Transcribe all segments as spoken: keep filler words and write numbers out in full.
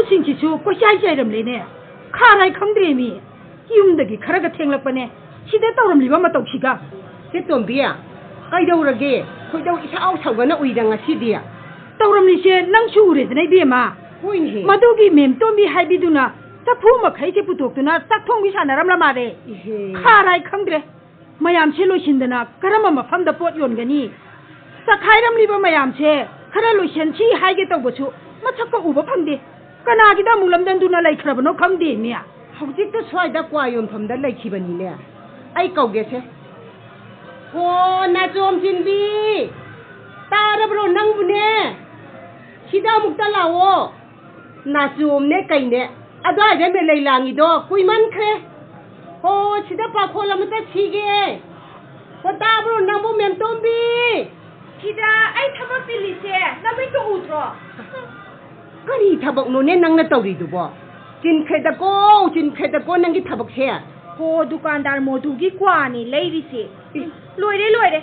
ꯁꯤꯡꯁꯤꯁꯨ ꯀꯣꯏꯆꯥꯏ ꯆꯥꯏꯔꯝꯂꯦꯅꯦ꯫ ꯈꯥꯔꯥꯏ ꯈꯪꯗ꯭ꯔꯦꯃꯤ꯫ ꯌꯨꯝꯗꯒꯤ ꯈꯔꯒ ꯊꯦꯡꯂꯛꯄꯅꯦ꯫ ꯁꯤꯗ ꯇꯧꯔꯝꯂꯤꯕ ꯃꯇꯧꯁꯤꯒ꯫ ꯆꯦ ꯇꯣꯝꯕꯤ, ꯀꯩꯗꯧꯔꯒꯦ? ꯈꯣꯏꯗꯧ ꯏꯁꯥꯎ ꯁꯥꯎꯒꯠꯅ ꯎꯏꯗ ꯉꯁꯤꯗꯤ꯫ ꯇꯧꯔꯝꯂꯤꯁꯦ ꯅꯪꯁꯨ ꯎꯔꯦꯗꯅ, ꯏꯕꯦꯝꯃ꯫ ꯍꯣꯏꯅꯦꯍꯦ꯫ ꯃꯗꯨꯒꯤ ꯃꯦꯝꯇꯣꯝꯕꯤ ꯍꯥꯏꯕꯤꯗꯨꯅ ꯆꯐꯨ ꯃꯈꯩꯁꯦ ꯄꯨꯊꯣꯛꯇꯨꯅ ꯆꯥꯛ ꯊꯣꯡꯕꯤ ꯁꯥꯟꯅꯔꯝꯂ ꯃꯥꯜꯂꯦ꯫ ꯏꯍꯦ꯫ ꯈꯥꯔꯥꯏ ꯈꯪꯗ꯭ꯔꯦ꯫ ꯃꯌꯥꯝꯁꯦ ꯂꯣꯏꯁꯤꯟꯗꯅ ꯀꯔꯝꯕ ꯃꯐꯝꯗ ꯄꯣꯠ ꯌꯣꯟꯒꯅꯤ? ꯆꯈꯥꯏꯔꯝꯂꯤꯕ ꯃꯌꯥꯝꯁꯦ ꯈꯔ ꯂꯣꯏꯁꯤꯟꯁꯤ ꯍꯥꯏꯒꯦ ꯇꯧꯕꯁꯨ ꯃꯁꯛꯀ ꯎꯕ ꯐꯪꯗꯦ꯫ ꯀꯅꯥꯒꯤꯗ ꯑꯃꯨꯛ ꯂꯝꯗꯝꯗꯨꯅ ꯂꯩꯈ꯭ꯔꯕꯅꯣ ꯈꯪꯗꯦꯅꯦ꯫ ꯍꯧꯖꯤꯛꯇ ꯁ꯭ꯋꯥꯏꯗ ꯀ꯭ꯋꯥ ꯌꯣꯟꯐꯝꯗ ꯂꯩꯈꯤꯕꯅꯤꯅꯦ꯫ ꯑꯩ ꯀꯧꯒꯦꯁꯦ꯫ ꯍꯣ, ꯅꯥꯆꯣꯝ ꯆꯤꯟꯕꯤ! ꯇꯥꯔꯕ꯭ꯔꯣ ꯅꯪꯕꯨꯅꯦ? ꯁꯤꯗ ꯑꯃꯨꯛꯇ ꯂꯥꯛꯑꯣ꯫ ꯅꯥꯆꯣꯝꯅꯦ ꯀꯩꯅꯦ ꯑꯗ꯭ꯋꯥꯏꯗ ꯃꯦꯂꯩ ꯂꯥꯡꯉꯤꯗꯣ ꯀꯨꯏꯃꯟꯈ꯭ꯔꯦ꯫ ꯍꯣ, ꯁꯤꯗ ꯄꯥꯈꯣꯜ ꯑꯃ ꯆꯠꯁꯤꯒꯦ꯫ ꯍꯣ, ꯇꯥꯕ꯭ꯔꯣ ꯅꯪꯕꯨ ꯃꯦꯝꯇꯣꯝꯕꯤ? ꯁꯤꯗ ꯑꯩ ꯊꯕꯛ ꯆꯤꯜꯂꯤꯁꯦ ꯅꯃꯤꯠꯇꯣ ꯎꯗ꯭ꯔꯣ? ꯀꯔꯤ ꯊꯕꯛꯅꯣꯅꯦ ꯅꯪꯅ ꯇꯧꯔꯤꯗꯨꯕꯣ? ꯆꯤꯟꯈ꯭ꯔꯦꯗꯀꯣ, ꯆꯤꯟꯈ꯭ꯔꯦꯗꯀꯣ ꯅꯪꯒꯤ ꯊꯕꯛꯁꯦ꯫ ꯍꯣ, ꯗꯨꯀꯥꯟꯗꯥꯔ ꯃꯣꯗꯨꯒꯤ ꯀ꯭ꯋꯥꯅꯤ ꯂꯩꯔꯤꯁꯦ꯫ ꯂꯣꯏꯔꯦ, ꯂꯣꯏꯔꯦ꯫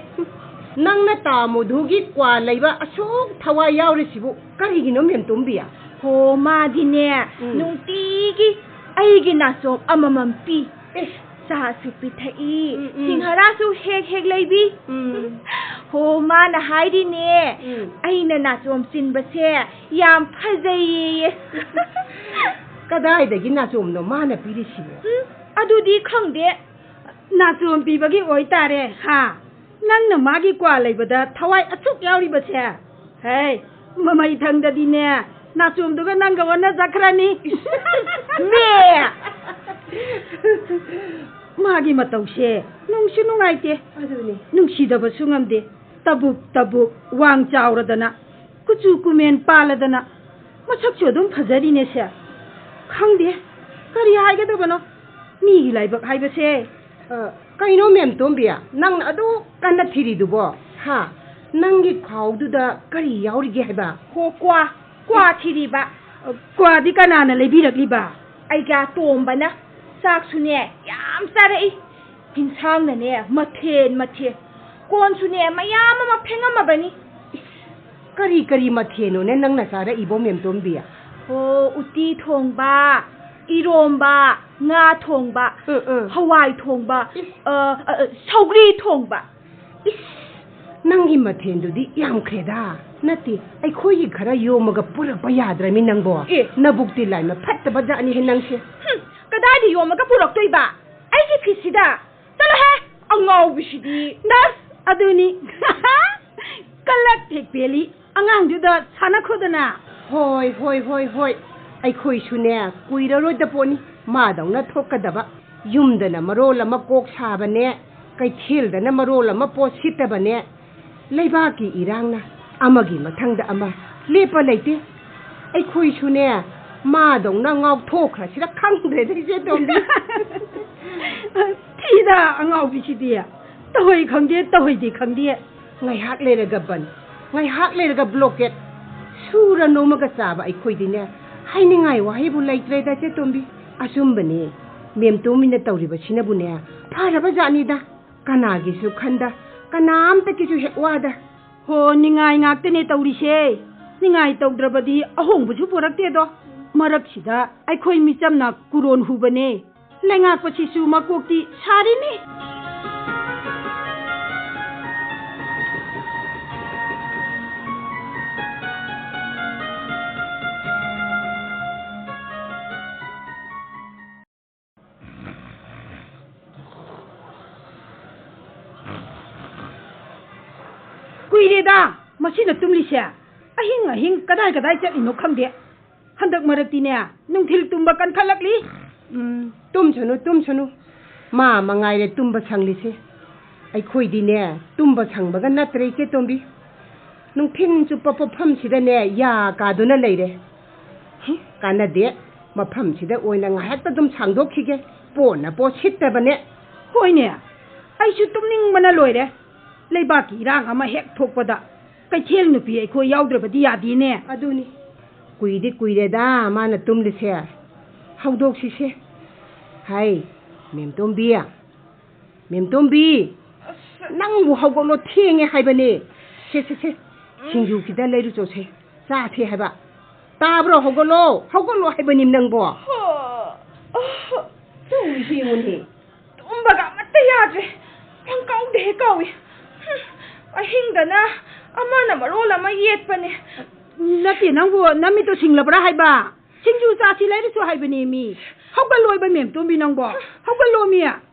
ꯅꯪꯅ ꯇꯥ ꯃꯣꯗꯨꯒꯤ ꯀ꯭ꯋꯥ ꯂꯩꯕ ꯑꯁꯨꯛ ꯊꯋꯥꯏ ꯌꯥꯎꯔꯤꯁꯤꯕꯨ ꯀꯔꯤꯒꯤꯅꯣ, ꯃꯦꯝꯇꯣꯝꯕꯤ? ꯍꯣ, ꯃꯥꯗꯤꯅꯦ, ꯎꯝ꯫ ꯅꯨꯡꯇꯤꯒꯤ ꯑꯩꯒꯤ ꯅꯥꯆꯣꯝ ꯑꯃꯃꯝ ꯄꯤ꯫ ꯑꯦ꯫ ꯆꯥꯁꯨ ꯄꯤꯊꯛꯏ, ꯎꯝ, ꯎꯝ꯫ ꯁꯤꯡꯍꯥꯔꯥꯁꯨ ꯍꯦꯛ ꯍꯦꯛ ꯂꯩꯕꯤ꯫ ꯎꯝ꯫ ꯍꯣ, ꯃꯥꯅ ꯍꯥꯏꯔꯤꯅꯦ, ꯎꯝ꯫ ꯑꯩꯅ ꯅꯥꯆꯣꯝ ꯆꯤꯟꯕꯁꯦ ꯌꯥꯝ ꯐꯖꯩꯌꯦꯌꯦ꯫ ꯀꯗꯥꯏꯗꯒꯤ ꯅꯥꯆꯣꯝꯅꯣ ꯃꯥꯅ ꯄꯤꯔꯤꯁꯤꯕꯣ? ꯎꯝ, ꯑꯗꯨꯗꯤ ꯈꯪꯗꯦ꯫ ꯅꯥꯆꯣꯝ ꯄꯤꯕꯒꯤ ꯑꯣꯏꯇꯥꯔꯦ, ꯍꯥ? ꯅꯪꯅ ꯃꯥꯒꯤ ꯀ꯭ꯋꯥ ꯂꯩꯕꯗ ꯊꯋꯥꯏ ꯑꯁꯨꯛ ꯌꯥꯎꯔꯤꯕꯁꯦ? ꯍꯦ, ꯃꯃꯩ ꯊꯪꯗꯗꯤꯅꯦ, ꯅꯥꯆꯣꯝꯗꯨꯒ ꯅꯪꯒ ꯑꯣꯟꯅ ꯆꯠꯈ꯭ꯔꯅꯤ꯫ ꯃꯦ! ꯃꯥꯒꯤ ꯃꯇꯧꯁꯦ ꯅꯨꯡꯁꯨ ꯅꯨꯡꯉꯥꯏꯇꯦ, ꯑꯗꯨꯅꯤ꯫ ꯅꯨꯡꯁꯤꯗꯕꯁꯨ ꯉꯝꯗꯦ꯫ ꯇꯕꯨꯛ ꯇꯕꯨꯛ, ꯋꯥꯡ ꯆꯥꯎꯔꯗꯅ, ꯀꯨꯆꯨ ꯀꯨꯃꯦꯟ ꯄꯥꯜꯂꯗꯅ, ꯃꯁꯛꯁꯨ ꯑꯗꯨꯝ ꯐꯖꯔꯤꯅꯦꯁꯦ꯫ ꯈꯪꯗꯦ, ꯀꯔꯤ ꯍꯥꯏꯒꯗꯕꯅꯣ? ꯃꯤꯒꯤ ꯂꯥꯏꯕꯛ ꯍꯥꯏꯕꯁꯦ꯫ ꯑ, ꯀꯩꯅꯣ ꯃꯦꯝꯇꯣꯝꯕꯤ, ꯅꯪꯅ ꯑꯗꯨꯛ ꯀꯟꯅ ꯊꯤꯔꯤꯗꯨꯕꯣ? ꯍꯥ? ꯅꯪꯒꯤ ꯈꯥꯎꯗꯨꯗ ꯀꯔꯤ ꯌꯥꯎꯔꯤꯒꯦ ꯍꯥꯏꯕ? ꯍꯣ, ꯀ꯭ꯋꯥ, ꯀ꯭ꯋꯥ ꯊꯤꯔꯤꯕ꯫ ꯑ, ꯀ꯭ꯋꯥꯗꯤ ꯀꯅꯥꯅ ꯂꯩꯕꯤꯔꯛꯂꯤꯕ? ꯑꯩꯒ ꯇꯣꯝꯕꯅ꯫ ꯆꯥꯛꯁꯨꯅꯦ ꯌꯥꯝ ꯆꯥꯔꯛꯏ꯫ ꯏꯟꯁꯥꯡꯅꯅꯦ ꯃꯊꯦꯜ ꯃꯊꯦꯜ꯫ ꯀꯣꯟꯁꯨꯅꯦ ꯃꯌꯥꯝ ꯑꯃ ꯐꯦꯡꯉꯝꯃꯕꯅꯤ꯫ ꯀꯔꯤ ꯀꯔꯤ ꯃꯊꯦꯜꯅꯣꯅꯦ ꯅꯪꯅ ꯆꯥꯔꯛꯏꯕꯣ, ꯃꯦꯝꯇꯣꯝꯕꯤ? ꯑꯣ, ꯎꯇꯤ ꯊꯣꯡꯕ, ꯏꯔꯣꯝꯕ, ꯉꯥ ꯊꯣꯡꯕ, ꯎꯝ, ꯎꯝ꯫ ꯍꯋꯥꯏ ꯊꯣꯡꯕ, ꯏꯁ꯫ ꯑ, ꯑ, ꯑ, ꯁꯧꯒ꯭ꯔꯤ ꯊꯣꯡꯕ꯫ ꯏꯁ, ꯅꯪꯒꯤ ꯃꯊꯦꯜꯗꯨꯗꯤ ꯌꯥꯝꯈ꯭ꯔꯦꯗ꯫ ꯅꯠꯇꯦ, ꯑꯩꯈꯣꯏꯒꯤ ꯈꯔ ꯌꯣꯝꯃꯒ ꯄꯨꯔꯛꯄ ꯌꯥꯗ꯭ꯔꯃꯤ ꯅꯪꯕꯣ? ꯑꯦ꯫ ꯅꯕꯨꯛꯇꯤ ꯂꯥꯏꯃ ꯐꯠꯇꯕ ꯖꯥꯠꯅꯤꯍꯦ ꯅꯪꯁꯦ꯫ ꯍꯨꯝ, ꯀꯗꯥꯏꯗ ꯌꯣꯝꯃꯒ ꯄꯨꯔꯛꯇꯣꯏꯕ? ꯑꯩꯒꯤ ꯐꯤꯁꯤꯗ? ꯆꯠꯂꯣꯍꯦ, ꯑꯉꯥꯎꯕꯤꯁꯤꯗꯤ꯫ ꯅꯔꯁ ꯑꯗꯨꯅꯤ꯫ ꯀꯂꯛ ꯍꯦꯛ ꯄꯦꯜꯂꯤ꯫ ꯑꯉꯥꯡꯗꯨꯗ ꯁꯥꯟꯅꯈꯣꯗꯅ꯫ ꯍꯣꯏ, ꯍꯣꯏ, ꯍꯣꯏ, ꯍꯣꯏ꯫ ꯑꯩꯈꯣꯏꯁꯨꯅꯦ, ꯀꯨꯏꯔꯔꯣꯏꯗ ꯄꯣꯠꯅꯤ ꯃꯥꯗꯧꯅ ꯊꯣꯛꯀꯗꯕ꯫ ꯌꯨꯝꯗꯅ ꯃꯔꯣꯜ ꯑꯃ ꯀꯣꯛ ꯁꯥꯕꯅꯦ, ꯀꯩꯊꯦꯜꯗꯅ ꯃꯔꯣꯜ ꯑꯃ ꯄꯣꯠ ꯁꯤꯠꯇꯕꯅꯦ꯫ ꯂꯩꯕꯥꯛꯀꯤ ꯏꯔꯥꯡꯅ ꯑꯃꯒꯤ ꯃꯊꯪꯗ ꯑꯃ ꯂꯦꯞꯄ ꯂꯩꯇꯦ꯫ ꯑꯩꯈꯣꯏꯁꯨꯅꯦ, ꯃꯥꯗꯧꯅ ꯉꯥꯎꯊꯣꯛꯈ꯭ꯔꯁꯤꯔ ꯈꯪꯗ꯭ꯔꯦꯗ, ꯏꯆꯦ ꯇꯣꯝꯕꯤ꯫ ꯊꯤꯗ ꯑꯉꯥꯎꯕꯤꯁꯤꯗꯤ꯫ ꯇꯧꯍꯩ ꯈꯪꯗꯦ, ꯇꯧꯍꯩꯗꯦ ꯈꯪꯗꯦ꯫ ꯉꯥꯏꯍꯥꯛ ꯂꯩꯔꯒ ꯕꯟ, ꯉꯥꯏꯍꯥꯛ ꯂꯩꯔꯒ ꯕ꯭ꯂꯣꯀꯦꯠ꯫ ꯁꯨꯔ ꯅꯣꯝꯃꯒ ꯆꯥꯕ ꯑꯩꯈꯣꯏꯗꯤꯅꯦ, ꯍꯥꯏꯅꯤꯡꯉꯥꯏ ꯋꯥꯍꯩꯕꯨ ꯂꯩꯇ꯭ꯔꯦꯗ, ꯆꯦ ꯇꯣꯝꯕꯤ꯫ ꯑꯆꯨꯝꯕꯅꯤ, ꯃꯦꯝ ꯇꯣꯝꯕꯤꯅ ꯇꯧꯔꯤꯕꯁꯤꯅꯕꯨꯅꯦ, ꯐꯔꯕ ꯖꯥꯠꯅꯤꯗ꯫ ꯀꯅꯥꯒꯤꯁꯨ ꯈꯟꯗ, ꯀꯅꯥꯝꯇꯒꯤꯁꯨ ꯍꯦꯛ ꯋꯥꯗ꯫ ꯍꯣ, ꯅꯤꯡꯉꯥꯏ ꯉꯥꯛꯇꯅꯦ ꯇꯧꯔꯤꯁꯦ꯫ ꯅꯤꯡꯉꯥꯏ ꯇꯧꯗ꯭ꯔꯕꯗꯤ ꯑꯍꯣꯡꯕꯁꯨ ꯄꯨꯔꯛꯇꯦꯗꯣ꯫ ꯃꯔꯛꯁꯤꯗ ꯑꯩꯈꯣꯏ ꯃꯤꯆꯝꯅ ꯀꯨꯔꯣꯟ ꯍꯨꯕꯅꯦ꯫ ꯂꯩꯉꯥꯛꯄꯁꯤꯁꯨ ꯃꯀꯣꯛꯇꯤ ꯁꯥꯔꯤꯅꯤ꯫ ꯀꯨꯏꯔꯦꯗ ꯃꯁꯤꯅ ꯇꯨꯝꯂꯤꯁꯦ꯫ ꯑꯍꯤꯡ ꯑꯍꯤꯡ ꯀꯗꯥꯏ ꯀꯗꯥꯏ ꯆꯠꯂꯤꯅꯣ ꯈꯪꯗꯦ꯫ ꯍꯟꯗꯛ ꯃꯔꯛꯇꯤꯅꯦ, ꯅꯨꯡꯊꯤꯜ ꯇꯨꯝꯕ ꯀꯟꯈꯠꯂꯛꯂꯤ꯫ ꯎꯝ, ꯇꯨꯝꯁꯅꯨ, ꯇꯨꯝꯁꯅꯨ꯫ ꯃꯥ ꯃꯉꯥꯏꯔꯦ ꯇꯨꯝꯕ ꯁꯪꯂꯤꯁꯦ꯫ ꯑꯩꯈꯣꯏꯗꯤꯅꯦ, ꯇꯨꯝꯕ ꯁꯪꯕꯒ ꯅꯠꯇ꯭ꯔꯦ, ꯏꯆꯦ ꯇꯣꯝꯕꯤ꯫ ꯅꯨꯡꯊꯤꯜ ꯆꯨꯞꯄ ꯄꯣꯠꯐꯝꯁꯤꯗꯅꯦ, ꯌꯥ ꯀꯥꯗꯨꯅ ꯂꯩꯔꯦ꯫ ꯍꯤ, ꯀꯥꯟꯅꯗꯦ꯫ ꯃꯐꯝꯁꯤꯗ ꯑꯣꯏꯅ ꯉꯥꯏꯍꯥꯛꯇ ꯑꯗꯨꯝ ꯁꯥꯡꯗꯣꯛꯈꯤꯒꯦ꯫ ꯄꯣꯠꯅ ꯄꯣꯠ ꯁꯤꯠꯇꯕꯅꯦ꯫ ꯍꯣꯏꯅꯦ, ꯑꯩꯁꯨ ꯇꯨꯝꯅꯤꯡꯕꯅ ꯂꯣꯏꯔꯦ꯫ ꯂꯩꯕꯥꯛꯀꯤ ꯏꯔꯥꯡ ꯑꯃ ꯍꯦꯛ ꯊꯣꯛꯄꯗ ꯀꯩꯊꯦꯜ ꯅꯨꯄꯤ ꯑꯩꯈꯣꯏ ꯌꯥꯎꯗ꯭ꯔꯕꯗꯤ ꯌꯥꯗꯦꯅꯦ꯫ ꯑꯗꯨꯅꯤ꯫ ꯀꯨꯏꯗꯤ ꯀꯨꯏꯔꯦꯗ ꯃꯥꯅ ꯇꯨꯝꯂꯤꯁꯦ꯫ ꯍꯧꯗꯣꯛꯁꯤꯁꯦ꯫ ꯍꯥꯏ, ꯃꯦꯝꯇꯣꯝꯕꯤ, ꯃꯦꯝꯇꯣꯝꯕꯤ, ꯅꯪꯕꯨ ꯍꯧꯒꯠꯂꯣ, ꯊꯦꯡꯉꯦ ꯍꯥꯏꯕꯅꯦ꯫ ꯁꯦ, ꯁꯦ, ꯁꯦ, ꯁꯤꯡꯖꯨ ꯈꯤꯇ ꯂꯩꯔꯨꯆꯣꯁꯦ, ꯆꯥꯁꯦ ꯍꯥꯏꯕ꯫ ꯇꯥꯕ꯭ꯔꯣ? ꯍꯧꯒꯠꯂꯣ, ꯍꯧꯒꯠꯂꯣ ꯍꯥꯏꯕꯅꯤ ꯅꯪꯕꯣ꯫ ꯍꯣ, ꯑ, ꯇꯧꯔꯤꯁꯤ ꯌꯦꯡꯉꯨꯅꯦ꯫ ꯇꯨꯝꯕꯒ ꯑꯃꯠꯇ ꯌꯥꯗ꯭ꯔꯦ꯫ ꯄꯪꯀꯥꯎꯗ ꯍꯦꯛ ꯀꯥꯎꯏ꯫ ꯍꯨꯝ, ꯑꯍꯤꯡꯗꯅ ꯑꯃꯅ ꯃꯔꯣꯜ ꯑꯃ ꯌꯦꯠꯄꯅꯦ꯫ ꯅꯠꯇꯦ, ꯅꯪꯕꯨ ꯅꯃꯤꯠꯇꯣ ꯁꯤꯡꯂꯕ꯭ꯔꯥ ꯍꯥꯏꯕ? ꯁꯤꯡꯖꯨ ꯆꯥꯁꯤ ꯂꯩꯔꯁꯨ ꯍꯥꯏꯕꯅꯦ ꯃꯤ꯫ ꯍꯧꯒꯠꯂꯣꯏꯕ ꯃꯦꯝꯇꯣꯝꯕꯤ ꯅꯪꯕꯣ꯫ ꯍꯧꯒꯠꯂꯣ ꯃꯤ꯫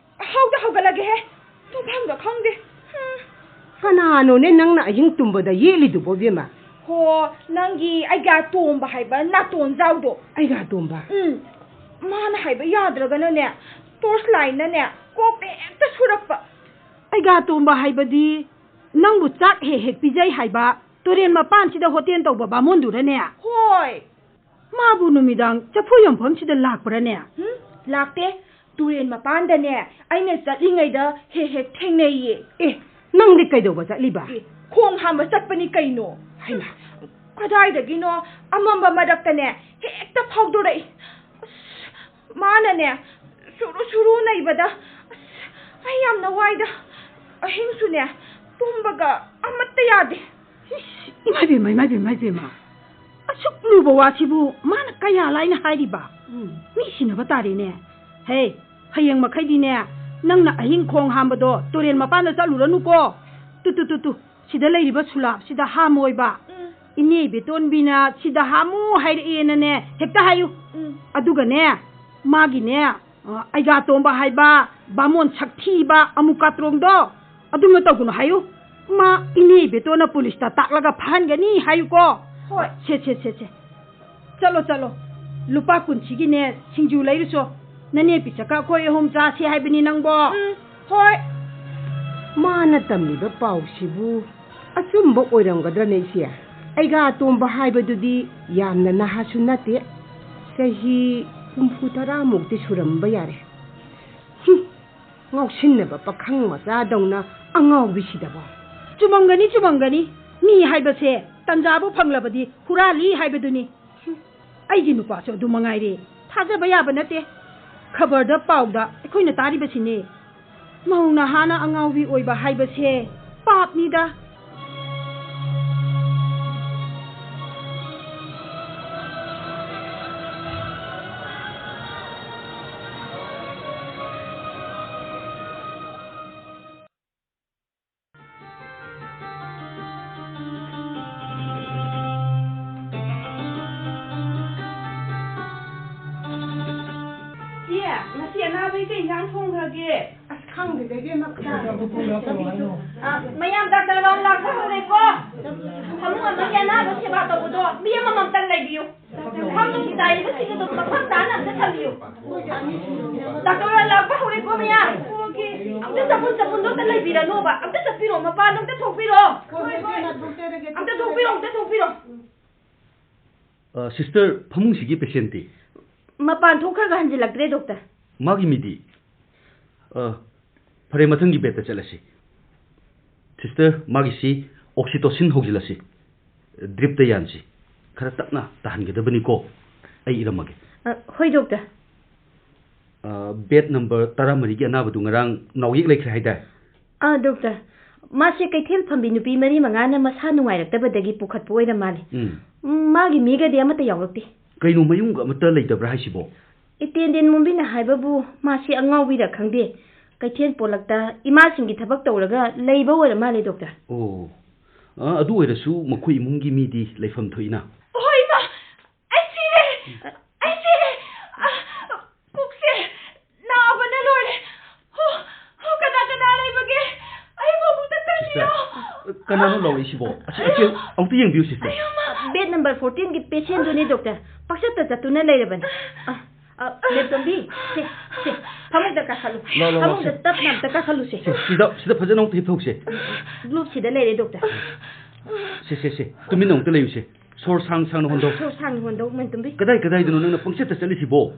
ꯍꯧꯗ ꯍꯧꯒꯠꯂꯒꯦꯍꯦ꯫ ꯇꯨꯝꯐꯝꯒ ꯈꯪꯗꯦ꯫ ꯍꯨꯝ꯫ ꯀꯅꯥꯅꯣꯅꯦ ꯅꯪꯅ ꯑꯍꯤꯡ ꯇꯨꯝꯕꯗ ꯌꯦꯠꯂꯤꯗꯨꯕꯣ, ꯏꯕꯦꯝꯃ? ꯍꯣ, ꯅꯪꯒꯤ ꯑꯩꯒꯥ ꯇꯣꯝꯕ ꯍꯥꯏꯕ ꯅꯥꯇꯣꯟ ꯖꯥꯎꯗꯣ꯫ ꯑꯩꯒꯥ ꯇꯣꯝꯕ? ꯎꯝ꯫ ꯃꯥꯅ ꯍꯥꯏꯕ ꯌꯥꯗ꯭ꯔꯒꯅꯅꯦ, ꯇꯣꯔꯆ ꯂꯥꯏꯠꯅꯅꯦ, ꯀꯣꯛꯇ ꯍꯦꯛꯇ ꯁꯨꯔꯛꯄ꯫ ꯑꯩꯒꯥ ꯇꯣꯝꯕ ꯍꯥꯏꯕꯗꯤ ꯅꯪꯕꯨ ꯆꯥꯛ ꯍꯦꯛ ꯍꯦꯛ ꯄꯤꯖꯩ ꯍꯥꯏꯕ, ꯇꯨꯔꯦꯟ ꯃꯄꯥꯟꯁꯤꯗ ꯍꯣꯇꯦꯜ ꯇꯧꯕ ꯕꯥꯃꯣꯟꯗꯨꯔꯅꯦ? ꯍꯣꯏ꯫ ꯃꯥꯕꯨ ꯅꯨꯃꯤꯗꯥꯡ ꯆꯐꯨ ꯌꯣꯟꯐꯝꯁꯤꯗ ꯂꯥꯛꯄ꯭ꯔꯅꯦ? ꯎꯝ, ꯂꯥꯛꯇꯦ꯫ ꯇꯨꯔꯦꯟ ꯃꯄꯥꯟꯗꯅꯦ, ꯑꯩꯅ ꯆꯠꯂꯤꯉꯩꯗ ꯍꯦꯛ ꯍꯦꯛ ꯊꯦꯡꯅꯩꯌꯦ꯫ ꯑꯦ, ꯅꯪꯗꯤ ꯀꯩꯗꯧꯕ ꯆꯠꯂꯤꯕ? ꯑꯦ, ꯈꯣꯡ ꯍꯥꯝꯕ ꯆꯠꯄꯅꯤ ꯀꯩꯅꯣ꯫ ꯍꯩꯃꯥ꯫ ꯀꯗꯥꯏꯗꯒꯤꯅꯣ ꯑꯃꯝꯕ ꯃꯔꯛꯇꯅꯦ ꯍꯦꯛꯇ ꯐꯥꯎꯗꯣꯔꯛꯏ꯫ ꯑꯁ, ꯃꯥꯅꯅꯦ ꯁꯨꯔꯨ ꯁꯨꯔꯨ ꯅꯩꯕꯗ, ꯑꯁ, ꯑꯩ ꯌꯥꯝꯅ ꯋꯥꯏꯗ꯫ ꯑꯍꯤꯡꯁꯨꯅꯦ ꯇꯨꯝꯕꯒ ꯑꯃꯠꯇ ꯌꯥꯗꯦ꯫ ꯏꯁ, ꯏꯃꯥꯏꯕꯦꯝꯃ, ꯏꯃꯥꯏꯕꯦꯝꯃ, ꯏꯃꯥꯏꯕꯦꯝꯃ꯫ ꯑꯁꯨꯛ ꯂꯨꯕ ꯋꯥꯁꯤꯕꯨ ꯃꯥꯅ ꯀꯌꯥ ꯂꯥꯏꯅ ꯍꯥꯏꯔꯤꯕ? ꯎꯝ꯫ ꯃꯤ ꯁꯤꯅꯕ ꯇꯥꯔꯦꯅꯦ꯫ ꯍꯦ, ꯍꯌꯦꯡ ꯃꯈꯩꯗꯤꯅꯦ, ꯅꯪꯅ ꯑꯍꯤꯡ ꯈꯣꯡ ꯍꯥꯝꯕꯗꯣ ꯇꯨꯔꯦꯟ ꯃꯄꯥꯟꯗ ꯆꯠꯂꯨꯔꯅꯨꯀꯣ꯫ ꯇꯨ, ꯇꯨ, ꯇꯨ, ꯇꯨ, ꯁꯤꯗ ꯂꯩꯔꯤꯕ ꯁꯨꯂꯥꯞꯁꯤꯗ ꯍꯥꯝꯃꯣꯏꯕ꯫ ꯎꯝ꯫ ꯏꯅꯦ ꯕꯦꯇꯣꯟꯕꯤꯅ ꯁꯤꯗ ꯍꯥꯝꯃꯨ ꯍꯥꯏꯔꯛꯑꯦꯅꯅꯦ ꯍꯦꯛꯇ ꯍꯥꯏꯌꯨ꯫ ꯎꯝ꯫ ꯑꯗꯨꯒꯅꯦ, ꯃꯥꯒꯤꯅꯦ, ꯑ, ꯑꯩꯒꯥ ꯇꯣꯝꯕ ꯍꯥꯏꯕ ꯕꯥꯃꯣꯟ ꯁꯛꯊꯤꯕ ꯑꯃꯨꯛ ꯀꯥꯇ꯭ꯔꯣꯡꯗꯣ, ꯑꯗꯨꯝꯅ ꯇꯧꯒꯅꯨ ꯍꯥꯏꯌꯨ꯫ ꯃꯥ ꯏꯅꯦ ꯕꯦꯇꯣꯟꯅ ꯄꯨꯂꯤꯁꯇ ꯇꯥꯛꯂꯒ ꯐꯥꯍꯟꯒꯅꯤ ꯍꯥꯏꯌꯨꯀꯣ꯫ ꯍꯣꯏ꯫ ꯁꯦ, ꯁꯦ, ꯁꯦ, ꯁꯦ꯫ ꯆꯠꯂꯣ, ꯆꯠꯂꯣ꯫ ꯂꯨꯄꯥ ꯀꯨꯟꯁꯤꯒꯤꯅꯦ ꯁꯤꯡꯖꯨ ꯂꯩꯔꯨꯆꯣ꯫ ꯅꯅꯦ ꯄꯤꯆꯀ ꯑꯩꯈꯣꯏ ꯑꯍꯨꯝ ꯆꯥꯁꯤ ꯍꯥꯏꯕꯅꯤ ꯅꯪꯕꯣ꯫ ꯎꯝ, ꯍꯣꯏ꯫ ꯃꯥꯅ ꯇꯝꯂꯤꯕ ꯄꯥꯎꯁꯤꯕꯨ ꯑꯆꯨꯝꯕ ꯑꯣꯏꯔꯝꯒꯗ꯭ꯔꯅꯦ ꯏꯆꯦ? ꯑꯩꯒꯥ ꯇꯣꯝꯕ ꯍꯥꯏꯕꯗꯨꯗꯤ ꯌꯥꯝꯅ ꯅꯍꯥꯁꯨ ꯅꯠꯇꯦ꯫ ꯆꯍꯤ ꯍꯨꯝꯐꯨ ꯇꯔꯥꯃꯨꯛꯇꯤ ꯁꯨꯔꯝꯕ ꯌꯥꯔꯦ꯫ ꯍꯨꯝ, ꯉꯥꯎꯁꯤꯟꯅꯕ ꯄꯥꯈꯪ ꯃꯆꯥꯗꯧꯅ ꯑꯉꯥꯎꯕꯤꯁꯤꯗꯕꯣ꯫ ꯆꯨꯝꯃꯝꯒꯅꯤ, ꯆꯨꯝꯃꯝꯒꯅꯤ꯫ ꯃꯤ ꯍꯥꯏꯕꯁꯦ ꯇꯟꯖꯥꯕꯨ ꯐꯪꯂꯕꯗꯤ ꯍꯨꯔꯥꯜꯂꯤ ꯍꯥꯏꯕꯗꯨꯅꯤ꯫ ꯍꯨꯝ, ꯑꯩꯒꯤ ꯅꯨꯄꯥꯁꯨ ꯑꯗꯨ ꯃꯉꯥꯏꯔꯦ꯫ ꯊꯥꯖꯕ ꯌꯥꯕ ꯅꯠꯇꯦ꯫ ꯈꯕꯔꯗ ꯄꯥꯎꯗ ꯑꯩꯈꯣꯏꯅ ꯇꯥꯔꯤꯕꯁꯤꯅꯦ꯫ ꯃꯧ ꯅꯍꯥꯅ ꯑꯉꯥꯎꯕꯤ ꯑꯣꯏꯕ ꯍꯥꯏꯕꯁꯦ ꯄꯥꯞꯅꯤꯗ꯫ ꯉꯁꯤ ꯑꯅꯥꯕꯒꯤ ꯀꯩ ꯏꯟꯖꯥꯡ ꯊꯣꯡꯈ꯭ꯔꯒꯦ? ꯑꯁ, ꯈꯪꯗꯦꯗ, ꯏꯕꯦꯝꯃ, ꯀꯅꯥꯅꯣ? ꯑ, ꯃꯌꯥꯝ ꯗꯥꯛꯇꯔ ꯔꯥꯎꯟ ꯂꯥꯛꯄ ꯍꯧꯔꯦꯀꯣ꯫ ꯐꯃꯨꯡ ꯑꯃꯒꯤ ꯑꯅꯥꯕ ꯁꯦꯕꯥ ꯇꯧꯕꯗꯣ ꯃꯤ ꯑꯃꯃꯝꯇꯪ ꯂꯩꯕꯤꯌꯨ꯫ ꯐꯃꯨꯡ ꯆꯥꯏꯔꯤꯕꯁꯤꯡ ꯑꯗꯨ ꯃꯐꯝ ꯆꯥꯅ ꯑꯝꯇ ꯊꯝꯕꯤꯌꯨ꯫ ꯗꯥꯛꯇꯔ ꯔꯥꯎꯟ ꯂꯥꯛꯄ ꯍꯧꯔꯦꯀꯣ ꯃꯌꯥꯝ꯫ ꯑꯝꯇ ꯆꯄꯨꯟ ꯆꯄꯨꯟꯗꯣ ꯑꯝꯇ ꯂꯩꯕꯤꯔꯅꯣꯕ꯫ ꯑꯝꯇ ꯆꯠꯄꯤꯔꯣ, ꯃꯄꯥꯟꯗ ꯑꯝꯇ ꯊꯣꯛꯄꯤꯔꯣ꯫ ꯍꯣꯏ, ꯍꯣꯏ, ꯏꯕꯦꯝꯃ, ꯊꯣꯛꯆꯔꯒꯦ, ꯑꯝꯇ ꯊꯣꯛꯆꯔꯒꯦ꯫ ꯊꯣꯛꯄꯤꯔꯣ, ꯑꯝꯇ ꯊꯣꯛꯄꯤꯔꯣ꯫ ꯑ, ꯁꯤꯁꯇꯔ, ꯐꯃꯨꯡꯁꯤꯒꯤ ꯄꯦꯁꯦꯟꯇꯤ? ꯃꯄꯥꯟ ꯊꯣꯛꯈ꯭ꯔꯒ ꯍꯟꯖꯤꯜꯂꯛꯇ꯭ꯔꯦ, ꯗꯣꯛꯇꯔ꯫ ꯃꯥꯒꯤ ꯃꯤꯗꯤ? ꯑ, ꯐꯔꯦ, ꯃꯊꯪꯒꯤ ꯕꯦꯗꯇ ꯆꯠꯂꯁꯤ꯫ ꯁꯤꯁꯇꯔ, ꯃꯥꯒꯤꯁꯤ ꯑꯣꯛꯁꯤꯇꯣꯁꯤꯟ ꯍꯧꯖꯤꯜꯂꯁꯤ꯫ ꯗ꯭ꯔꯤꯞꯇ ꯌꯥꯟꯁꯤ꯫ ꯈꯔ ꯇꯞꯅ ꯇꯥꯍꯟꯒꯗꯕꯅꯤꯀꯣ꯫ ꯑꯩ ꯏꯔꯝꯃꯒꯦ꯫ ꯑ, ꯍꯣꯏ, ꯗꯣꯛꯇꯔ꯫ ꯑ, ꯕꯦꯗ ꯅꯝꯕꯔ ꯇꯔꯥꯃꯔꯤꯒꯤ ꯑꯅꯥꯕꯗꯨ ꯉꯔꯥꯡ ꯅꯥꯎꯌꯦꯛ ꯂꯩꯈ꯭ꯔꯦ ꯍꯥꯏꯗꯥꯏ? ꯑꯥ, ꯗꯣꯛꯇꯔ꯫ ꯃꯥꯁꯦ ꯀꯩꯊꯦꯜ ꯐꯝꯕꯤ ꯅꯨꯄꯤ ꯃꯔꯤ ꯃꯉꯥꯅ ꯃꯁꯥ ꯅꯨꯡꯉꯥꯏꯔꯛꯇꯕꯗꯒꯤ ꯄꯨꯈꯠꯄ ꯑꯣꯏꯔ ꯃꯥꯜꯂꯦ꯫ ꯎꯝ꯫ ꯎꯝ, ꯃꯥꯒꯤ ꯃꯤꯒꯗꯤ ꯑꯃꯠꯇ ꯌꯥꯎꯔꯛꯇꯦ꯫ ꯀꯩꯅꯣ, ꯃꯌꯨꯝꯒ ꯑꯃꯠꯇ ꯂꯩꯇꯕ꯭ꯔꯥ ꯍꯥꯏꯁꯤꯕꯣ? ꯑꯦꯇꯦꯟꯗꯦꯟ ꯃꯣꯝꯕꯤꯅ ꯍꯥꯏꯕꯕꯨ ꯃꯥꯁꯤ ꯑꯉꯥꯎꯕꯤꯔ ꯈꯪꯗꯦ꯫ ꯀꯩꯊꯦꯜ ꯄꯣꯂꯛꯇ ꯏꯃꯥꯁꯤꯡꯒꯤ ꯊꯕꯛ ꯇꯧꯔꯒ ꯂꯩꯕ ꯑꯣꯏꯔ ꯃꯥꯜꯂꯦ, ꯗꯣꯛꯇꯔ꯫ ꯑꯣ꯫ ꯑ, ꯑꯗꯨ ꯑꯣꯏꯔꯁꯨ ꯃꯈꯣꯏ ꯏꯃꯨꯡꯒꯤ ꯃꯤꯗꯤ ꯂꯩꯐꯝ ꯊꯣꯛꯏꯅ꯫ ꯍꯣꯏ, ꯏꯃꯥ! ꯑꯩ ꯁꯤꯔꯦ! ꯑꯩ ꯁꯤꯔꯦ! ꯑ, ꯄꯨꯛꯁꯦ ꯅꯥꯕꯅ ꯂꯣꯏꯔꯦ꯫ ꯍꯣ, ꯍꯣ, ꯀꯅꯥ ꯀꯅꯥ ꯂꯩꯕꯒꯦ? ꯑꯩꯕꯨ ꯑꯃꯨꯛꯇ ꯀꯜꯂꯤꯌꯣ꯫ ꯁꯤꯁꯇꯔ, ꯀꯅꯥꯅꯣ ꯂꯥꯎꯔꯛꯏꯁꯤꯕꯣ? ꯑꯁꯤ, ꯑꯁꯤ ꯑꯃꯨꯛꯇ ꯌꯦꯡꯕꯤꯌꯨ, ꯁꯤꯁꯇꯔ꯫ ꯑꯌꯣ, ꯃꯥ! ꯕꯦꯗ ꯅꯝꯕꯔ ꯐꯣꯔꯇꯤꯟꯒꯤ ꯄꯦꯁꯦꯟꯗꯨꯅꯤ, ꯗꯣꯛꯇꯔ꯫ ꯄꯪꯆꯠꯇ ꯆꯠꯇꯨꯅ ꯂꯩꯔꯕꯅꯤ꯫ ꯑ, ꯑ, ꯃꯦꯝꯇꯣꯝꯕꯤ, ꯁꯦ, ꯁꯦ, ꯐꯃꯨꯡꯗ ꯀꯥꯈꯠꯂꯨ꯫ ꯂꯥꯎ, ꯂꯥꯎ, ꯂꯥꯎ, ꯐꯃꯨꯡꯗ ꯁꯦ꯫ ꯇꯞꯅ ꯑꯝꯇ ꯀꯥꯈꯠꯂꯨꯁꯦ꯫ ꯁꯦ, ꯁꯤꯗ, ꯁꯤꯗ ꯐꯖꯅ ꯑꯃꯨꯛꯇ ꯍꯤꯞꯊꯣꯛꯁꯦ꯫ ꯒ꯭ꯂꯣꯞꯁꯤꯗ ꯂꯩꯔꯦ, ꯗꯣꯛꯇꯔ꯫ ꯁꯦ, ꯁꯦ, ꯁꯦ, ꯇꯨꯃꯤꯟꯅ ꯑꯃꯨꯛꯇ ꯂꯩꯌꯨꯁꯦ꯫ ꯁꯣꯔ ꯁꯥꯡ ꯁꯥꯡꯅ ꯍꯣꯟꯗꯧ꯫ ꯁꯣꯔ ꯁꯥꯡꯅ ꯍꯣꯟꯗꯧ, ꯃꯦꯝꯇꯣꯝꯕꯤ꯫ ꯀꯗꯥꯏ ꯀꯗꯥꯏꯗꯅꯣ ꯅꯪꯅ ꯄꯪꯆꯠꯇ ꯆꯠꯂꯤꯁꯤꯕꯣ?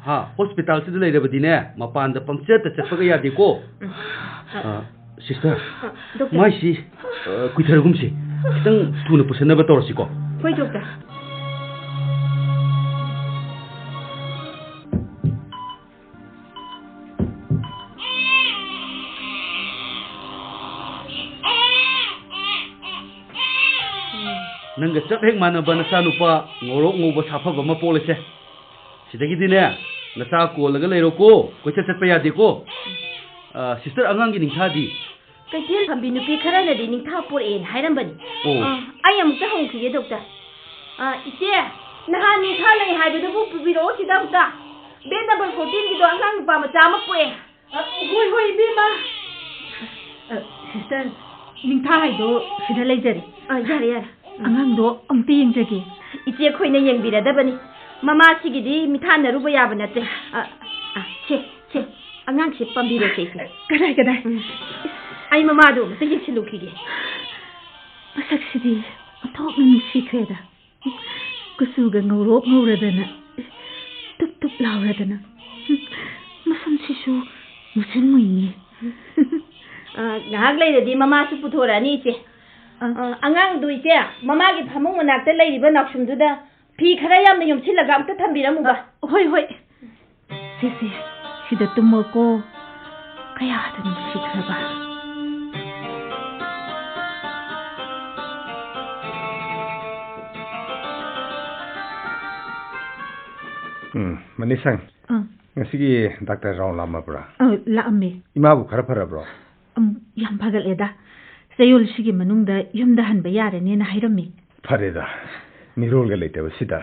ꯍꯥ? ꯍꯣꯁꯄꯤꯇꯥꯜꯁꯤꯗ ꯂꯩꯔꯕꯗꯤꯅꯦ, ꯃꯄꯥꯟꯗ ꯄꯪꯆꯠꯇ ꯆꯠꯄꯒ ꯌꯥꯗꯦꯀꯣ꯫ ꯎꯝ꯫ ꯑ, ꯁꯤꯁꯇꯔ, ꯑ, ꯗꯣꯛꯇꯔ꯫ ꯃꯥꯏꯁꯤ, ꯑ, ꯀꯨꯏꯊꯔꯒꯨꯝꯁꯤ꯫ ꯈꯤꯇꯪ ꯊꯨꯅ ꯄꯨꯁꯟꯅꯕ ꯇꯧꯔꯁꯤꯀꯣ꯫ ꯍꯣꯏ, ꯗꯣꯛꯇꯔ꯫ ꯅꯪꯒ ꯆꯞ ꯍꯦꯛ ꯃꯥꯟꯅꯕ ꯅꯆꯥꯅꯨꯄꯥ ꯉꯧꯔꯣꯛ ꯉꯧꯕ ꯁꯥꯐꯕ ꯑꯃ ꯄꯣꯛꯂꯁꯦ꯫ ꯁꯤꯗꯒꯤꯗꯤꯅꯦ, ꯅꯆꯥ ꯀꯣꯜꯂꯒ ꯂꯩꯔꯣꯀꯣ, ꯀꯣꯏꯆꯠ ꯆꯠꯄ ꯌꯥꯗꯦꯀꯣ꯫ ꯑ, ꯁꯤꯁꯇꯔ, ꯑꯉꯥꯡꯒꯤ ꯅꯤꯡꯊꯥꯗꯤ? ꯀꯩꯊꯦꯜ ꯐꯝꯕꯤ ꯅꯨꯄꯤ ꯈꯔꯅꯗꯤ ꯅꯤꯡꯊꯥ ꯄꯣꯔꯛꯑꯦꯅ ꯍꯥꯏꯔꯝꯕꯅꯤ꯫ ꯑꯣ꯫ ꯑ, ꯑꯩ ꯑꯃꯨꯛꯇ ꯍꯪꯈꯤꯒꯦ, ꯗꯣꯛꯇꯔ꯫ ꯑ, ꯏꯆꯦ, ꯅꯍꯥꯟ ꯅꯤꯡꯊꯥ ꯂꯩ ꯍꯥꯏꯕꯗꯨꯕꯨ ꯄꯨꯕꯤꯔꯛꯑꯣ ꯁꯤꯗ ꯑꯃꯨꯛꯇ꯫ ꯕꯦꯗ ꯅꯝꯕꯔ ꯐꯣꯔꯇꯤꯟꯒꯤꯗꯣ ꯑꯉꯥꯡ ꯅꯨꯄꯥ ꯃꯆꯥ ꯑꯃ ꯄꯣꯛꯑꯦ꯫ ꯑ, ꯍꯣꯏ, ꯍꯣꯏ, ꯏꯕꯦꯝꯃ꯫ ꯑ, ꯁꯤꯁꯇꯔ, ꯅꯤꯡꯊꯥ ꯍꯥꯏꯗꯣ ꯁꯤꯗ ꯂꯩꯖꯔꯦ꯫ ꯑ, ꯌꯥꯔꯦ, ꯌꯥꯔꯦ꯫ ꯑꯉꯥꯡꯗꯣ ꯑꯝꯇ ꯌꯦꯡꯖꯒꯦ꯫ ꯏꯆꯦ ꯑꯩꯈꯣꯏꯅ ꯌꯦꯡꯕꯤꯔꯗꯕꯅꯤ꯫ ꯃꯃꯥꯁꯤꯒꯤꯗꯤ ꯃꯤꯊꯥꯟꯅꯔꯨꯕ ꯌꯥꯕ ꯅꯠꯇꯦ꯫ ꯑ, ꯑ, ꯁꯦ, ꯁꯦ, ꯑꯉꯥꯡꯁꯦ ꯄꯥꯝꯕꯤꯔꯣꯁꯦ, ꯏꯆꯦ꯫ ꯀꯗꯥꯏ, ꯀꯗꯥꯏ? ꯎꯝ꯫ ꯑꯩ ꯃꯃꯥꯗꯣ ꯑꯝꯇ ꯌꯦꯡꯁꯤꯜꯂꯨꯈꯤꯒꯦ꯫ ꯃꯁꯛꯁꯤꯗꯤ ꯑꯣꯟꯊꯣꯛꯅ ꯅꯨꯡꯁꯤꯈ꯭ꯔꯦꯗ꯫ ꯀꯨꯆꯨꯒ ꯉꯧꯔꯣꯛ ꯉꯧꯔꯗꯅ, ꯇꯨꯞ ꯇꯨꯞ ꯂꯥꯎꯔꯗꯅ, ꯃꯁꯝꯁꯤꯁꯨ ꯃꯨꯁꯟ ꯃꯨꯏꯅꯦ꯫ ꯑ, ꯉꯥꯏꯍꯥꯛ ꯂꯩꯔꯗꯤ ꯃꯃꯥꯁꯨ ꯄꯨꯊꯣꯔꯛꯑꯅꯤ, ꯏꯆꯦ꯫ ꯑ꯫ ꯑ, ꯑꯉꯥꯡꯗꯨ, ꯏꯆꯦ, ꯃꯃꯥꯒꯤ ꯐꯃꯨꯡ ꯃꯅꯥꯛꯇ ꯂꯩꯔꯤꯕ ꯅꯥꯎꯁꯨꯝꯗꯨꯗ ꯐꯤ ꯈꯔ ꯌꯥꯝꯅ ꯌꯣꯝꯁꯤꯜꯂꯒ ꯑꯝꯇ ꯊꯝꯕꯤꯔꯝꯃꯨꯕ꯫ ꯍꯣꯏ, ꯍꯣꯏ꯫ ꯁꯦ, ꯁꯦ, ꯁꯤꯗ ꯇꯨꯝꯃꯣꯀꯣ꯫ ꯀꯌꯥꯗ ꯅꯨꯡꯁꯤꯈ꯭ꯔꯕ꯫ ꯎꯝ, ꯃꯅꯤꯁꯪ, ꯑꯥ꯫ ꯉꯁꯤꯒꯤ ꯗꯥꯛꯇꯔ ꯔꯥꯎꯟ ꯂꯥꯛꯑꯝꯃꯕ꯭ꯔꯥ? ꯑꯥ, ꯂꯥꯛꯑꯝꯃꯦ꯫ ꯏꯃꯥꯕꯨ ꯈꯔ ꯐꯔꯕ꯭ꯔꯣ? ꯎꯝ, ꯌꯥꯝ ꯐꯒꯠꯂꯦꯗ꯫ ꯆꯌꯣꯜꯁꯤꯒꯤ ꯃꯅꯨꯡꯗ ꯌꯨꯝꯗ ꯍꯟꯕ ꯌꯥꯔꯅꯦꯅ ꯍꯥꯏꯔꯝꯃꯤ꯫ ꯐꯔꯦꯗ, ꯃꯤꯔꯣꯜꯒ ꯂꯩꯇꯕꯁꯤꯗ꯫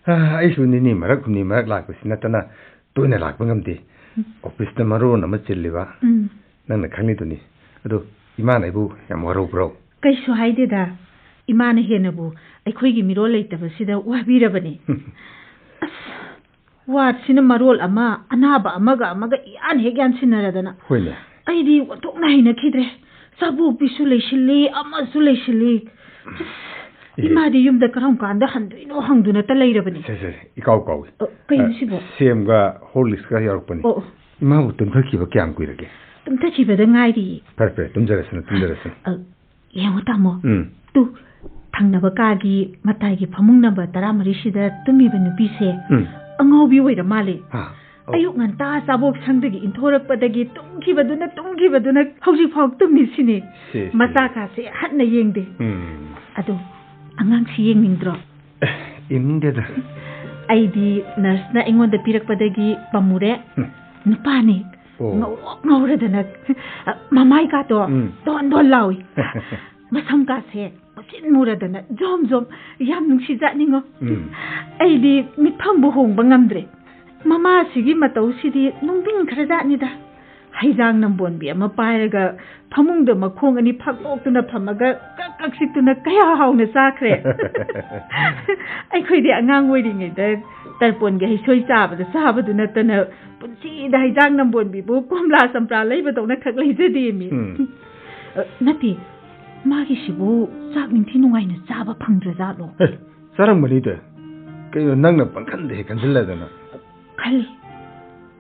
ꯑ, ꯑꯩꯁꯨ ꯅꯤꯅꯤ ꯃꯔꯛ, ꯍꯨꯝꯅꯤ ꯃꯔꯛ ꯂꯥꯛꯄꯁꯤ ꯅꯠꯇꯅ ꯇꯣꯏꯅ ꯂꯥꯛꯄ ꯉꯝꯗꯦ꯫ ꯎꯝ꯫ ꯑꯣꯐꯤꯁꯇ ꯃꯔꯣꯟ ꯑꯃ ꯆꯤꯜꯂꯤꯕ꯫ ꯎꯝ꯫ ꯅꯪꯅ ꯈꯪꯉꯤꯗꯨꯅꯤ꯫ ꯑꯗꯣ ꯏꯃꯥꯅ ꯑꯩꯕꯨ ꯌꯥꯝ ꯋꯥꯔꯧꯕ꯭ꯔꯣ? ꯀꯩꯁꯨ ꯍꯥꯏꯗꯦꯗ꯫ ꯏꯃꯥꯅ ꯍꯦꯟꯅꯕꯨ ꯑꯩꯈꯣꯏꯒꯤ ꯃꯤꯔꯣꯜ ꯂꯩꯇꯕꯁꯤꯗ ꯋꯥꯕꯤꯔꯕꯅꯤ꯫ ꯑꯁ, ꯋꯥꯔꯗꯁꯤꯅ ꯃꯔꯣꯜ ꯑꯃ, ꯑꯅꯥꯕ ꯑꯃꯒ ꯑꯃꯒ ꯏꯌꯥꯟ ꯍꯦꯛ ꯌꯥꯟꯁꯤꯟꯅꯔꯗꯅ꯫ ꯍꯣꯏꯅꯦ꯫ ꯑꯩꯗꯤ ꯑꯣꯟꯊꯣꯛꯅ ꯍꯩꯅꯈꯤꯗ꯭ꯔꯦ꯫ ꯆꯥꯕꯣꯛꯄꯤꯁꯨ ꯂꯩꯁꯤꯜꯂꯤ, ꯑꯃꯁꯨ ꯂꯩꯁꯤꯜꯂꯤ꯫ ꯑꯁ, ꯏꯍꯦ꯫ ꯏꯃꯥꯗꯤ ꯌꯨꯝꯗ ꯀꯔꯝ ꯀꯥꯟꯗ ꯍꯟꯗꯣꯏꯅꯣ ꯍꯪꯗꯨꯅꯇ ꯂꯩꯔꯕꯅꯤ꯫ ꯁꯦ, ꯁꯦ, ꯏꯀꯥꯎ ꯀꯥꯎꯏ꯫ ꯑ, ꯀꯩꯅꯣ ꯑ, ꯁꯤꯕꯣ? ꯁꯦꯝꯒ ꯍꯣꯔꯂꯤꯛꯁꯀ ꯌꯥꯎꯔꯛꯄꯅꯤ꯫ ꯑꯣ, ꯑꯣ꯫ ꯏꯃꯥꯕꯨ ꯇꯨꯝꯊꯈꯤꯕ ꯀꯌꯥꯝ ꯀꯨꯏꯔꯒꯦ? ꯇꯨꯝꯊꯈꯤꯕꯗ ꯉꯥꯏꯔꯤ꯫ ꯐꯔꯦ, ꯐꯔꯦ, ꯇꯨꯝꯖꯔꯁꯅꯨ, ꯇꯨꯝꯖꯔꯁꯅꯨ꯫ ꯑ, ꯌꯦꯡꯉꯨ ꯇꯥꯃꯣ꯫ ꯎꯝ꯫ ꯇꯨ, ꯊꯪꯅꯕ ꯀꯥꯒꯤ ꯃꯇꯥꯏꯒꯤ ꯐꯃꯨꯡ ꯅꯝꯕꯔ ꯇꯔꯥꯃꯔꯤꯁꯤꯗ ꯇꯨꯝꯃꯤꯕ ꯅꯨꯄꯤꯁꯦ ꯎꯝ꯫ ꯑꯉꯥꯎꯕꯤ ꯑꯣꯏꯔ ꯃꯥꯜꯂꯦ꯫ ꯍꯥ? ꯑꯣ꯫ ꯑꯌꯨꯛ ꯉꯟꯇꯥ ꯆꯥꯕꯣꯛ ꯁꯪꯗꯒꯤ ꯏꯟꯊꯣꯔꯛꯄꯗꯒꯤ ꯇꯨꯝꯈꯤꯕꯗꯨꯅ, ꯇꯨꯝꯈꯤꯕꯗꯨꯅ ꯍꯧꯖꯤꯛꯐꯥꯎ ꯇꯨꯝꯃꯤꯁꯤꯅꯦ꯫ ꯁꯦ, ꯁꯦ꯫ ꯃꯆꯥ ꯀꯥꯁꯦ ꯍꯟꯅ ꯌꯦꯡꯗꯦ꯫ ꯎꯝ꯫ ꯑꯗꯣ ꯑꯉꯥꯡꯁꯤ ꯌꯦꯡꯅꯤꯡꯗ꯭ꯔꯣ? ꯑꯦ, ꯌꯦꯡꯅꯤꯡꯗꯦꯗ꯫ ꯑꯩꯗꯤ ꯅꯔꯁꯅ ꯑꯩꯉꯣꯟꯗ ꯄꯤꯔꯛꯄꯗꯒꯤ ꯄꯝꯃꯨꯔꯦ꯫ ꯎꯝ꯫ ꯅꯨꯄꯥꯅꯤ꯫ ꯑꯣ꯫ ꯉꯧꯔꯣꯛ ꯉꯧꯔꯗꯅ, ꯃꯃꯥꯏ ꯀꯥꯇꯣ ꯎꯝ꯫ ꯗꯣꯟ ꯗꯣꯟ ꯂꯥꯎꯏ꯫ ꯃꯁꯝ ꯀꯥꯁꯦ ꯃꯨꯁꯤꯟ ꯃꯨꯔꯗꯅ ꯖꯣꯝ ꯖꯣꯝ, ꯌꯥꯝ ꯅꯨꯡꯁꯤꯖꯥꯠꯅꯤꯉꯣ꯫ ꯎꯝ꯫ ꯑꯩꯗꯤ ꯃꯤꯠꯐꯝꯕꯨ ꯍꯣꯡꯕ ꯉꯝꯗ꯭ꯔꯦ꯫ ꯃꯃꯥꯁꯤꯒꯤ ꯃꯇꯧꯁꯤꯗꯤ ꯅꯨꯡꯗꯤꯡ ꯈꯔꯖꯥꯠꯅꯤꯗ꯫ ꯍꯩꯖꯥꯡ ꯅꯝꯕꯣꯟꯕꯤ ꯑꯃ ꯄꯥꯏꯔꯒ ꯐꯃꯨꯡꯗ ꯃꯈꯣꯡ ꯑꯅꯤ ꯐꯥꯛꯇꯣꯛꯇꯨꯅ ꯐꯝꯃꯒ ꯀꯛ ꯀꯛ ꯁꯤꯛꯇꯨꯅ ꯀꯌꯥ ꯍꯥꯎꯅ ꯆꯥꯈ꯭ꯔꯦ꯫ ꯑꯩꯈꯣꯏꯗꯤ ꯑꯉꯥꯡ ꯑꯣꯏꯔꯤꯉꯩꯗ ꯇꯔꯄꯣꯟꯒꯤ ꯍꯩꯁꯣꯏ ꯆꯥꯕꯗ ꯆꯥꯕꯗꯨ ꯅꯠꯇꯅ ꯄꯨꯟꯁꯤꯗ ꯍꯩꯖꯥꯡ ꯅꯝꯕꯣꯟꯕꯤꯕꯨ ꯀꯣꯝꯂꯥ ꯆꯝꯄ꯭ꯔꯥ ꯂꯩꯕꯗꯧꯅ ꯈꯛ ꯂꯩꯖꯗꯦꯃꯤ꯫ ꯎꯝ꯫ ꯑ, ꯅꯠꯇꯦ, ꯃꯥꯒꯤꯁꯤꯕꯨ ꯆꯥꯛ ꯅꯤꯡꯊꯤ ꯅꯨꯡꯉꯥꯏꯅ ꯆꯥꯕ ꯐꯪꯗ꯭ꯔꯖꯥꯠꯂꯣ? ꯑꯦ, ꯆꯥꯔꯝꯒꯅꯤꯗ꯫ ꯀꯩꯅꯣ, ꯅꯪꯅ ꯄꯪꯈꯟꯗ ꯍꯦꯛ ꯈꯟꯖꯤꯜꯂꯗꯅ꯫ ꯈꯜꯂꯤ꯫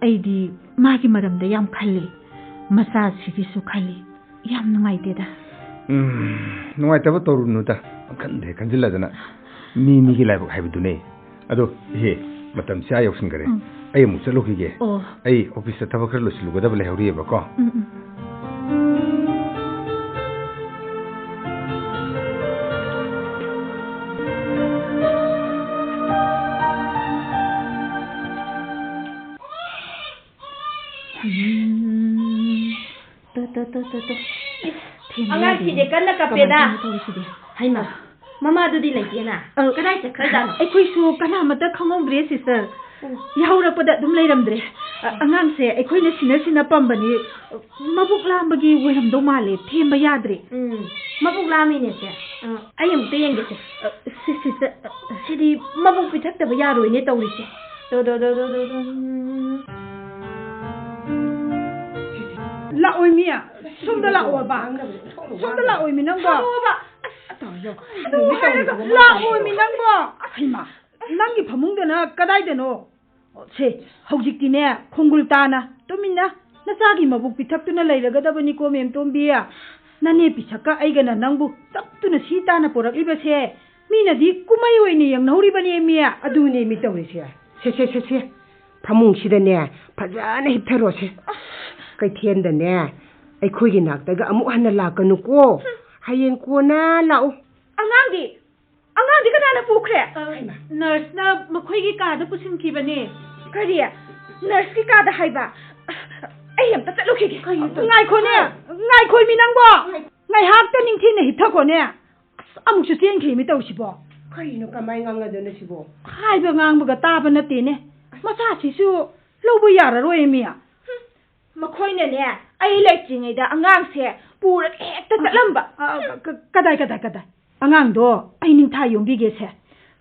ꯑꯩꯗꯤ ꯃꯥꯒꯤ ꯃꯔꯝꯗ ꯌꯥꯝ ꯈꯜꯂꯤ꯫ ꯃꯆꯥꯁꯤꯒꯤꯁꯨ ꯈꯜꯂꯤ꯫ ꯌꯥꯝ ꯅꯨꯡꯉꯥꯏꯇꯦꯗ꯫ ꯎꯝ, ꯅꯨꯡꯉꯥꯏꯇꯕ ꯇꯧꯔꯨꯅꯨꯗ꯫ ꯄꯪꯈꯟꯗ ꯍꯦꯛ ꯈꯟꯖꯤꯜꯂꯗꯅ꯫ ꯃꯤ ꯃꯤꯒꯤ ꯂꯥꯏꯕꯛ ꯍꯥꯏꯕꯗꯨꯅꯦ꯫ ꯑꯗꯣ, ꯏꯍꯦ, ꯃꯇꯝꯁꯦ ꯑꯥ ꯌꯧꯁꯤꯟꯈꯔꯦ꯫ ꯎꯝ꯫ ꯑꯩ ꯑꯃꯨꯛ ꯆꯠꯂꯨꯈꯤꯒꯦ꯫ ꯑꯣ꯫ ꯑꯩ ꯑꯣꯐꯤꯁꯇ ꯊꯕꯛ ꯈꯔ ꯂꯣꯏꯁꯤꯜꯂꯨꯒꯗꯕ ꯂꯩꯍꯧꯔꯤꯑꯕꯀꯣ꯫ ꯎꯝ, ꯎꯝ꯫ ꯎꯝ꯫ ꯇꯣ, ꯇꯣ, ꯇꯣ, ꯇꯣ, ꯇꯣ꯫ ꯏꯁ, ꯊꯦꯝꯕ ꯑꯉꯥꯡꯁꯤꯗꯤ ꯌꯥꯗꯦꯅꯦ꯫ ꯀꯟꯅ ꯀꯞꯄꯦꯗ꯫ ꯀꯃꯥꯏꯅ ꯇꯧꯔꯤꯁꯤꯗꯤ? ꯍꯩꯃꯥ, ꯃꯃꯥꯗꯨꯗꯤ ꯂꯩꯇꯦꯅ꯫ ꯑ, ꯀꯗꯥꯏ ꯆꯠꯈ꯭ꯔꯖꯥꯠꯅꯣ? ꯑꯩꯈꯣꯏꯁꯨ ꯀꯅꯥꯃꯠꯇ ꯈꯪꯍꯧꯗ꯭ꯔꯦ, ꯁꯤꯁꯇꯔ꯫ ꯎꯝ꯫ ꯌꯥꯍꯧꯔꯛꯄꯗ ꯑꯗꯨꯝ ꯂꯩꯔꯝꯗ꯭ꯔꯦ꯫ ꯑ, ꯑꯉꯥꯡꯁꯦ ꯑꯩꯈꯣꯏꯅ ꯁꯤꯟꯅ ꯁꯤꯟꯅ ꯄꯝꯕꯅꯤ꯫ ꯃꯕꯨꯛ ꯂꯥꯝꯕꯒꯤ ꯑꯣꯏꯔꯝꯗꯧ ꯃꯥꯜꯂꯦ, ꯊꯦꯝꯕ ꯌꯥꯗ꯭ꯔꯦ꯫ ꯎꯝ, ꯃꯕꯨꯛ ꯂꯥꯝꯃꯤꯅꯦ, ꯁꯦ꯫ ꯑ, ꯑꯩ ꯑꯃꯨꯛꯇ ꯌꯦꯡꯒꯦꯁꯦ꯫ ꯑ, ꯁꯤ, ꯁꯤꯁꯇꯔ, ꯑ, ꯁꯤꯗꯤ ꯃꯕꯨꯛ ꯄꯤꯊꯛꯇꯕ ꯌꯥꯔꯣꯏꯅꯦ ꯇꯧꯔꯤꯁꯦ꯫ ꯗꯣ, ꯗꯣ, ꯗꯣ, ꯗꯣ, ꯗꯣ, ꯗꯣ꯫ ꯎꯝ꯫ ꯂꯥꯛꯑꯣꯏꯃꯤ, ꯁꯣꯝꯗ ꯂꯥꯛꯑꯣꯕ꯫ ꯁꯣꯝꯗ ꯂꯥꯛꯑꯣꯏꯃꯤ ꯅꯪꯕꯣ꯫ ꯊꯥꯗꯣꯛꯑꯣꯕ꯫ ꯑꯁ, ꯇꯧꯔꯤꯗꯣ꯫ ꯑꯗꯨ ꯍꯥꯏꯔꯒ ꯂꯥꯛꯑꯣꯏꯃꯤ ꯅꯪꯕꯣ꯫ ꯍꯩꯃꯥ, ꯅꯪꯒꯤ ꯐꯃꯨꯡꯗꯅ ꯀꯗꯥꯏꯗꯅꯣ? ꯁꯦ, ꯍꯧꯖꯤꯛꯇꯤꯅꯦ, ꯈꯣꯡꯒꯨꯜ ꯇꯥꯅ, ꯇꯨꯃꯤꯟꯅ ꯅꯆꯥꯒꯤ ꯃꯕꯨꯛ ꯄꯤꯊꯛꯇꯨꯅ ꯂꯩꯔꯒꯗꯕꯅꯤꯀꯣ, ꯃꯦꯝꯇꯣꯝꯕꯤ꯫ ꯅꯅꯦ ꯄꯤꯁꯛꯀ ꯑꯩꯒꯅ ꯅꯪꯕꯨ ꯆꯞꯇꯨꯅ ꯁꯤ ꯇꯥꯅ ꯄꯣꯔꯛꯂꯤꯕꯁꯦ, ꯃꯤꯅꯗꯤ ꯀꯨꯝꯍꯩ ꯑꯣꯏꯅ ꯌꯦꯡꯅꯍꯧꯔꯤꯕꯅꯦ, ꯃꯤ꯫ ꯑꯗꯨꯅꯦ ꯃꯤ ꯇꯧꯔꯤꯁꯦ꯫ ꯁꯦ, ꯁꯦ, ꯁꯦ, ꯁꯦ꯫ ꯐꯃꯨꯡꯁꯤꯗꯅꯦ, ꯐꯖꯅ ꯍꯤꯞꯊꯔꯣꯁꯦ꯫ ꯀꯩꯊꯦꯜꯗꯅꯦ, ꯑꯩꯈꯣꯏꯒꯤ ꯅꯥꯛꯇꯒ ꯑꯃꯨꯛ ꯍꯟꯅ ꯂꯥꯛꯀꯅꯨꯀꯣ꯫ ꯍꯌꯦꯡ ꯀꯣꯟꯅ ꯂꯥꯛꯎ꯫ ꯑꯉꯥꯡꯗꯤ, ꯑꯉꯥꯡꯗꯤ ꯀꯅꯥꯅ ꯄꯨꯈ꯭ꯔꯦ? ꯑ, ꯍꯩꯃꯥ꯫ ꯅꯔꯁꯅ ꯃꯈꯣꯏꯒꯤ ꯀꯥꯗ ꯄꯨꯁꯤꯟꯈꯤꯕꯅꯦ꯫ ꯀꯔꯤ? ꯅꯔꯁꯀꯤ ꯀꯥꯗ ꯍꯥꯏꯕ? ꯑꯩ ꯑꯝꯇ ꯆꯠꯂꯨꯈꯤꯒꯦ꯫ ꯀꯩꯅꯣ ꯇꯧ-, ꯉꯥꯏꯈꯣꯅꯦ, ꯉꯥꯏꯈꯣꯃꯤ ꯅꯪꯕꯣ꯫ ꯉꯥꯏ-, ꯉꯥꯏꯍꯥꯛꯇ ꯅꯤꯡꯊꯤꯅ ꯍꯤꯞꯊꯈꯣꯅꯦ꯫ ꯑꯁ, ꯑꯃꯨꯛꯁꯨ ꯆꯦꯟꯈ꯭ꯔꯦꯃꯤ ꯇꯧꯔꯤꯁꯤꯕꯣ꯫ ꯀꯔꯤꯅꯣ, ꯀꯃꯥꯏ ꯉꯥꯡꯅꯗꯣꯏꯅꯣ ꯁꯤꯕꯣ? ꯍꯥꯏꯕ ꯉꯥꯡꯕꯒ ꯇꯥꯕ ꯅꯠꯇꯦꯅꯦ꯫ ꯃꯆꯥꯁꯤꯁꯨ ꯂꯧꯕ ꯌꯥꯔꯔꯣꯏ, ꯃꯤ꯫ ꯃꯈꯣꯏꯅꯅꯦ, ꯑꯩ ꯂꯩꯇ꯭ꯔꯤꯉꯩꯗ ꯑꯉꯥꯡꯁꯦ ꯄꯨꯔꯒ ꯍꯦꯛꯇ ꯆꯠꯂꯝꯕ꯫ ꯑ, ꯀ-, ꯀꯗꯥꯏ, ꯀꯗꯥꯏ, ꯀꯗꯥꯏ? ꯑꯉꯥꯡꯗꯣ ꯑꯩ ꯅꯤꯡꯊꯥ ꯌꯣꯝꯕꯤꯒꯦꯁꯦ꯫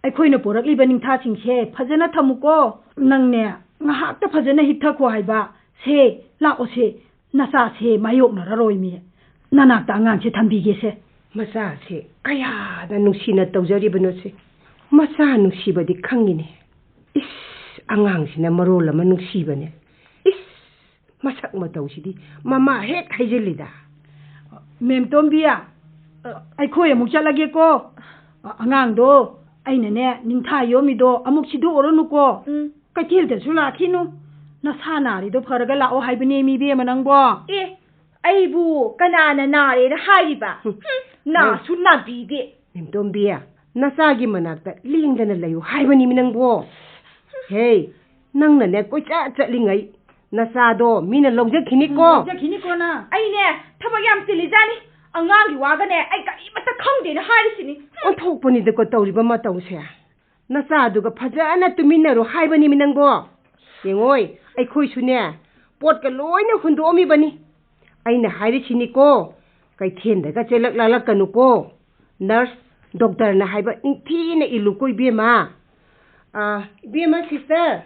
ꯑꯩꯈꯣꯏꯅ ꯄꯨꯔꯛꯂꯤꯕ ꯅꯤꯡꯊꯥꯁꯤꯡꯁꯦ ꯐꯖꯅ ꯊꯝꯃꯨꯀꯣ꯫ ꯅꯪꯅꯦ, ꯉꯥꯏꯍꯥꯛꯇ ꯐꯖꯅ ꯍꯤꯞꯊꯈꯣ ꯍꯥꯏꯕ꯫ ꯁꯦ, ꯂꯥꯛꯑꯣꯁꯦ, ꯅꯆꯥꯁꯦ ꯃꯥꯌꯣꯛꯅꯔꯔꯣꯏ, ꯃꯤ꯫ ꯅꯅꯥꯛꯇ ꯑꯉꯥꯡꯁꯦ ꯊꯝꯕꯤꯒꯦꯁꯦ꯫ ꯃꯆꯥꯁꯦ ꯀꯌꯥꯗ ꯅꯨꯡꯁꯤꯅ ꯇꯧꯖꯔꯤꯕꯅꯣ ꯁꯦ꯫ ꯃꯆꯥ ꯅꯨꯡꯁꯤꯕꯗꯤ ꯈꯪꯉꯤꯅꯦ꯫ ꯏꯁ, ꯑꯉꯥꯡꯁꯤꯅ ꯃꯔꯣꯜ ꯑꯃ ꯅꯨꯡꯁꯤꯕꯅꯦ꯫ ꯏꯁ, ꯃꯁꯛ ꯃꯇꯧꯁꯤꯗꯤ ꯃꯃꯥ ꯍꯦꯛ ꯍꯩꯖꯤꯜꯂꯤꯗ꯫ ꯃꯦꯝ ꯇꯣꯝꯕꯤ, ꯑ, ꯑꯩꯈꯣꯏ ꯑꯃꯨꯛ ꯆꯠꯂꯒꯦꯀꯣ꯫ ꯑ, ꯑꯉꯥꯡꯗꯣ ꯑꯩꯅꯅꯦ, ꯅꯤꯡꯊꯥ ꯌꯣꯝꯃꯤꯗꯣ ꯑꯃꯨꯛ ꯁꯤꯗꯣꯛꯎꯔꯅꯨꯀꯣ꯫ ꯎꯝ꯫ ꯀꯩꯊꯦꯜꯗꯁꯨ ꯂꯥꯛꯈꯤꯅꯨ꯫ ꯅꯁꯥ ꯅꯥꯔꯤꯗꯣ ꯐꯔꯒ ꯂꯥꯛꯑꯣ ꯍꯥꯏꯕꯅꯦ, ꯃꯤ ꯏꯕꯦꯝꯃ ꯅꯪꯕꯣ꯫ ꯑꯦ, ꯑꯩꯕꯨ ꯀꯅꯥꯅ ꯅꯥꯔꯦꯅ ꯍꯥꯏꯔꯤꯕ? ꯍꯨꯝ꯫ ꯍꯨꯝ, ꯅꯥꯁꯨ ꯅꯥꯕꯤꯗꯦ꯫ ꯅꯦꯝꯇꯣꯝꯕꯤ, ꯅꯆꯥꯒꯤ ꯃꯅꯥꯛꯇ ꯂꯦꯡꯗꯅ ꯂꯩꯌꯨ ꯍꯥꯏꯕꯅꯤꯃꯤ ꯅꯪꯕꯣ꯫ ꯍꯦ, ꯅꯪꯅꯅꯦ ꯀꯣꯏꯆꯠ ꯆꯠꯂꯤꯉꯩ ꯅꯆꯥꯗꯣ ꯃꯤꯅ ꯂꯧꯖꯈꯤꯅꯤꯀꯣ꯫ ꯂꯧꯖꯈꯤꯅꯤꯀꯣ ꯅꯪ꯫ ꯑꯩꯅꯦ ꯊꯕꯛ ꯌꯥꯝ ꯆꯤꯜꯂꯤꯖꯥꯠꯅꯤ꯫ ꯑꯉꯥꯡꯒꯤ ꯋꯥꯒꯅꯦ ꯑꯩ ꯀꯔꯤꯃꯠꯇ ꯈꯪꯗꯦꯅ ꯍꯥꯏꯔꯤꯁꯤꯅꯤ꯫ ꯑꯣꯟꯊꯣꯛꯄꯅꯤꯗꯀꯣ ꯇꯧꯔꯤꯕ ꯃꯇꯧꯁꯦ꯫ ꯅꯆꯥꯗꯨꯒ ꯐꯖꯅ ꯇꯨꯃꯤꯟꯅꯔꯨ ꯍꯥꯏꯕꯅꯤꯃꯤ ꯅꯪꯕꯣ꯫ ꯌꯦꯡꯉꯣꯏ, ꯑꯩꯈꯣꯏꯁꯨꯅꯦ ꯄꯣꯠꯀ ꯂꯣꯏꯅ ꯍꯨꯟꯗꯣꯛꯑꯝꯃꯤꯕꯅꯤ꯫ ꯑꯩꯅ ꯍꯥꯏꯔꯤꯁꯤꯅꯤꯀꯣ, ꯀꯩꯊꯦꯜꯗꯒ ꯆꯦꯜꯂꯛ ꯂꯥꯜꯂꯛꯀꯅꯨꯀꯣ꯫ ꯅꯔꯁ, ꯗꯣꯛꯇꯔꯅ ꯍꯥꯏꯕ ꯅꯤꯡꯊꯤꯅ ꯏꯜꯂꯨꯀꯣ ꯏꯕꯦꯝꯃ꯫ ꯑꯥ, ꯏꯕꯦꯝꯃ, ꯁꯤꯁꯇꯔ,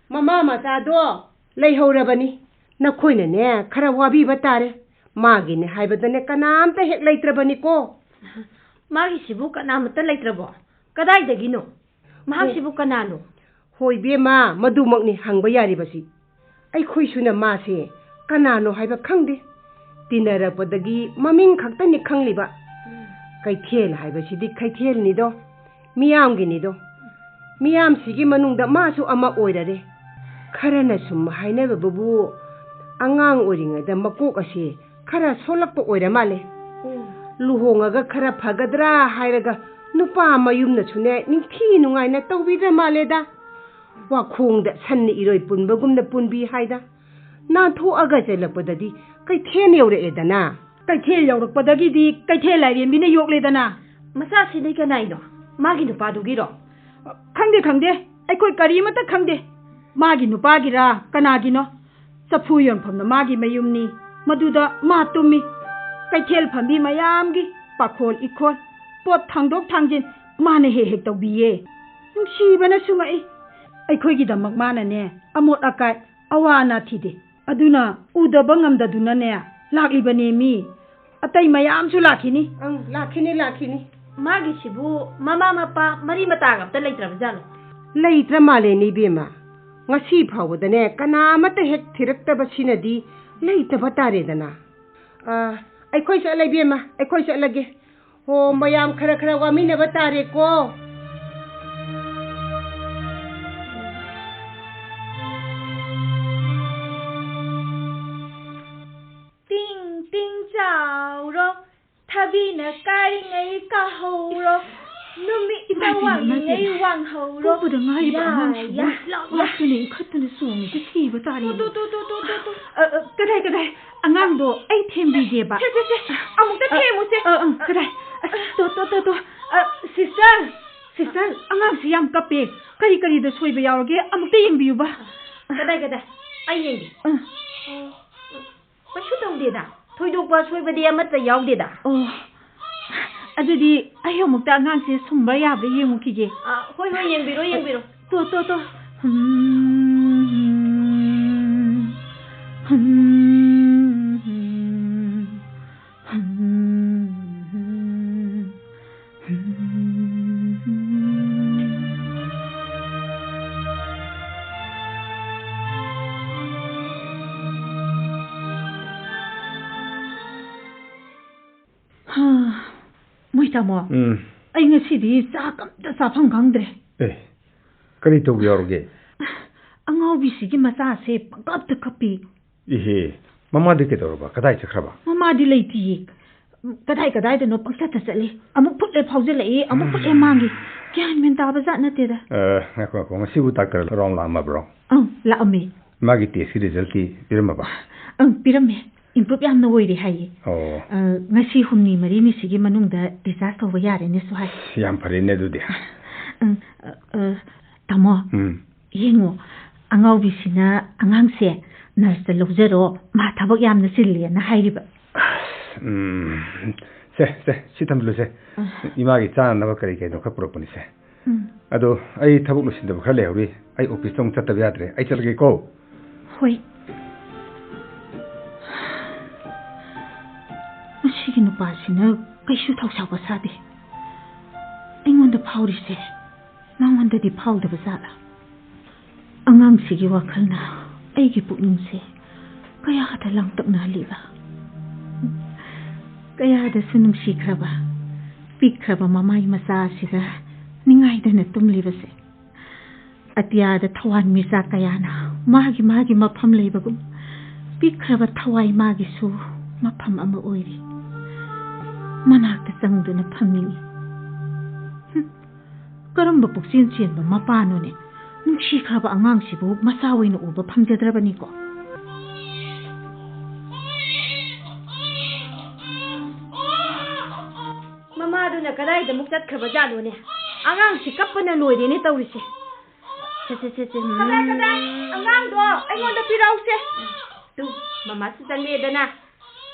ꯃꯃꯥ ꯃꯆꯥꯗꯣ ꯂꯩꯍꯧꯔꯕꯅꯤ꯫ ꯅꯈꯣꯏꯅꯅꯦ ꯈꯔ ꯋꯥꯕꯤꯕ ꯇꯥꯔꯦ꯫ ꯃꯥꯒꯤꯅꯦ ꯍꯥꯏꯕꯗꯅꯦ ꯀꯅꯥꯝꯇ ꯍꯦꯛ ꯂꯩꯇ꯭ꯔꯕꯅꯤꯀꯣ꯫ ꯃꯥꯒꯤꯁꯤꯕꯨ ꯀꯅꯥꯃꯠꯇ ꯂꯩꯇ꯭ꯔꯕꯣ? ꯀꯗꯥꯏꯗꯒꯤꯅꯣ? ꯃꯍꯥꯛꯁꯤꯕꯨ ꯀꯅꯥꯅꯣ? ꯍꯣꯏ ꯏꯕꯦꯝꯃ, ꯃꯗꯨꯃꯛꯅꯤ ꯍꯪꯕ ꯌꯥꯔꯤꯕꯁꯤ꯫ ꯑꯩꯈꯣꯏꯁꯨꯅ ꯃꯥꯁꯦ ꯀꯅꯥꯅꯣ ꯍꯥꯏꯕ ꯈꯪꯗꯦ꯫ ꯇꯤꯟꯅꯔꯛꯄꯗꯒꯤ ꯃꯃꯤꯡ ꯈꯛꯇꯅꯤ ꯈꯪꯂꯤꯕ꯫ ꯎꯝ꯫ ꯀꯩꯊꯦꯜ ꯍꯥꯏꯕꯁꯤꯗꯤ ꯀꯩꯊꯦꯜꯅꯤꯗꯣ, ꯃꯤꯌꯥꯝꯒꯤꯅꯤꯗꯣ꯫ ꯃꯤꯌꯥꯝꯁꯤꯒꯤ ꯃꯅꯨꯡꯗ ꯃꯥꯁꯨ ꯑꯃ ꯑꯣꯏꯔꯔꯦ꯫ ꯈꯔꯅ ꯁꯨꯝ ꯍꯥꯏꯅꯕꯕꯨ ꯑꯉꯥꯡ ꯑꯣꯏꯔꯤꯉꯩꯗ ꯃꯀꯣꯛ ꯑꯁꯦ ꯈꯔ ꯁꯣꯜꯂꯛꯄ ꯑꯣꯏꯔ ꯃꯥꯜꯂꯦ꯫ ꯎꯝ꯫ ꯂꯨꯍꯣꯡꯉꯒ ꯈꯔ ꯐꯒꯗ꯭ꯔꯥ ꯍꯥꯏꯔꯒ ꯅꯨꯄꯥ ꯃꯌꯨꯝꯅꯁꯨꯅꯦ ꯅꯤꯡꯊꯤ ꯅꯨꯡꯉꯥꯏꯅ ꯇꯧꯕꯤꯗ꯭ꯔ ꯃꯥꯜꯂꯦꯗ꯫ ꯋꯥꯈꯣꯡꯗ ꯁꯟꯅ ꯏꯔꯣꯏ ꯄꯨꯟꯕꯒꯨꯝꯅ ꯄꯨꯟꯕꯤ ꯍꯥꯏꯗ꯫ ꯅꯥꯟꯊꯣꯛꯑꯒ ꯆꯦꯜꯂꯛꯄꯗꯗꯤ ꯀꯩꯊꯦꯜ ꯌꯧꯔꯛꯑꯦꯗꯅ꯫ ꯀꯩꯊꯦꯜ ꯌꯧꯔꯛꯄꯗꯒꯤꯗꯤ ꯀꯩꯊꯦꯜ ꯂꯥꯏꯔꯦꯝꯕꯤꯅ ꯌꯣꯛꯂꯦꯗꯅ꯫ ꯃꯆꯥꯁꯤꯗꯤ ꯀꯅꯥꯏꯅꯣ? ꯃꯥꯒꯤ ꯅꯨꯄꯥꯗꯨꯒꯤꯔꯣ? ꯈꯪꯗꯦ, ꯈꯪꯗꯦ꯫ ꯑꯩꯈꯣꯏ ꯀꯔꯤꯃꯠꯇ ꯈꯪꯗꯦ꯫ ꯃꯥꯒꯤ ꯅꯨꯄꯥꯒꯤꯔꯥ ꯀꯅꯥꯒꯤꯅꯣ? ꯆꯐꯨ ꯌꯣꯟꯐꯝꯅ ꯃꯥꯒꯤ ꯃꯌꯨꯝꯅꯤ, ꯃꯗꯨꯗ ꯃꯥ ꯇꯨꯝꯃꯤ꯫ ꯀꯩꯊꯦꯜ ꯐꯝꯕꯤ ꯃꯌꯥꯝꯒꯤ ꯄꯥꯈꯣꯜ ꯏꯈꯣꯜ, ꯄꯣꯠ ꯊꯥꯡꯗꯣꯛ ꯊꯥꯡꯖꯤꯟ ꯃꯥꯅ ꯍꯦꯛ ꯍꯦꯛ ꯇꯧꯕꯤꯌꯦ꯫ ꯅꯨꯡꯁꯤꯕꯅꯁꯨ ꯉꯛꯏ꯫ ꯑꯩꯈꯣꯏꯒꯤꯗꯃꯛ ꯃꯥꯅꯅꯦ ꯑꯃꯣꯠ ꯑꯀꯥꯏ, ꯑꯋꯥ ꯑꯅꯥ ꯊꯤꯗꯦ꯫ ꯑꯗꯨꯅ ꯎꯗꯕ ꯉꯝꯗꯗꯨꯅꯅꯦ ꯂꯥꯛꯂꯤꯕꯅꯦꯃꯤ꯫ ꯑꯇꯩ ꯃꯌꯥꯝꯁꯨ ꯂꯥꯛꯈꯤꯅꯤ꯫ ꯑꯪ, ꯂꯥꯛꯈꯤꯅꯤ, ꯂꯥꯛꯈꯤꯅꯤ꯫ ꯃꯥꯒꯤꯁꯤꯕꯨ ꯃꯃꯥ ꯃꯄꯥ ꯃꯔꯤ ꯃꯇꯥꯒ ꯑꯝꯇ ꯂꯩꯇ꯭ꯔꯕꯖꯥꯠꯂꯣ? ꯂꯩꯇ꯭ꯔ ꯃꯥꯜꯂꯦꯅꯦ, ꯏꯕꯦꯝꯃ꯫ ꯉꯁꯤ ꯐꯥꯎꯕꯗꯅꯦ ꯀꯅꯥ ꯑꯃꯠꯇ ꯍꯦꯛ ꯊꯤꯔꯛꯇꯕꯁꯤꯅꯗꯤ ꯂꯩꯇꯕ ꯇꯥꯔꯦꯗꯅ꯫ ꯑ, ꯑꯩꯈꯣꯏ ꯆꯠꯂꯦ, ꯏꯕꯦꯝꯃ, ꯑꯩꯈꯣꯏ ꯆꯠꯂꯒꯦ꯫ ꯍꯣ, ꯃꯌꯥꯝ ꯈꯔ ꯈꯔ ꯋꯥꯃꯤꯟꯅꯕ ꯇꯥꯔꯦꯀꯣ꯫ ꯇꯤꯡ ꯇꯤꯡ ꯆꯥꯎꯔꯣ, ꯊꯕꯤꯅ ꯀꯥꯏꯔꯤꯉꯩ ꯀꯥꯍꯧꯔꯣ, ꯅꯨꯃꯤꯠꯅ ꯏꯃꯥꯏ ꯄꯦꯝꯃ, ꯏꯃꯥꯏ ꯋꯥꯡꯂꯤꯉꯩ ꯄꯦꯝꯃ꯫ ꯋꯥꯡꯍꯧꯔꯣ꯫ ꯄꯣꯛꯄꯗ ꯉꯥꯏꯔꯤꯕ ꯌꯥ, ꯑꯉꯥꯡꯁꯤꯕꯨ ꯌꯥ, ꯂꯥꯛ ꯌꯥ꯫ ꯂꯥꯛꯇꯨꯅ ꯏꯟꯈꯠꯇꯨꯅ ꯆꯣꯡꯉꯤꯁꯦ ꯁꯤꯕ ꯇꯥꯔꯦ꯫ Two, two, two. ꯑ, ꯑ, ꯀꯗꯥꯏ, ꯀꯗꯥꯏ? ꯑꯉꯥꯡꯗꯣ ꯑꯩ ꯊꯦꯝꯕꯤꯒꯦꯕ꯫ ꯁꯦ, ꯁꯦ, ꯁꯦ꯫ ꯑꯃꯨꯛꯇ ꯑ, ꯊꯦꯝꯃꯨꯁꯦ꯫ ꯑ, ꯑ, ꯀꯗꯥꯏ? ꯑꯁ, ꯇꯣ, ꯇꯣ, ꯇꯣ, ꯇꯣ꯫ ꯑ, ꯁꯤꯁꯇꯔ, ꯁꯤꯁꯇꯔ, ꯑꯉꯥꯡꯁꯤ ꯌꯥꯝ ꯀꯞꯄꯦ꯫ ꯀꯔꯤ ꯀꯔꯤꯗ ꯁꯣꯏꯕ ꯌꯥꯎꯔꯒꯦ? ꯑꯃꯨꯛꯇ ꯌꯦꯡꯕꯤꯌꯨꯕ꯫ ꯀꯗꯥꯏ, ꯀꯗꯥꯏ? ꯑꯩ ꯌꯦꯡꯒꯦ꯫ ꯑ꯫ ꯀꯩꯁꯨ ꯇꯧꯗꯦꯗ꯫ ꯊꯣꯏꯗꯣꯛꯄ ꯑꯁꯣꯏꯕꯗꯤ ꯑꯃꯠꯇ ꯌꯥꯎꯗꯦꯗ꯫ ꯑꯣ, ꯑꯗꯨꯗꯤ ꯑꯩ ꯑꯃꯨꯛꯇ ꯑꯉꯥꯡꯁꯦ ꯁꯨꯝꯕ ꯌꯥꯕ꯭ꯔꯥ ꯌꯦꯡꯉꯨꯈꯤꯒꯦ꯫ ꯑ, ꯍꯣꯏ, ꯍꯣꯏ, ꯌꯦꯡꯕꯤꯔꯣ, ꯌꯦꯡꯕꯤꯔꯣ꯫ ꯇꯣ, ꯇꯣ, ꯇꯣ꯫ ꯍꯝ, ꯍꯝ, ꯍꯝ, ꯍꯝ꯫ ꯍꯥ, ꯃꯣꯏ ꯇꯥꯃꯣ, ꯎꯝ꯫ ꯑꯩ ꯉꯁꯤꯗꯤ ꯆꯥꯛ ꯑꯝꯇ ꯆꯥꯐꯝ ꯈꯪꯗ꯭ꯔꯦ꯫ ꯑꯦ, ꯀꯔꯤ ꯇꯧꯕ ꯌꯥꯎꯔꯒꯦ? ꯑꯉꯥꯎꯕꯤꯁꯤꯒꯤ ꯃꯆꯥꯁꯦ ꯄꯪꯀꯞꯇ ꯀꯞꯄꯤ꯫ ꯏꯍꯦ, ꯃꯃꯥꯗꯤ ꯀꯩꯗꯧꯔꯕ? ꯀꯗꯥꯏ ꯆꯠꯈ꯭ꯔꯕ? ꯃꯃꯥꯗꯤ ꯂꯩꯇꯤꯌꯦ꯫ ꯀꯗꯥꯏ ꯀꯗꯥꯏꯗꯅꯣ ꯄꯪꯆꯠꯇ ꯆꯠꯂꯤ꯫ ꯑꯃꯨꯛ ꯐꯨꯠꯂꯦ ꯐꯥꯎꯖꯤꯜꯂꯛꯏ, ꯑꯃꯨꯛ ꯐꯨꯠꯂꯦ ꯃꯥꯡꯈꯤ꯫ ꯒ꯭ꯌꯥꯟ ꯃꯦꯟ ꯇꯥꯕ ꯖꯥꯠ ꯅꯠꯇꯦꯗ꯫ ꯑ, ꯉꯥꯏꯈꯣ, ꯉꯥꯏꯈꯣ꯫ ꯉꯁꯤꯕꯨ ꯗꯥꯛꯇꯔ ꯔꯥꯎꯟ ꯂꯥꯛꯑꯝꯃꯕ꯭ꯔꯣ? ꯑꯪ, ꯂꯥꯛꯑꯝꯃꯦ꯫ ꯃꯥꯒꯤ ꯇꯦꯁꯀꯤ ꯔꯤꯖꯜꯇꯤ ꯄꯤꯔꯝꯃꯕ? ꯑꯪ, ꯄꯤꯔꯝꯃꯦ꯫ ꯏꯝꯄ꯭ꯔꯨꯞ ꯌꯥꯝꯅ ꯑꯣꯏꯔꯦ ꯍꯥꯏꯌꯦ꯫ ꯑꯣ꯫ ꯑ, ꯉꯁꯤ ꯍꯨꯝꯅꯤ ꯃꯔꯤꯅꯤꯁꯤꯒꯤ ꯃꯅꯨꯡꯗ ꯗꯤꯁꯆꯥꯔꯖ ꯇꯧꯕ ꯌꯥꯔꯦꯅꯦꯁꯨ ꯍꯥꯏ꯫ ꯌꯥꯝ ꯐꯔꯦꯅꯦ ꯑꯗꯨꯗꯤ꯫ ꯑꯪ, ꯑ, ꯑ, ꯇꯥꯃꯣ, ꯎꯝ꯫ ꯌꯦꯡꯉꯣ, ꯑꯉꯥꯎꯕꯤꯁꯤꯅ ꯑꯉꯥꯡꯁꯦ ꯅꯔꯁꯇ ꯂꯧꯖꯔꯣ, ꯃꯥ ꯊꯕꯛ ꯌꯥꯝꯅ ꯆꯤꯜꯂꯦꯅ ꯍꯥꯏꯔꯤꯕ꯫ ꯎꯝ, ꯁꯦ, ꯁꯦ, ꯁꯤ ꯊꯝꯖꯤꯜꯂꯨꯁꯦ꯫ ꯏꯃꯥꯒꯤ ꯆꯥꯅꯅꯕ ꯀꯔꯤ ꯀꯩꯅꯣ ꯈꯔ ꯄꯨꯔꯛꯄꯅꯤꯁꯦ꯫ ꯎꯝ꯫ ꯑꯗꯣ ꯑꯩ ꯊꯕꯛ ꯂꯣꯏꯁꯤꯟꯗꯕ ꯈꯔ ꯂꯩꯍꯧꯔꯤ, ꯑꯩ ꯑꯣꯐꯤꯁꯇ ꯑꯃꯨꯛ ꯆꯠꯇꯕ ꯌꯥꯗ꯭ꯔꯦ, ꯑꯩ ꯆꯠꯂꯒꯦꯀꯣ꯫ ꯍꯣꯏ꯫ ꯃꯁꯤꯒꯤ ꯅꯨꯄꯥꯁꯤꯅ ꯀꯩꯁꯨ ꯊꯧꯁꯥꯕ ꯁꯥꯗꯦ꯫ ꯑꯩꯉꯣꯟꯗ ꯐꯥꯎꯔꯤꯁꯦ ꯃꯉꯣꯟꯗꯗꯤ ꯐꯥꯎꯗꯕ ꯖꯥꯠꯂꯥ? ꯑꯉꯥꯡꯁꯤꯒꯤ ꯋꯥꯈꯜꯅ ꯑꯩꯒꯤ ꯄꯨꯛꯅꯤꯡꯁꯦ ꯀꯌꯥꯗ ꯂꯥꯡꯇꯛꯅꯍꯜꯂꯤꯕ꯫ ꯀꯌꯥꯗꯁꯨ ꯅꯨꯡꯁꯤꯈ꯭ꯔꯕ, ꯄꯤꯛꯈ꯭ꯔꯕ ꯃꯃꯥꯏ ꯃꯆꯥ ꯑꯁꯤꯗ ꯅꯤꯡꯉꯥꯏꯗꯅ ꯇꯨꯝꯂꯤꯕꯁꯦ꯫ ꯑꯇꯤꯌꯥꯗ ꯊꯋꯥꯟꯃꯤꯆꯥꯛ ꯀꯌꯥꯅ ꯃꯥꯒꯤ ꯃꯥꯒꯤ ꯃꯐꯝ ꯂꯩꯕꯒꯨꯝ, ꯄꯤꯛꯈ꯭ꯔꯕ ꯊꯋꯥꯏ ꯃꯥꯒꯤꯁꯨ ꯃꯐꯝ ꯑꯃ ꯑꯣꯏꯔꯤ꯫ ꯃꯅꯥꯛꯇ ꯆꯪꯗꯨꯅ ꯐꯝꯅꯤꯡꯏ꯫ ꯍꯨꯝ, ꯀꯔꯝꯕ ꯄꯨꯛꯆꯦꯜ ꯆꯦꯟꯕ ꯃꯄꯥꯅꯣꯅꯦ? ꯅꯨꯡꯁꯤꯈ꯭ꯔꯕ ꯑꯉꯥꯡꯁꯤꯕꯨ ꯃꯆꯥ ꯑꯣꯏꯅ ꯎꯕ ꯐꯪꯖꯗ꯭ꯔꯕꯅꯤꯀꯣ꯫ ꯃꯃꯥꯗꯨꯅ ꯀꯗꯥꯏꯗ ꯑꯃꯨꯛ ꯆꯠꯈ꯭ꯔꯕ ꯖꯥꯠꯅꯣꯅꯦ? ꯑꯉꯥꯡꯁꯤ ꯀꯞꯄꯅ ꯂꯣꯏꯔꯦꯅꯦ ꯇꯧꯔꯤꯁꯦ꯫ ꯁꯦ, ꯁꯦ, ꯁꯦ, ꯁꯦ, ꯎꯝ꯫ ꯀꯗꯥꯏ, ꯀꯗꯥꯏ? ꯑꯉꯥꯡꯗꯣ ꯑꯩꯉꯣꯟꯗ ꯄꯤꯔꯛꯎꯁꯦ꯫ ꯇꯨ, ꯃꯃꯥꯁꯨ ꯆꯪꯉꯛꯑꯦꯗꯅ꯫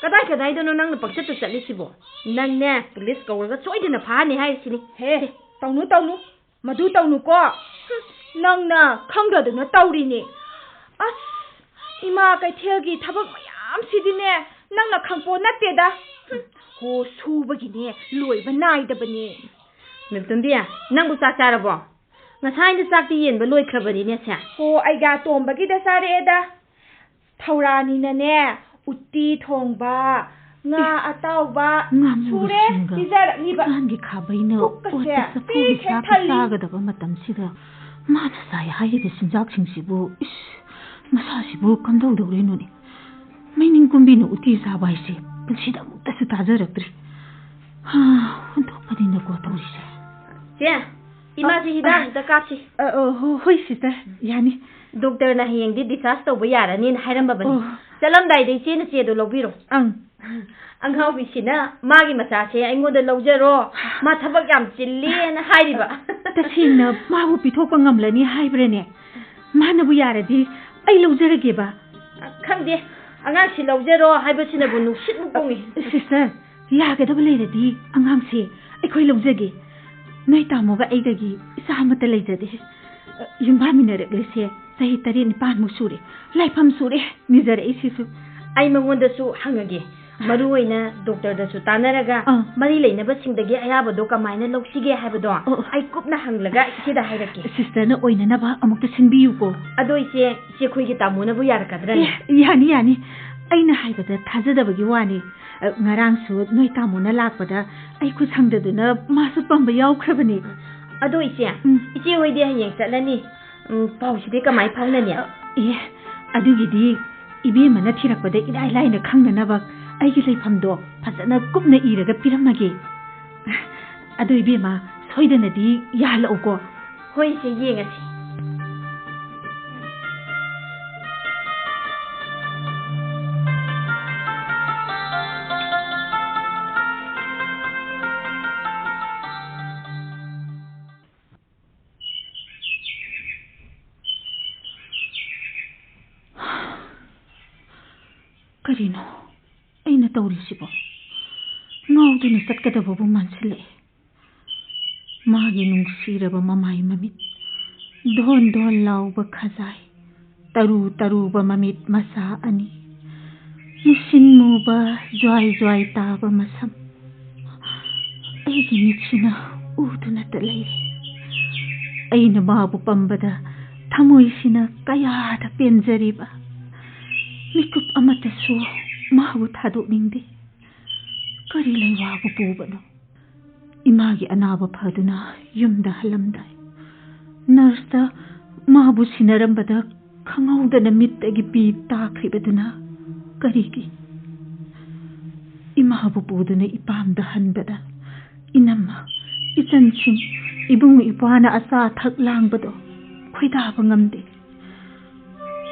ꯀꯗꯥꯏ ꯀꯗꯥꯏꯗꯅꯣ ꯅꯪꯅ ꯄꯪꯆꯠꯇ ꯆꯠꯂꯤꯁꯤꯕꯣ? ꯅꯪꯅꯦ, ꯄꯨꯂꯤꯁ ꯀꯧꯔꯒ ꯁꯣꯏꯗꯅ ꯐꯥꯅꯤ ꯍꯥꯏꯔꯤꯁꯤꯅꯤ꯫ ꯍꯦ, ꯁꯦ꯫ ꯇꯧꯅꯨ, ꯇꯧꯅꯨ꯫ ꯃꯗꯨ ꯇꯧꯅꯨꯀꯣ꯫ ꯍꯨꯝ, ꯅꯪꯅ ꯈꯪꯗꯗꯅ ꯇꯧꯔꯤꯅꯦ꯫ ꯑꯁ, ꯏꯃꯥ ꯀꯩꯊꯦꯜꯒꯤ ꯊꯕꯛ ꯃꯌꯥꯝꯁꯤꯗꯤꯅꯦ, ꯅꯪꯅ ꯈꯪꯄꯣꯠ ꯅꯠꯇꯦꯗ꯫ ꯍꯨꯝ, ꯍꯣ, ꯁꯨꯕꯒꯤꯅꯦ, ꯂꯣꯏꯕ ꯅꯥꯏꯗꯕꯅꯦ꯫ ꯃꯦꯝꯇꯣꯟꯕꯤ, ꯅꯪꯕꯨ ꯆꯥꯛ ꯆꯥꯔꯕꯣ? ꯉꯁꯥꯏꯅ ꯆꯥꯛꯇꯤ ꯌꯦꯟꯕ ꯂꯣꯏꯈ꯭ꯔꯕꯅꯤꯅꯦ ꯁꯦ꯫ ꯍꯣ, ꯑꯩꯒ ꯇꯣꯝꯕꯒꯤꯗ ꯆꯥꯔꯛꯑꯦꯗ꯫ ꯊꯧꯔꯥꯅꯤꯅꯅꯦ, ꯎꯇꯤ ꯊꯣꯡꯕ, ꯉꯥ ꯑꯦ, ꯑꯇꯥꯎꯕ ꯁꯨꯔꯦ ꯉꯥꯃꯨꯒꯁꯤꯡꯒ ꯄꯤꯖꯔꯛꯂꯤꯕ꯫ ꯎꯆꯥꯟꯒꯤ ꯈꯥꯕꯩꯅ ꯄꯨꯛꯀꯁꯦ ꯑꯣꯠꯇ ꯆꯐꯨꯒꯤ ꯄꯤꯛ ꯍꯦꯛ ꯆꯥꯛꯀ ꯊꯜꯂꯤ꯫ ꯆꯥꯒꯗꯕ ꯃꯇꯝꯁꯤꯗ ꯃꯥꯅ ꯆꯥꯏ ꯍꯥꯏꯔꯤꯕ ꯆꯤꯟꯖꯥꯛꯁꯤꯡꯁꯤꯕꯨ, ꯏꯁ, ꯃꯁꯥꯁꯤꯕꯨ ꯀꯝꯗꯧꯗꯧꯔꯤꯅꯣꯅꯦ? ꯃꯩꯅꯤꯡ ꯀꯨꯝꯕꯤꯅ ꯎꯇꯤ ꯆꯥꯕ ꯍꯥꯏꯁꯦ ꯄꯨꯟꯁꯤꯗ ꯑꯃꯨꯛꯇꯁꯨ ꯇꯥꯖꯔꯛꯇ꯭ꯔꯤ꯫ ꯍꯥ, ꯑꯣꯟꯊꯣꯛꯄꯅꯤꯅꯀꯣ ꯇꯧꯔꯤꯁꯦ꯫ ꯆꯦ, ꯏꯃꯥꯁꯦ ꯑ, ꯍꯤꯗꯥꯛ ꯑ, ꯑꯝꯇ ꯀꯥꯞꯁꯤ꯫ ꯑ, ꯑ, ꯍꯣ-, ꯍꯣꯏ, ꯁꯤꯁꯇꯔ, ꯌꯥꯅꯤ꯫ ꯗꯣꯛꯇꯔꯅ ꯍꯌꯦꯡꯗꯤ discharge ꯇꯧꯕ ꯌꯥꯔꯅꯤꯅ ꯍꯥꯏꯔꯝꯃꯕꯅꯤ꯫ ꯑꯣ꯫ ꯆꯠꯂꯝꯗꯥꯏꯗ ꯏꯆꯦꯅ ꯆꯦꯗꯣ ꯂꯧꯕꯤꯔꯣ꯫ ꯑꯪ꯫ ꯑꯉꯥꯎꯕꯤꯁꯤꯅ ꯃꯥꯒꯤ ꯃꯆꯥꯁꯦ ꯑꯩꯉꯣꯟꯗ ꯂꯧꯖꯔꯣ, ꯃꯥ ꯊꯕꯛ ꯌꯥꯝ ꯆꯤꯜꯂꯦꯅ ꯍꯥꯏꯔꯤꯕ꯫ ꯇꯁꯦꯡꯅ ꯃꯥꯕꯨ ꯄꯤꯊꯣꯛꯄ ꯉꯝꯂꯅꯤ ꯍꯥꯏꯕ꯭ꯔꯅꯦ? ꯃꯥꯅꯕꯨ ꯌꯥꯔꯗꯤ ꯑꯩ ꯂꯧꯖꯔꯒꯦꯕ꯫ ꯈꯪꯗꯦ, ꯑꯉꯥꯡꯁꯤ ꯂꯧꯖꯔꯣ ꯍꯥꯏꯕꯁꯤꯅꯕꯨ ꯅꯨꯡꯁꯤꯠꯃꯨꯛ ꯀꯨꯡꯉꯤ꯫ ꯁꯤꯁꯇꯔ, ꯌꯥꯒꯗꯕ ꯂꯩꯔꯗꯤ ꯑꯉꯥꯡꯁꯦ ꯑꯩꯈꯣꯏ ꯂꯧꯖꯒꯦ꯫ ꯅꯣꯏ ꯇꯥꯃꯣꯒ ꯑꯩꯒꯒꯤ ꯏꯆꯥ ꯑꯃꯠꯇ ꯂꯩꯖꯗꯦ꯫ ꯌꯨꯝꯕꯥꯟꯃꯤꯟꯅꯔꯛꯂꯤꯁꯦ ꯆꯍꯤ ꯇꯔꯦꯠ ꯅꯤꯄꯥꯟꯃꯨꯛ ꯁꯨꯔꯦ꯫ ꯂꯥꯏꯐꯝ ꯁꯨꯔꯦ ꯅꯤꯖꯔꯛꯏꯁꯤꯁꯨ꯫ ꯑꯩ ꯃꯉꯣꯟꯗꯁꯨ ꯍꯪꯉꯒꯦ꯫ ꯃꯔꯨ ꯑꯣꯏꯅ ꯗꯣꯛꯇꯔꯗꯁꯨ ꯇꯥꯟꯅꯔꯒ ꯑꯥ꯫ ꯃꯔꯤ ꯂꯩꯅꯕꯁꯤꯡꯗꯒꯤ ꯑꯌꯥꯕꯗꯣ ꯀꯃꯥꯏꯅ ꯂꯧꯁꯤꯒꯦ ꯍꯥꯏꯕꯗꯣ ꯑꯣ, ꯑꯣ꯫ ꯑꯩ ꯀꯨꯞꯅ ꯍꯪꯂꯒ ꯏꯆꯦꯗ ꯍꯥꯏꯔꯛꯀꯦ꯫ ꯁꯤꯁꯇꯔꯅ ꯑꯣꯏꯅꯅꯕ ꯑꯃꯨꯛꯇ ꯁꯤꯟꯕꯤꯌꯨꯀꯣ꯫ ꯑꯗꯣ ꯏꯆꯦ, ꯏꯆꯦ ꯑꯩꯈꯣꯏꯒꯤ ꯇꯥꯃꯣꯅꯕꯨ ꯌꯥꯔꯛꯀꯗ꯭ꯔꯅꯦ? ꯑꯦ, ꯌꯥꯅꯤ, ꯌꯥꯅꯤ꯫ ꯑꯩꯅ ꯍꯥꯏꯕꯗ ꯊꯥꯖꯗꯕꯒꯤ ꯋꯥꯅꯤ꯫ ꯑ, ꯉꯔꯥꯡꯁꯨ ꯅꯣꯏ ꯇꯥꯃꯣꯅ ꯂꯥꯛꯄꯗ ꯑꯩ ꯈꯨꯠ ꯁꯪꯗꯗꯨꯅ ꯃꯥꯁꯨ ꯄꯝꯕ ꯌꯥꯎꯈ꯭ꯔꯕꯅꯤ꯫ ꯑꯗꯣ ꯏꯆꯦ, ꯎꯝ꯫ ꯏꯆꯦ ꯍꯣꯏꯗꯤ ꯍꯌꯦꯡ ꯆꯠꯂꯅꯤ꯫ ꯎꯝ, ꯄꯥꯎꯁꯤꯗꯤ ꯀꯃꯥꯏ ꯐꯥꯎꯅꯅꯤ? ꯑ, ꯑꯦ, ꯑꯗꯨꯒꯤꯗꯤ ꯏꯕꯦꯝꯃꯅ ꯊꯤꯔꯛꯄꯗ ꯏꯔꯥꯏ ꯂꯥꯏꯅ ꯈꯪꯅꯅꯕ ꯑꯩꯒꯤ ꯂꯩꯐꯝꯗꯣ ꯐꯖꯅ ꯀꯨꯞꯅ ꯏꯔꯒ ꯄꯤꯔꯝꯃꯒꯦ꯫ ꯑꯗꯨ ꯏꯕꯦꯝꯃ, ꯁꯣꯏꯗꯅꯗꯤ ꯌꯥꯍꯜꯂꯛꯎꯀꯣ꯫ ꯍꯣꯏ ꯏꯆꯦ, ꯌꯦꯡꯉꯁꯤ꯫ ꯀꯔꯤꯅꯣ ꯑꯩꯅ ꯇꯧꯔꯤꯁꯤꯕꯣ? ꯉꯥꯎꯗꯨꯅ ꯆꯠꯀꯗꯕꯕꯨ ꯃꯥꯟꯁꯤꯜꯂꯛꯑꯦ꯫ ꯃꯥꯒꯤ ꯅꯨꯡꯁꯤꯔꯕ ꯃꯃꯥꯏ ꯃꯃꯤꯠ, ꯙꯣꯟ ꯙꯣꯟ ꯂꯥꯎꯕ ꯈꯖꯥꯏ, ꯇꯔꯨ ꯇꯔꯨꯕ ꯃꯃꯤꯠ ꯃꯆꯥ ꯑꯅꯤ, ꯃꯨꯁꯤꯟ ꯃꯨꯕ ꯖ꯭ꯋꯥꯏ ꯖ꯭ꯋꯥꯏ ꯇꯥꯕ ꯃꯁꯝ꯫ ꯑꯩꯒꯤ ꯃꯤꯠꯁꯤꯅ ꯎꯗꯨꯅꯇ ꯂꯩꯔꯦ꯫ ꯑꯩꯅ ꯃꯥꯕꯨ ꯄꯝꯕꯗ ꯊꯃꯣꯏꯁꯤꯅ ꯀꯌꯥꯗ ꯄꯦꯟꯖꯔꯤꯕ꯫ ꯃꯤꯀꯨꯞ ꯑꯃꯠꯇꯁꯨ ꯃꯥꯕꯨ ꯊꯥꯗꯣꯛꯅꯤꯡꯗꯦ꯫ ꯀꯔꯤ ꯂꯩꯋꯥꯕꯨ ꯄꯨꯕꯅꯣ? ꯏꯃꯥꯒꯤ ꯑꯅꯥꯕ ꯐꯗꯨꯅ ꯌꯨꯝꯗ ꯍꯜꯂꯝꯗꯥꯏ, ꯅꯔꯁꯇ ꯃꯥꯕꯨ ꯁꯤꯟꯅꯔꯝꯕꯗ ꯈꯪꯍꯧꯗꯅ ꯃꯤꯠꯇꯒꯤ ꯄꯤ ꯇꯥꯈ꯭ꯔꯤꯕꯗꯨꯅ ꯀꯔꯤꯒꯤ? ꯏꯃꯥꯕꯨ ꯄꯨꯗꯨꯅ ꯏꯄꯥꯝꯗ ꯍꯟꯕꯗ, ꯏꯅꯝꯃ, ꯏꯆꯟꯁꯤꯡ, ꯏꯕꯨꯡ ꯏꯄ꯭ꯋꯥꯅ ꯑꯆꯥ ꯑꯊꯛ ꯂꯥꯡꯕꯗꯣ ꯈꯣꯏꯗꯥꯕ ꯉꯝꯗꯦ꯫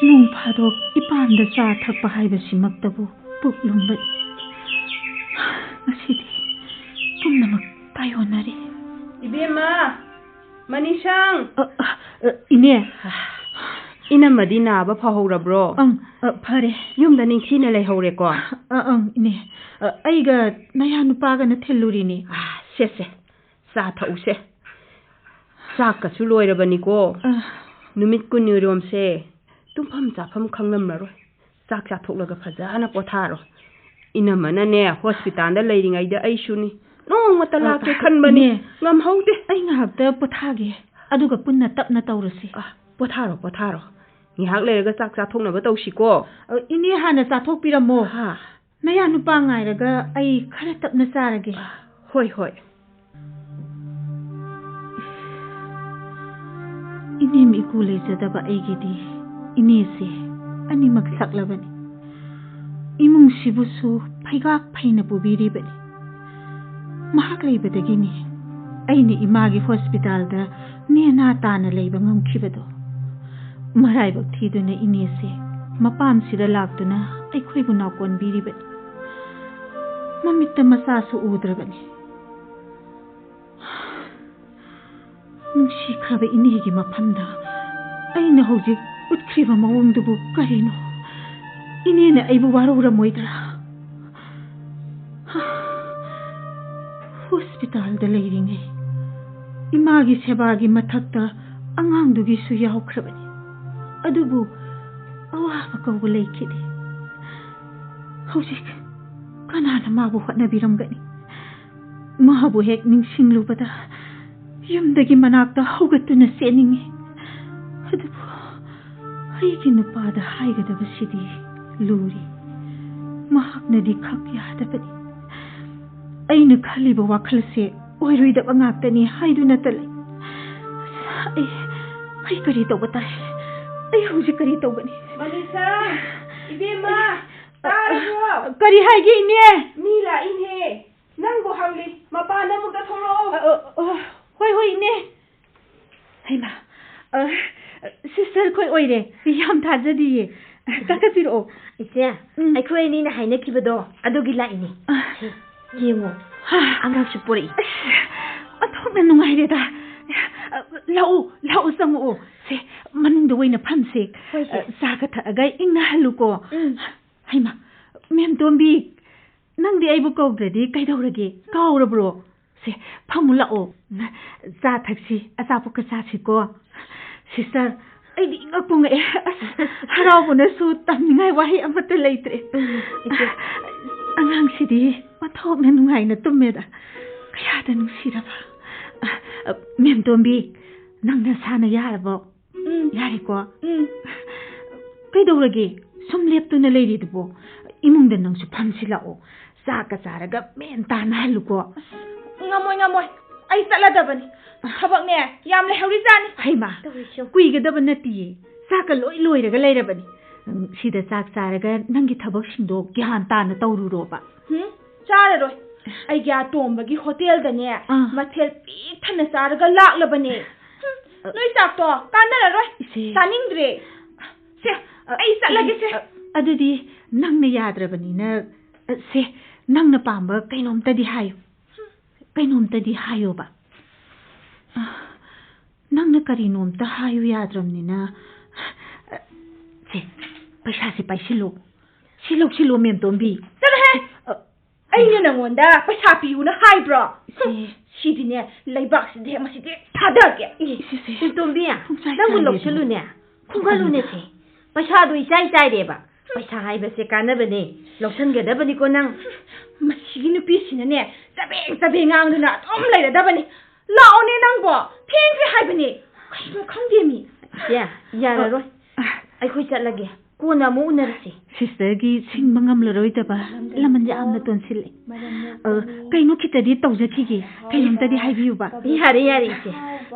ꯅꯣꯡ ꯐꯥꯗꯣꯛ ꯏꯄꯥꯝꯗ ꯆꯥ ꯊꯛꯄ ꯍꯥꯏꯕꯁꯤꯃꯛꯇꯕꯨ ꯄꯨꯛ ꯂꯨꯝꯕꯅꯤ꯫ ꯉꯁꯤꯗꯤ ꯄꯨꯝꯅꯃꯛ ꯇꯥꯏꯑꯣꯟꯅꯔꯦ꯫ ꯏꯕꯦꯝꯃ, ꯃꯅꯤꯁꯪ! ꯑ, ꯑ, ꯑ, ꯏꯅꯦ꯫ ꯏꯅꯝꯃꯗꯤ ꯅꯥꯕ ꯐꯍꯧꯔꯕ꯭ꯔꯣ? ꯑꯪ, ꯑ, ꯐꯔꯦ꯫ ꯌꯨꯝꯗ ꯅꯤꯡꯊꯤꯅ ꯂꯩꯍꯧꯔꯦꯀꯣ? ꯑ, ꯑꯪ, ꯏꯅꯦ꯫ ꯑ, ꯑꯩꯒ ꯅꯌꯥ ꯅꯨꯄꯥꯒꯅ ꯊꯤꯜꯂꯨꯔꯤꯅꯦ꯫ ꯑꯥ, ꯁꯦ, ꯁꯦ꯫ ꯆꯥ ꯊꯛꯎꯁꯦ꯫ ꯆꯥꯛꯀꯁꯨ ꯂꯣꯏꯔꯕꯅꯤꯀꯣ꯫ ꯑ꯫ ꯅꯨꯃꯤꯠ ꯀꯨꯟꯅꯤꯔꯣꯝꯁꯦ ꯇꯨꯝꯐꯝ ꯆꯥꯐꯝ ꯈꯪꯂꯝꯂꯔꯣꯏ꯫ ꯆꯥꯛ ꯆꯥꯊꯣꯛꯂꯒ ꯐꯖꯅ ꯄꯣꯊꯥꯔꯣ꯫ ꯏꯅꯝꯃꯅꯅꯦ, ꯍꯣꯁꯄꯤꯇꯥꯜꯗ ꯂꯩꯔꯤꯉꯩꯗ ꯑꯩꯁꯨꯅꯤ꯫ ꯅꯣꯡꯃꯇ ꯑ, ꯂꯥꯛꯀꯦ ꯈꯟꯕꯅꯤ꯫ ꯏꯅꯦ꯫ ꯉꯝꯍꯧꯗꯦ꯫ ꯑꯩ ꯉꯥꯏꯍꯥꯛꯇ ꯄꯣꯊꯥꯒꯦ, ꯑꯗꯨꯒ ꯄꯨꯟꯅ ꯇꯞꯅ ꯇꯧꯔꯁꯤ꯫ ꯑ, ꯄꯣꯊꯥꯔꯣ, ꯄꯣꯊꯥꯔꯣ꯫ ꯉꯥꯏꯍꯥꯛ ꯂꯩꯔꯒ ꯆꯥꯛ ꯆꯥꯊꯣꯛꯅꯕ ꯇꯧꯁꯤꯀꯣ꯫ ꯑ, ꯏꯅꯦ ꯍꯥꯟꯅ ꯆꯥꯊꯣꯛꯄꯤꯔꯝꯃꯣ꯫ ꯍꯥ꯫ ꯅꯌꯥ ꯅꯨꯄꯥ ꯉꯥꯏꯔꯒ ꯑꯩ ꯈꯔ ꯇꯞꯅ ꯆꯥꯔꯒꯦ꯫ ꯍꯣꯏ, ꯍꯣꯏ꯫ ꯏꯅꯦꯝ ꯏꯀꯨ ꯂꯩꯖꯗꯕ ꯑꯩꯒꯤꯗꯤ ꯏꯅꯦꯁꯦ ꯑꯅꯤꯃꯛ ꯁꯛꯂꯕꯅꯤ꯫ ꯏꯃꯨꯡꯁꯤꯕꯨꯁꯨ ꯐꯩꯒꯥꯛ ꯐꯩꯅ ꯄꯨꯕꯤꯔꯤꯕꯅꯤ꯫ ꯃꯍꯥꯛ ꯂꯩꯕꯗꯒꯤꯅꯤ ꯑꯩꯅ ꯏꯃꯥꯒꯤ ꯍꯣꯁꯄꯤꯇꯥꯜꯗ ꯅꯦꯅꯥ ꯇꯥꯅ ꯂꯩꯕ ꯉꯝꯈꯤꯕꯗꯣ꯫ ꯃꯔꯥꯏꯕꯛ ꯊꯤꯗꯨꯅ ꯏꯅꯦꯁꯦ ꯃꯄꯥꯝꯁꯤꯗ ꯂꯥꯛꯇꯨꯅ ꯑꯩꯈꯣꯏꯕꯨ ꯅꯥꯎꯀꯣꯟꯕꯤꯔꯤꯕꯅꯤ꯫ ꯃꯃꯤꯠꯇ ꯃꯆꯥꯁꯨ ꯎꯗ꯭ꯔꯕꯅꯤ꯫ ꯅꯨꯡꯁꯤꯈ꯭ꯔꯕ ꯏꯅꯦꯒꯤ ꯃꯐꯝꯗ ꯑꯩꯅ ꯍꯧꯖꯤꯛ ꯎꯠꯈ꯭ꯔꯤꯕ ꯃꯑꯣꯡꯗꯨꯕꯨ ꯀꯔꯤꯅꯣ? ꯏꯅꯦꯅ ꯑꯩꯕꯨ ꯋꯥꯔꯧꯔꯝꯃꯣꯏꯗ꯭ꯔꯥ? ꯍꯣꯁꯄꯤꯇꯥꯜꯗ ꯂꯩꯔꯤꯉꯩ ꯏꯃꯥꯒꯤ ꯁꯦꯕꯥꯒꯤ ꯃꯊꯛꯇ ꯑꯉꯥꯡꯗꯨꯒꯤꯁꯨ ꯌꯥꯎꯈ꯭ꯔꯕꯅꯤ꯫ ꯑꯗꯨꯕꯨ ꯑꯋꯥꯕ ꯀꯧꯕ ꯂꯩꯈꯤꯗꯦ꯫ ꯍꯧꯖꯤꯛ ꯀꯅꯥꯅ ꯃꯥꯕꯨ ꯍꯣꯠꯅꯕꯤꯔꯝꯒꯅꯤ? ꯃꯥꯕꯨ ꯍꯦꯛ ꯅꯤꯡꯁꯤꯡꯂꯨꯕꯗ ꯌꯨꯝꯗꯒꯤ ꯃꯅꯥꯛꯇ ꯍꯧꯒꯠꯇꯨꯅ ꯆꯦꯟꯅꯤꯡꯏ꯫ ꯑꯗꯨꯕꯨ ꯑꯩꯒꯤ ꯅꯨꯄꯥꯗ ꯍꯥꯏꯒꯗꯕꯁꯤꯗꯤ ꯂꯨꯔꯤ꯫ ꯃꯍꯥꯛꯅꯗꯤ ꯈꯛ ꯌꯥꯗꯕꯅꯤ꯫ ꯑꯩꯅ ꯈꯜꯂꯤꯕ ꯋꯥꯈꯜꯁꯦ ꯑꯣꯏꯔꯣꯏꯗꯕ ꯉꯥꯛꯇꯅꯤ ꯍꯥꯏꯗꯨꯅꯇ ꯂꯩ꯫ ꯑꯩ, ꯑꯩ ꯀꯔꯤ ꯇꯧꯕ ꯇꯥꯏ? ꯑꯩ ꯍꯧꯖꯤꯛ ꯀꯔꯤ ꯇꯧꯒꯅꯤ? ꯃꯅꯤꯁꯥ, ꯏꯕꯦꯝꯃ, ꯇꯥꯔꯕ꯭ꯔꯣ? ꯀꯔꯤ ꯍꯥꯏꯒꯦ, ꯏꯅꯦ? ꯃꯤ ꯂꯥꯛꯏꯅꯦ꯫ ꯅꯪꯕꯨ ꯍꯪꯂꯤ꯫ ꯃꯄꯥꯟꯗ ꯑꯃꯨꯛꯇ ꯊꯣꯛꯂꯛꯑꯣ꯫ ꯑ, ꯑ, ꯑ, ꯍꯣꯏ, ꯍꯣꯏ, ꯏꯅꯦ꯫ ꯍꯩꯃꯥ, ꯑ, ꯁꯤꯁꯇꯔ ꯈꯣꯏ ꯑꯣꯏꯔꯦ꯫ ꯌꯥꯝ ꯊꯥꯖꯗꯤꯌꯦ꯫ ꯀꯥꯈꯠꯄꯤꯔꯛꯑꯣ꯫ ꯏꯆꯦ, ꯎꯝ꯫ ꯑꯩꯈꯣꯏ ꯑꯅꯤꯅ ꯍꯥꯏꯅꯈꯤꯕꯗꯣ ꯑꯗꯨꯒꯤ ꯂꯥꯛꯏꯅꯦ꯫ ꯑ꯫ ꯁꯦ, ꯌꯦꯡꯉꯣ꯫ ꯍꯥ꯫ ꯑꯉꯥꯡꯁꯨ ꯄꯣꯔꯛꯏ꯫ ꯑꯁ, ꯑꯣꯟꯊꯣꯛꯅ ꯅꯨꯡꯉꯥꯏꯔꯦꯗ꯫ ꯂꯥꯛꯎ, ꯂꯥꯛꯎ, ꯆꯪꯉꯛꯑꯣ꯫ ꯁꯦ, ꯃꯅꯨꯡꯗ ꯑꯣꯏꯅ ꯐꯝꯁꯦ꯫ ꯍꯣꯏ, ꯆꯦ꯫ ꯑ, ꯆꯥꯒ ꯊꯛꯑꯒ ꯏꯪꯅꯍꯜꯂꯨꯀꯣ꯫ ꯎꯝ꯫ ꯍꯩꯃꯥ, ꯃꯦꯝ ꯇꯣꯝꯕꯤ, ꯅꯪꯗꯤ ꯑꯩꯕꯨ ꯀꯧꯗ꯭ꯔꯗꯤ ꯀꯩꯗꯧꯔꯒꯦ? ꯀꯥꯎꯔꯕ꯭ꯔꯣ? ꯁꯦ, ꯐꯝꯃꯨ ꯂꯥꯛꯑꯣ꯫ ꯆꯥ ꯊꯛꯁꯤ, ꯑꯆꯥꯄꯣꯠꯀ ꯆꯥꯁꯤꯀꯣ꯫ ꯁꯤꯁꯇꯔ, ꯑꯩꯗꯤ ꯏꯉꯛꯄꯨ ꯉꯛꯑꯦ꯫ ꯑꯁ, ꯍꯔꯥꯎꯕꯅꯁꯨ ꯇꯝꯅꯤꯡꯉꯥꯏ ꯋꯥꯍꯩ ꯑꯃꯠꯇ ꯂꯩꯇ꯭ꯔꯦ꯫ ꯎꯝ, ꯏꯆꯦ꯫ ꯑꯉꯥꯡꯁꯤꯗꯤ ꯃꯊꯣꯛꯅ ꯅꯨꯡꯉꯥꯏꯅ ꯇꯨꯝꯃꯦꯗ꯫ ꯀꯌꯥꯗ ꯅꯨꯡꯁꯤꯔꯕ꯫ ꯑ, ꯑ, ꯃꯦꯝ ꯇꯣꯝꯕꯤ, ꯅꯪ ꯅꯁꯥꯅ ꯌꯥꯔꯕꯣ? ꯎꯝ꯫ ꯌꯥꯔꯦꯀꯣ? ꯎꯝ꯫ ꯀꯩꯗꯧꯔꯒꯦ? ꯁꯨꯝ ꯂꯦꯞꯇꯨꯅ ꯂꯩꯔꯤꯗꯨꯕꯣ? ꯏꯃꯨꯡꯗ ꯅꯪꯁꯨ ꯐꯝꯁꯤ ꯂꯥꯛꯑꯣ꯫ ꯆꯥꯛꯀ ꯆꯥꯔꯒ ꯃꯦꯟ ꯇꯥꯅ ꯍꯜꯂꯨꯀꯣ꯫ ꯉꯝꯃꯣꯏ, ꯉꯝꯃꯣꯏ꯫ ꯑꯩ ꯆꯠꯂꯗꯕꯅꯤ꯫ ꯊꯕꯛꯅꯦ, ꯌꯥꯝ ꯂꯩꯍꯧꯔꯤꯖꯥꯠꯅꯤ꯫ ꯍꯩꯃꯥ, ꯇꯧꯔꯤꯁꯦ ꯌꯦꯡꯉꯨ꯫ ꯀꯨꯏꯒꯗꯕ ꯅꯠꯇꯤꯌꯦ꯫ ꯆꯥꯛꯀ ꯂꯣꯏ ꯂꯣꯏꯔꯒ ꯂꯩꯔꯕꯅꯤ꯫ ꯎꯝ, ꯁꯤꯗ ꯆꯥꯛ ꯆꯥꯔꯒ ꯅꯪꯒꯤ ꯊꯕꯛꯁꯤꯡꯗꯣ ꯒ꯭ꯌꯥꯟ ꯇꯥꯅ ꯇꯧꯔꯨꯔꯣꯕ꯫ ꯍꯨꯝ, ꯆꯥꯔꯔꯣꯏ꯫ ꯑꯩꯒꯤ ꯑꯇꯣꯝꯕꯒꯤ ꯍꯣꯇꯦꯜꯗꯅꯦ, ꯑꯥ꯫ ꯃꯊꯦꯜ ꯄꯤꯛ ꯊꯟꯅ ꯆꯥꯔꯒ ꯂꯥꯛꯂꯕꯅꯦ꯫ ꯍꯨꯝ, ꯑ, ꯅꯣꯏ ꯆꯥꯛꯇꯣ ꯀꯥꯟꯅꯔꯔꯣꯏ꯫ ꯏꯆꯦ꯫ ꯆꯥꯅꯤꯡꯗ꯭ꯔꯦ꯫ ꯁꯦ, ꯑ, ꯑꯩ ꯆꯠꯂꯒꯦꯁꯦ꯫ ꯑ, ꯑꯗꯨꯗꯤ ꯅꯪꯅ ꯌꯥꯗ꯭ꯔꯕꯅꯤꯅ, ꯑ, ꯁꯦ, ꯅꯪꯅ ꯄꯥꯝꯕ ꯀꯩꯅꯣꯝꯇꯗꯤ ꯍꯥꯏꯌꯨ꯫ ꯀꯩꯅꯣꯝꯇꯗꯤ ꯍꯥꯏꯌꯣꯕ꯫ ꯑ, ꯅꯪꯅ ꯀꯔꯤꯅꯣꯝꯇ ꯍꯥꯏꯌꯨ ꯌꯥꯗ꯭ꯔꯕꯅꯤꯅ, ꯑ, ꯁꯦ, ꯄꯩꯁꯥꯁꯦ ꯄꯥꯏꯁꯤꯜꯂꯨ꯫ ꯁꯤ ꯂꯧꯁꯤꯜꯂꯨ, ꯃꯦꯝꯇꯣꯝꯕꯤ꯫ ꯆꯠꯂꯣꯍꯦ! ꯑ, ꯑꯩꯅ ꯅꯪꯉꯣꯟꯗ ꯄꯩꯁꯥ ꯄꯤꯌꯨꯅ ꯍꯥꯏꯕ꯭ꯔꯣ? ꯏꯆꯦ꯫ ꯁꯤꯗꯤꯅꯦ, ꯂꯩꯕꯥꯛꯁꯤꯗ ꯍꯦꯛ ꯃꯁꯤꯗꯤ ꯊꯥꯗꯒꯦ꯫ ꯏꯆꯦ, ꯏꯆꯦ꯫ ꯃꯦꯝꯇꯣꯝꯕꯤ, ꯄꯨꯡꯆꯥꯏ ꯅꯪꯕꯨ ꯆꯥꯏꯔꯦ꯫ ꯂꯧꯁꯤꯜꯂꯨꯅꯦ꯫ ꯈꯨꯝꯒꯜꯂꯨꯅꯦ ꯁꯦ꯫ ꯄꯩꯁꯥꯗꯣ ꯏꯆꯥꯏ ꯆꯥꯏꯔꯦꯕ꯫ ꯄꯩꯁꯥ ꯍꯥꯏꯕꯁꯦ ꯀꯥꯟꯅꯕꯅꯦ꯫ ꯂꯧꯁꯟꯒꯗꯕꯅꯤꯀꯣ ꯅꯪ꯫ ꯃꯁꯤꯒꯤ ꯅꯨꯄꯤꯁꯤꯅꯅꯦ, ꯆꯕꯦꯡ ꯆꯕꯦꯡ ꯉꯥꯡꯗꯨꯅ ꯑꯗꯨꯝ ꯂꯩꯔꯗꯕꯅꯤ꯫ ꯂꯥꯛꯑꯣꯅꯦ ꯅꯪꯕꯣ, ꯊꯦꯡꯈ꯭ꯔꯦ ꯍꯥꯏꯕꯅꯦ꯫ ꯀꯩꯅꯣ ꯈꯪꯗꯦ ꯃꯤ꯫ ꯏꯆꯦ, ꯌꯥꯔꯔꯣꯏ꯫ ꯑ, ꯑ꯫ ꯑꯩꯈꯣꯏ ꯆꯠꯂꯒꯦ꯫ ꯀꯣꯟꯅ ꯑꯃꯨꯛ ꯎꯅꯔꯁꯤ꯫ ꯁꯤꯁꯇꯔꯒꯤ ꯁꯤꯡꯕ ꯉꯝꯂꯔꯣꯏꯗꯕ ꯂꯃꯟ ꯌꯥꯝꯅ ꯇꯣꯟꯁꯤꯜꯂꯦ꯫ ꯑ, ꯀꯩꯅꯣ ꯈꯤꯇꯗꯤ ꯇꯧꯖꯈꯤꯒꯦ꯫ ꯀꯩꯅꯣꯝꯇꯗꯤ ꯍꯥꯏꯕꯤꯌꯨꯕ꯫ ꯌꯥꯔꯦ, ꯌꯥꯔꯦ, ꯏꯆꯦ꯫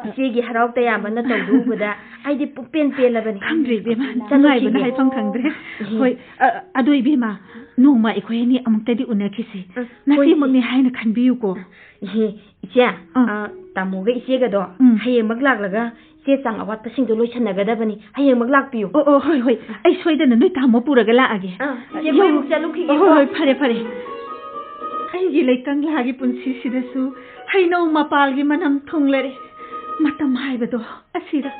ꯏꯆꯦꯒꯤ ꯍꯔꯥꯎ ꯇꯌꯥꯝꯕ ꯅꯇꯧꯗꯨ ꯎꯕꯗ ꯑꯩꯗꯤ ꯄꯨꯛꯄꯦꯟ ꯄꯦꯜꯂꯕꯅꯤ꯫ ꯈꯪꯗ꯭ꯔꯦ, ꯏꯕꯦꯝꯃ꯫ ꯆꯠꯂꯨꯈꯤꯒꯦ꯫ ꯅꯨꯡꯉꯥꯏꯕꯅ ꯍꯥꯏꯐꯝ ꯈꯪꯗ꯭ꯔꯦ꯫ ꯏꯍꯦ꯫ ꯍꯣꯏ, ꯑ, ꯑꯗꯣ, ꯏꯕꯦꯝꯃ, ꯅꯣꯡꯃ ꯑꯩꯈꯣꯏ ꯑꯅꯤ ꯑꯃꯨꯛꯇꯗꯤ ꯎꯅꯈꯤꯁꯤ꯫ ꯎꯝ, ꯍꯣꯏ, ꯏꯆꯦ꯫ ꯅꯆꯦꯃꯛꯅꯤ ꯍꯥꯏꯅ ꯈꯟꯕꯤꯌꯨꯀꯣ꯫ ꯏꯍꯦ, ꯏꯆꯦ, ꯑꯥ꯫ ꯑ, ꯇꯥꯃꯣꯒ ꯏꯆꯦꯒꯗꯣ ꯎꯝ꯫ ꯍꯌꯦꯡꯃꯛ ꯂꯥꯛꯂꯒ ꯆꯦ ꯆꯥꯡ ꯑꯋꯥꯠꯄꯁꯤꯡꯗꯣ ꯂꯣꯏꯁꯟꯅꯒꯗꯕꯅꯤ꯫ ꯍꯌꯦꯡꯃꯛ ꯂꯥꯛꯄꯤꯌꯨ꯫ ꯑꯣ, ꯑꯣ, ꯍꯣꯏ, ꯍꯣꯏ꯫ ꯑꯩ ꯁꯣꯏꯗꯅ ꯅꯣꯏ ꯇꯥꯃꯣ ꯄꯨꯔꯒ ꯂꯥꯛꯑꯒꯦ꯫ ꯑꯥ, ꯏꯆꯦ, ꯌꯧ-, ꯃꯣꯏꯃꯨꯛ ꯆꯠꯂꯨꯈꯤꯒꯦꯀꯣ꯫ ꯍꯣꯏ, ꯍꯣꯏ, ꯐꯔꯦ, ꯐꯔꯦ꯫ ꯑꯩꯒꯤ ꯂꯩꯀꯪꯂꯥꯒꯤ ꯄꯨꯟꯁꯤꯁꯤꯗꯁꯨ ꯍꯩꯅꯧ ꯃꯄꯥꯜꯒꯤ ꯃꯅꯝ ꯊꯨꯡꯂꯔꯦ꯫ ꯃꯇꯝ ꯍꯥꯏꯕꯗꯣ ꯑꯁꯤꯗ꯫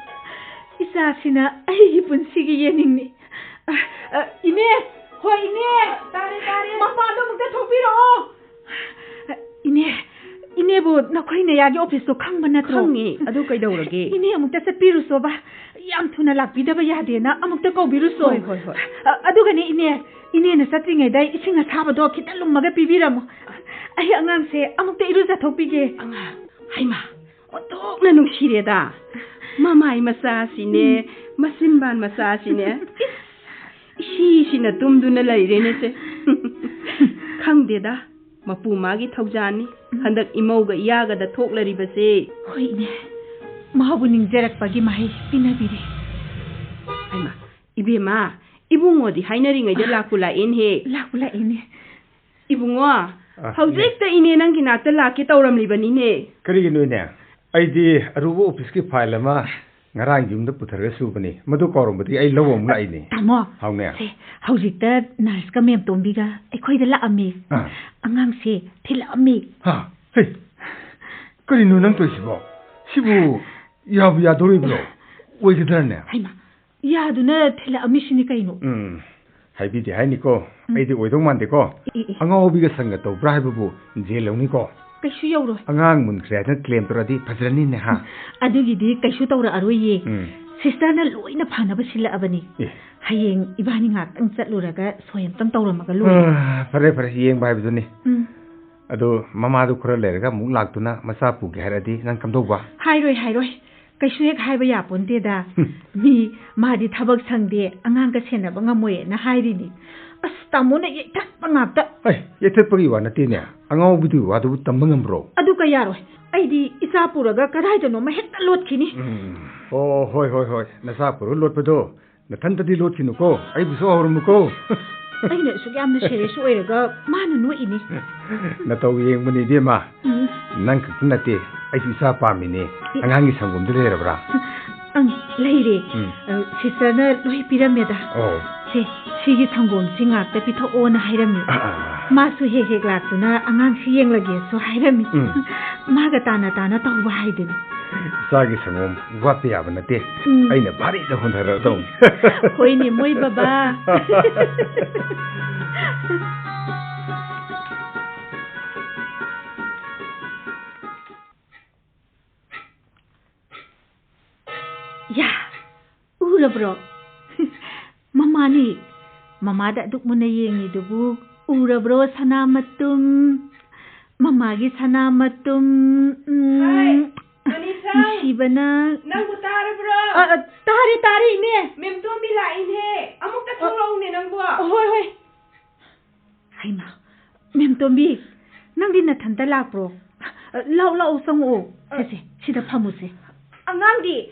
ꯏꯆꯥꯁꯤꯅ ꯑꯩꯒꯤ ꯄꯨꯟꯁꯤꯒꯤ ꯌꯦꯅꯤꯡꯅꯤ꯫ ꯑ, ꯑ, ꯏꯅꯦ! ꯍꯣꯏ, ꯏꯅꯦ! ꯇꯥꯔꯦ, ꯇꯥꯔꯦ꯫ ꯃꯄꯥꯟꯗ ꯑꯃꯨꯛꯇ ꯊꯣꯛꯄꯤꯔꯛꯑꯣ꯫ ꯏꯅꯦ, ꯏꯅꯦꯕꯨ ꯅꯈꯣꯏ ꯅꯌꯥꯒꯤ ꯑꯣꯐꯤꯁꯇꯣ ꯈꯪꯕ ꯅꯠꯇ꯭ꯔꯣ? ꯈꯪꯉꯦ꯫ ꯑꯗꯨ ꯀꯩꯗꯧꯔꯒꯦ? ꯏꯅꯦ ꯑꯃꯨꯛꯇ ꯆꯠꯄꯤꯔꯨꯆꯣꯕ꯫ ꯌꯥꯝ ꯊꯨꯅ ꯂꯥꯛꯄꯤꯗꯕ ꯌꯥꯗꯦꯅ ꯑꯃꯨꯛꯇ ꯀꯧꯕꯤꯔꯨꯆꯣ꯫ ꯍꯣꯏ, ꯍꯣꯏ, ꯍꯣꯏ꯫ ꯑ, ꯑꯗꯨꯒꯅꯦ ꯏꯅꯦ, ꯏꯅꯦꯅ ꯆꯠꯇ꯭ꯔꯤꯉꯩꯗ ꯏꯁꯤꯡ ꯑꯁꯥꯕꯗꯣ ꯈꯤꯇ ꯂꯨꯝꯃꯒ ꯄꯤꯕꯤꯔꯝꯃꯣ꯫ ꯑꯩ ꯑꯉꯥꯡꯁꯦ ꯑꯃꯨꯛꯇ ꯏꯔꯨꯖꯊꯣꯛꯄꯤꯒꯦ꯫ ꯑꯉꯥꯡ, ꯍꯩꯃꯥ, ꯑꯣꯟꯊꯣꯛꯅ ꯅꯨꯡꯁꯤꯔꯦꯗ꯫ ꯃꯃꯥꯏ ꯃꯆꯥꯁꯤꯅꯦ, ꯎꯝ꯫ ꯃꯆꯤꯟꯕꯥꯟ ꯃꯆꯥꯁꯤꯅꯦ꯫ ꯏꯁ, ꯏꯁꯤꯁꯤꯅ ꯇꯨꯝꯗꯨꯅ ꯂꯩꯔꯦꯅꯦꯁꯦ꯫ ꯈꯪꯗꯦꯗ, ꯃꯄꯨ ꯃꯥꯒꯤ ꯊꯧꯖꯥꯟꯅꯤ꯫ ꯎꯝ꯫ ꯍꯟꯗꯛ ꯏꯃꯧꯒ ꯏꯌꯥꯒꯗ ꯊꯣꯛꯂꯔꯤꯕꯁꯦ꯫ ꯍꯣꯏꯅꯦ, ꯃꯥꯕꯨ ꯅꯤꯡꯖꯔꯛꯄꯒꯤ ꯃꯍꯩ ꯄꯤꯅꯕꯤꯔꯦ꯫ ꯍꯩꯃꯥ, ꯏꯕꯦꯝꯃ, ꯏꯕꯨꯡꯉꯣꯗꯤ ꯍꯥꯏꯅꯔꯤꯉꯩꯗ ꯂꯥꯛꯄꯨ ꯂꯥꯛꯑꯦꯅꯦꯍꯦ꯫ ꯂꯥꯛꯄꯨ ꯂꯥꯛꯑꯦꯅꯦ꯫ ꯏꯕꯨꯡꯉꯣ, ꯑ, ꯍꯧꯖꯤꯛꯇ ꯏꯅꯦ ꯅꯪꯒꯤ ꯅꯥꯛꯇ ꯂꯥꯛꯀꯦ ꯇꯧꯔꯝꯂꯤꯕꯅꯤꯅꯦ꯫ ꯀꯔꯤꯒꯤꯅꯣ ꯏꯅꯦ? ꯑꯩꯗꯤ ꯑꯔꯨꯕ ꯑꯣꯐꯤꯁꯀꯤ ꯐꯥꯏꯜ ꯑꯃ ꯉꯔꯥꯡ ꯌꯨꯝꯗ ꯄꯨꯊꯔꯒ ꯁꯨꯕꯅꯤ꯫ ꯃꯗꯨ ꯀꯥꯎꯔꯝꯕꯗꯒꯤ ꯑꯩ ꯂꯧꯕ ꯑꯃꯨꯛ ꯂꯥꯛꯏꯅꯦ꯫ ꯇꯥꯃꯣ, ꯍꯥꯎꯅꯦ꯫ ꯁꯦ, ꯍꯧꯖꯤꯛꯇ ꯅꯔꯁꯀ ꯃꯦꯝꯇꯣꯝꯕꯤꯒ ꯑꯩꯈꯣꯏꯗ ꯂꯥꯛꯑꯝꯃꯤ꯫ ꯑꯥ꯫ ꯑꯉꯥꯡꯁꯦ ꯊꯤꯜꯂꯛꯑꯝꯃꯤ꯫ ꯍꯥ? ꯍꯩ, ꯀꯔꯤꯅꯣ ꯅꯪ ꯇꯧꯔꯤꯁꯤꯕꯣ? ꯁꯤꯕꯨ ꯌꯥꯕꯨ ꯌꯥꯗꯣꯔꯤꯕ꯭ꯔꯣ? ꯑꯣꯏꯒꯗ꯭ꯔꯅꯦ? ꯍꯩꯃꯥ, ꯌꯥꯗꯨꯅ ꯊꯤꯜꯂꯛꯑꯝꯃꯤꯁꯤꯅꯤ ꯀꯩꯅꯣ꯫ ꯎꯝ, ꯍꯥꯏꯕꯤꯗꯦ ꯍꯥꯏꯅꯤꯀꯣ꯫ ꯎꯝ꯫ ꯑꯩꯗꯤ ꯑꯣꯏꯗꯧ ꯃꯥꯟꯗꯦꯀꯣ꯫ ꯑꯦ, ꯑꯦ꯫ ꯑꯉꯥꯎꯕꯤꯒ ꯁꯪꯒ ꯇꯧꯕ꯭ꯔꯥ ꯍꯥꯏꯕꯕꯨ ꯖꯦꯜ ꯌꯧꯅꯤꯀꯣ꯫ ꯀꯩꯁꯨ ꯌꯧꯔꯣꯏ꯫ ꯑꯉꯥꯡ ꯃꯨꯟꯈ꯭ꯔꯦ ꯍꯥꯏꯗꯅ ꯀ꯭ꯂꯦꯝ ꯇꯧꯔꯛꯑꯗꯤ ꯐꯖꯔꯅꯤꯅꯦ, ꯍꯥ? ꯑꯗꯨꯒꯤꯗꯤ ꯀꯩꯁꯨ ꯇꯧꯔꯛꯑꯔꯣꯏꯌꯦ꯫ ꯎꯝ꯫ ꯁꯤꯁꯇꯔꯅ ꯂꯣꯏꯅ ꯐꯅꯕ ꯁꯤꯜꯂꯛꯑꯕꯅꯤ꯫ ꯑꯦ꯫ ꯍꯌꯦꯡ ꯏꯕꯥꯅꯤ ꯉꯥꯛꯇꯪ ꯆꯠꯂꯨꯔꯒ ꯁꯣꯏ ꯑꯝꯇꯪ ꯇꯧꯔꯝꯃꯒ ꯂꯣꯏꯔꯦ꯫ ꯑ, ꯐꯔꯦ, ꯐꯔꯦ, ꯌꯦꯡꯕ ꯍꯥꯏꯕꯗꯨꯅꯤ꯫ ꯎꯝ꯫ ꯑꯗꯣ ꯃꯃꯥꯗꯨ ꯈꯔ ꯂꯩꯔꯒ ꯑꯃꯨꯛ ꯂꯥꯛꯇꯨꯅ ꯃꯆꯥ ꯄꯨꯒꯦ ꯍꯥꯏꯔꯗꯤ ꯅꯪ ꯀꯝꯗꯧꯕ? ꯍꯥꯏꯔꯣꯏ, ꯍꯥꯏꯔꯣꯏ꯫ ꯀꯩꯁꯨ ꯍꯦꯛ ꯍꯥꯏꯕ ꯌꯥꯄꯣꯟꯇꯦꯗ꯫ ꯍꯨꯝ꯫ ꯃꯤ, "ꯃꯥꯗꯤ ꯊꯕꯛ ꯁꯪꯗꯦ, ꯑꯉꯥꯡꯒ ꯁꯦꯟꯅꯕ ꯉꯝꯃꯣꯏꯅ" ꯍꯥꯏꯔꯤꯅꯤ꯫ ꯑꯁ, ꯇꯥꯃꯣꯅ ꯌꯩꯊꯠꯄ ꯉꯥꯛꯇ꯫ ꯍꯩ, ꯌꯩꯊꯠꯄꯒꯤ ꯋꯥ ꯅꯠꯇꯦꯅꯦ꯫ ꯑꯉꯥꯎꯕꯤꯗꯨꯒꯤ ꯋꯥꯗꯨꯕꯨ ꯇꯝꯕ ꯉꯝꯕ꯭ꯔꯣ? ꯑꯗꯨ ꯀꯌꯥꯔꯣꯏ꯫ ꯑꯩꯗꯤ ꯏꯆꯥ ꯄꯨꯔꯒ ꯀꯗꯥꯏꯗꯅꯣꯃ ꯍꯦꯛꯇ ꯂꯣꯠꯈꯤꯅꯤ꯫ ꯎꯝ꯫ ꯑꯣ, ꯍꯣꯏ, ꯍꯣꯏ, ꯍꯣꯏ꯫ ꯅꯆꯥ ꯄꯨꯔꯒ ꯂꯣꯠꯄꯗꯣ ꯅꯊꯟꯇꯗꯤ ꯂꯣꯠꯈꯤꯅꯨꯀꯣ, ꯑꯩꯕꯨꯁꯨ ꯍꯧꯔꯝꯃꯨꯀꯣ꯫ ꯑꯩꯅ ꯑꯁꯨꯛ ꯌꯥꯝꯅ ꯁꯦꯔꯤꯌꯁ ꯑꯣꯏꯔꯒ ꯃꯥꯅ ꯅꯣꯛꯏꯅꯤ꯫ ꯅꯇꯧ ꯌꯦꯡꯕꯅꯤ ꯏꯕꯦꯝꯃ꯫ ꯎꯝ꯫ ꯅꯪ ꯈꯛꯇ ꯅꯠꯇꯦ, ꯑꯩꯁꯨ ꯏꯆꯥ ꯄꯥꯝꯃꯤꯅꯦ꯫ ꯑꯦ꯫ ꯑꯉꯥꯡꯒꯤ ꯁꯪꯒꯣꯝꯗꯤ ꯂꯩꯔꯕ꯭ꯔꯥ? ꯑꯪ, ꯂꯩꯔꯦ꯫ ꯎꯝ꯫ ꯑ, ꯁꯤꯁꯇꯔꯅ ꯂꯣꯏ ꯄꯤꯔꯝꯃꯦꯗ꯫ ꯑꯣ꯫ ꯁꯦ, ꯁꯤꯒꯤ ꯁꯪꯒꯣꯝꯁꯤ ꯉꯥꯛꯇ ꯄꯤꯊꯛꯑꯣꯅ ꯍꯥꯏꯔꯝꯃꯤ꯫ ꯑꯥ, ꯑꯥ, ꯑꯥ꯫ ꯃꯥꯁꯨ ꯍꯦꯛ ꯍꯦꯛ ꯂꯥꯛꯇꯨꯅ ꯑꯉꯥꯡꯁꯤ ꯌꯦꯡꯂꯒꯦꯁꯨ ꯍꯥꯏꯔꯝꯃꯤ꯫ ꯎꯝ꯫ ꯃꯥꯒ ꯇꯥꯅ ꯇꯥꯅ ꯇꯧꯕ ꯍꯥꯏꯗꯨꯅꯤ꯫ ꯏꯆꯥꯒꯤ ꯁꯪꯒꯣꯝ ꯋꯥꯠꯄ ꯌꯥꯕ ꯅꯠꯇꯦ꯫ ꯎꯝ꯫ ꯑꯩꯅ ꯚꯥꯔꯤꯗ ꯍꯣꯟꯊꯔꯗꯧꯅꯤ꯫ ꯍꯣꯏꯅꯦ, ꯃꯣꯏ ꯕꯕꯥ꯫ ꯌꯥ, ꯎꯔꯕ꯭ꯔꯣ? ꯃꯃꯥꯅꯤ꯫ ꯃꯃꯥꯗ ꯑꯗꯨꯛ ꯃꯨꯟꯅ ꯌꯦꯡꯉꯤꯗꯨꯕꯨ ꯎꯔꯕ꯭ꯔꯣ, ꯁꯅꯥ ꯃꯇꯨꯝ? ꯃꯃꯥꯒꯤ ꯁꯅꯥ ꯃꯇꯨꯝ꯫ ꯎꯝ꯫ ꯍꯥꯏ, ꯃꯅꯤꯁꯥ, ꯅꯨꯡꯁꯤꯕꯅ꯫ ꯅꯪꯕꯨ ꯇꯥꯔꯕ꯭ꯔꯣ? ꯑ, ꯑ, ꯇꯥꯔꯦ, ꯇꯥꯔꯦ, ꯏꯅꯦ꯫ ꯃꯦꯝꯇꯣꯝꯕꯤ ꯂꯥꯛꯏꯅꯦ꯫ ꯑꯃꯨꯛꯇ ꯑ, ꯊꯣꯛꯂꯛꯎꯅꯦ ꯅꯪꯕꯨ꯫ ꯍꯣꯏ, ꯍꯣꯏ꯫ ꯍꯩꯃꯥ, ꯃꯦꯝꯇꯣꯝꯕꯤ, ꯅꯪꯗꯤ ꯅꯊꯟꯇ ꯂꯥꯛꯄ꯭ꯔꯣ? ꯂꯥꯛꯑꯣ, ꯂꯥꯛꯑꯣ, ꯆꯪꯉꯛꯑꯣ꯫ ꯑ, ꯁꯦ, ꯁꯦ, ꯁꯤꯗ ꯐꯝꯃꯨꯁꯦ꯫ ꯑꯉꯥꯡꯗꯤ,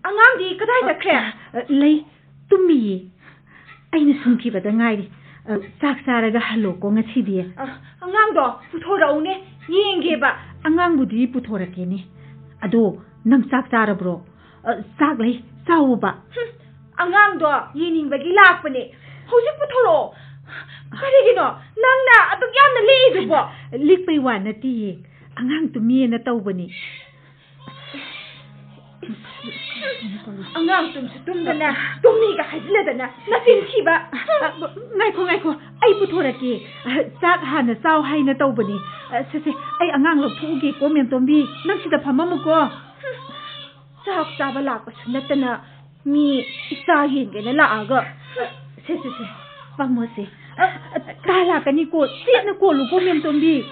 ꯑꯉꯥꯡꯗꯤ ꯀꯗꯥꯏ ꯆꯠꯈ꯭ꯔꯦ? ꯑ, ꯂꯩ, ꯇꯨꯝꯃꯤꯌꯦ꯫ ꯑꯩꯅ ꯁꯨꯝꯈꯤꯕꯗ ꯉꯥꯏꯔꯤ꯫ ꯑ, ꯆꯥꯛ ꯆꯥꯔꯒ ꯍꯜꯂꯣꯀꯣ ꯉꯁꯤꯗꯤ꯫ ꯑ, ꯑꯉꯥꯡꯗꯣ ꯄꯨꯊꯣꯔꯛꯎꯅꯦ, ꯌꯦꯡꯒꯦꯕ꯫ ꯑꯉꯥꯡꯕꯨꯗꯤ ꯄꯨꯊꯣꯔꯛꯀꯦꯅꯦ꯫ ꯑꯗꯣ ꯅꯪ ꯆꯥꯛ ꯆꯥꯔꯕ꯭ꯔꯣ? ꯑ, ꯆꯥꯛ ꯂꯩ, ꯆꯥꯎꯕ꯫ ꯍꯨꯝ, ꯑꯉꯥꯡꯗꯣ ꯌꯦꯡꯅꯤꯡꯕꯒꯤ ꯂꯥꯛꯄꯅꯦ꯫ ꯍꯧꯖꯤꯛ ꯄꯨꯊꯣꯔꯛꯑꯣ꯫ ꯀꯔꯤꯒꯤꯅꯣ ꯅꯪꯅ ꯑꯗꯨꯛ ꯌꯥꯝꯅ ꯂꯤꯛꯏꯗꯨꯕꯣ? ꯂꯤꯛꯄꯩ ꯋꯥ ꯅꯠꯇꯤꯌꯦ, ꯑꯉꯥꯡ ꯇꯨꯝꯃꯤꯌꯦꯅ ꯇꯧꯕꯅꯤ꯫ ꯑꯉꯥꯡ ꯇꯨꯝꯁꯨ ꯇꯨꯝꯗꯅ, ꯇꯨꯝꯃꯤꯒ ꯍꯥꯏꯖꯤꯜꯂꯗꯅ, ꯅꯆꯤꯟ ꯊꯤꯕ꯫ ꯑ, ꯉꯥꯏꯈꯣ, ꯉꯥꯏꯈꯣ, ꯑꯩ ꯄꯨꯊꯣꯔꯛꯀꯦ꯫ ꯑ, ꯆꯥꯛ ꯍꯥꯟꯅ ꯆꯥꯎ ꯍꯥꯏꯅ ꯇꯧꯕꯅꯤ꯫ ꯑ, ꯁꯦ, ꯁꯦ, ꯑꯩ ꯑꯉꯥꯡ ꯂꯧꯊꯣꯛꯎꯒꯦꯀꯣ, ꯃꯦꯝꯇꯣꯝꯕꯤ꯫ ꯅꯪ ꯁꯤꯗ ꯐꯝꯃꯝꯃꯨꯀꯣ꯫ ꯆꯥꯛ ꯆꯥꯕ ꯂꯥꯛꯄꯁꯨ ꯅꯠꯇꯅ, ꯃꯤ ꯏꯆꯥ ꯌꯦꯡꯒꯦꯅ ꯂꯥꯛꯑꯒ꯫ ꯁꯦ, ꯁꯦ, ꯁꯦ, ꯐꯝꯃꯣꯁꯦ꯫ ꯑ, ꯑ, ꯇꯥ ꯂꯥꯛꯀꯅꯤꯀꯣ, ꯆꯦꯠꯅ ꯀꯣꯜꯂꯨꯀꯣ, ꯃꯦꯝꯇꯣꯝꯕꯤ꯫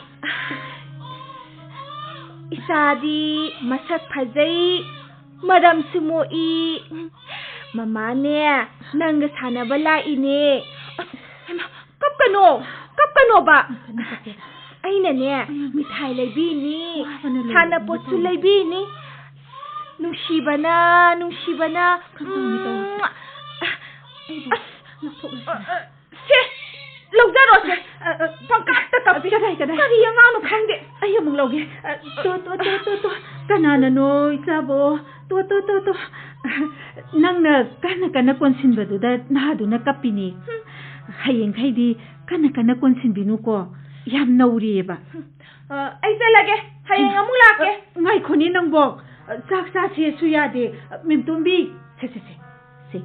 ꯏꯆꯥꯗꯤ ꯃꯁꯛ ꯐꯖꯩ, ꯃꯔꯝꯁꯨ ꯃꯣꯛꯏ꯫ ꯃꯃꯥꯅꯦ, ꯅꯪꯒ ꯁꯥꯟꯅꯕ ꯂꯥꯛꯏꯅꯦ꯫ ꯑꯁ, ꯍꯩꯃꯥ, ꯀꯞꯀꯅꯣ, ꯀꯞꯀꯅꯣꯕ꯫ ꯀꯞꯀꯅꯨ, ꯀꯞꯀꯅꯨ꯫ ꯑꯩꯅꯅꯦ, ꯎꯝ꯫ ꯃꯤꯊꯥꯏ ꯂꯩꯕꯤꯅꯤ, ꯋꯥꯕꯅ ꯂꯣꯏꯔꯦ, ꯁꯥꯟꯅꯄꯣꯠꯁꯨ ꯀꯃꯥꯏꯅ ꯇꯧꯅꯤ? ꯂꯩꯕꯤꯅꯤ꯫ ꯅꯨꯡꯁꯤꯕꯅ, ꯅꯨꯡꯁꯤꯕꯅ꯫ ꯀꯝꯗꯧꯅꯤ ꯇꯧꯔꯤꯁꯦ? ꯎꯝ꯫ ꯑꯩꯕꯨ ꯑꯁ, ꯂꯧꯊꯣꯛꯂꯁꯤꯔꯥ? ꯑ, ꯑ, ꯁꯦ, ꯂꯧꯖꯔꯣꯁꯦ꯫ ꯑ, ꯑ, ꯄꯪꯀꯞꯇ ꯀꯞꯄꯤ꯫ ꯀꯗꯥꯏ, ꯀꯗꯥꯏ? ꯀꯔꯤ ꯑꯉꯥꯡꯅꯣ ꯈꯪꯗꯦ꯫ ꯑꯩ ꯑꯃꯨꯛ ꯂꯧꯒꯦ꯫ ꯑ, ꯇꯣ, ꯇꯣ, ꯇꯣ, ꯇꯣ, ꯇꯣ꯫ ꯀꯅꯥꯅꯅꯣ, ꯏꯆꯥꯕꯣ? ꯇꯣ, ꯇꯣ, ꯇꯣ, ꯇꯣ꯫ ꯅꯪꯅ ꯀꯟꯅ ꯀꯟꯅ ꯀꯣꯟꯁꯤꯟꯕꯗꯨꯗ ꯅꯍꯥꯗꯨꯅ ꯀꯞꯄꯤꯅꯤ꯫ ꯍꯌꯦꯡꯈꯩꯗꯤ ꯀꯟꯅ ꯀꯟꯅ ꯀꯣꯟꯁꯤꯟꯕꯤꯅꯨꯀꯣ꯫ ꯌꯥꯝ ꯅꯧꯔꯤꯑꯕ꯫ ꯑ, ꯑꯩ ꯆꯠꯂꯒꯦ꯫ ꯍꯌꯦꯡ ꯑꯃꯨꯛ ꯂꯥꯛꯀꯦ꯫ ꯑ, ꯉꯥꯏꯈꯣꯅꯦ ꯅꯪꯕꯣ꯫ ꯆꯥꯛ ꯆꯥꯁꯦꯁꯨ ꯌꯥꯗꯦ꯫ ꯃꯦꯝꯇꯣꯝꯕꯤ, ꯁꯦ, ꯁꯦ, ꯁꯦ, ꯁꯦ,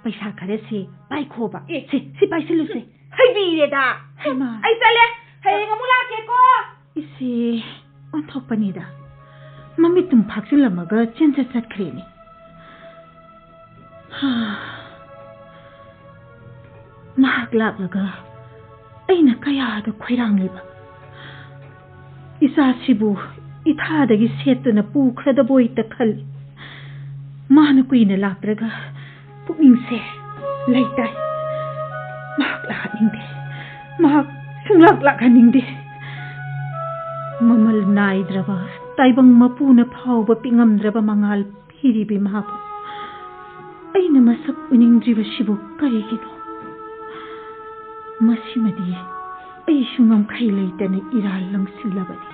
ꯄꯩꯁꯥ ꯈꯔꯁꯦ ꯄꯥꯏꯈꯣꯕ꯫ ꯑꯦ꯫ ꯁꯦ, ꯁꯤ ꯄꯥꯏꯁꯤꯜꯂꯨꯁꯦ꯫ ꯍꯩꯕꯤꯔꯦꯗ꯫ ꯍꯩꯃꯥ꯫ ꯑꯩ ꯆꯠꯂꯦ꯫ ꯍꯌꯦꯡ ꯑꯃꯨꯛ ꯂꯥꯛꯀꯦꯀꯣ꯫ ꯏꯆꯦ ꯑꯣꯟꯊꯣꯛꯄꯅꯤꯗ꯫ ꯃꯃꯤꯠꯇꯨꯝ ꯐꯥꯛꯆꯤꯜꯂꯝꯃꯒ ꯆꯦꯟꯖꯠ ꯆꯠꯈ꯭ꯔꯦꯅꯦ꯫ ꯍꯥ꯫ ꯃꯍꯥꯛ ꯂꯥꯛꯂꯒ ꯑꯩꯅ ꯀꯌꯥꯗ ꯈꯣꯏꯔꯥꯡꯂꯤꯕ꯫ ꯏꯆꯥꯁꯤꯕꯨ ꯏꯊꯥꯗꯒꯤ ꯁꯦꯠꯇꯨꯅ ꯄꯨꯈ꯭ꯔꯗꯕꯣꯏꯇ ꯈꯜꯂꯤ꯫ ꯃꯥꯅ ꯀꯨꯏꯅ ꯂꯥꯛꯇ꯭ꯔꯒ ꯄꯨꯛꯅꯤꯡꯁꯦ ꯂꯩꯇꯥꯏ꯫ ꯃꯍꯥꯛ ꯂꯥꯛꯍꯟꯅꯤꯡꯗꯦ꯫ ꯃꯍꯥꯛ ꯁꯨꯡꯂꯥꯛ ꯂꯥꯛꯍꯟꯅꯤꯡꯗꯦ꯫ ꯃꯃꯜ ꯅꯥꯏꯗ꯭ꯔꯕ ꯇꯥꯏꯕꯪ ꯃꯄꯨꯅ ꯐꯥꯎꯕ ꯄꯤꯉꯝꯗ꯭ꯔꯕ ꯃꯉꯥꯜ ꯄꯤꯔꯤꯕꯤ ꯃꯍꯥꯛꯄꯨ ꯑꯩꯅ ꯃꯁꯛ ꯎꯅꯤꯡꯗ꯭ꯔꯤꯕꯁꯤꯕꯨ ꯀꯔꯤꯒꯤꯅꯣ? ꯃꯁꯤꯃꯗꯤ ꯑꯩꯁꯨ ꯉꯝꯈꯩ ꯂꯩꯇꯅ ꯏꯔꯥꯜ ꯂꯪꯁꯤꯜꯂꯕꯅꯤ꯫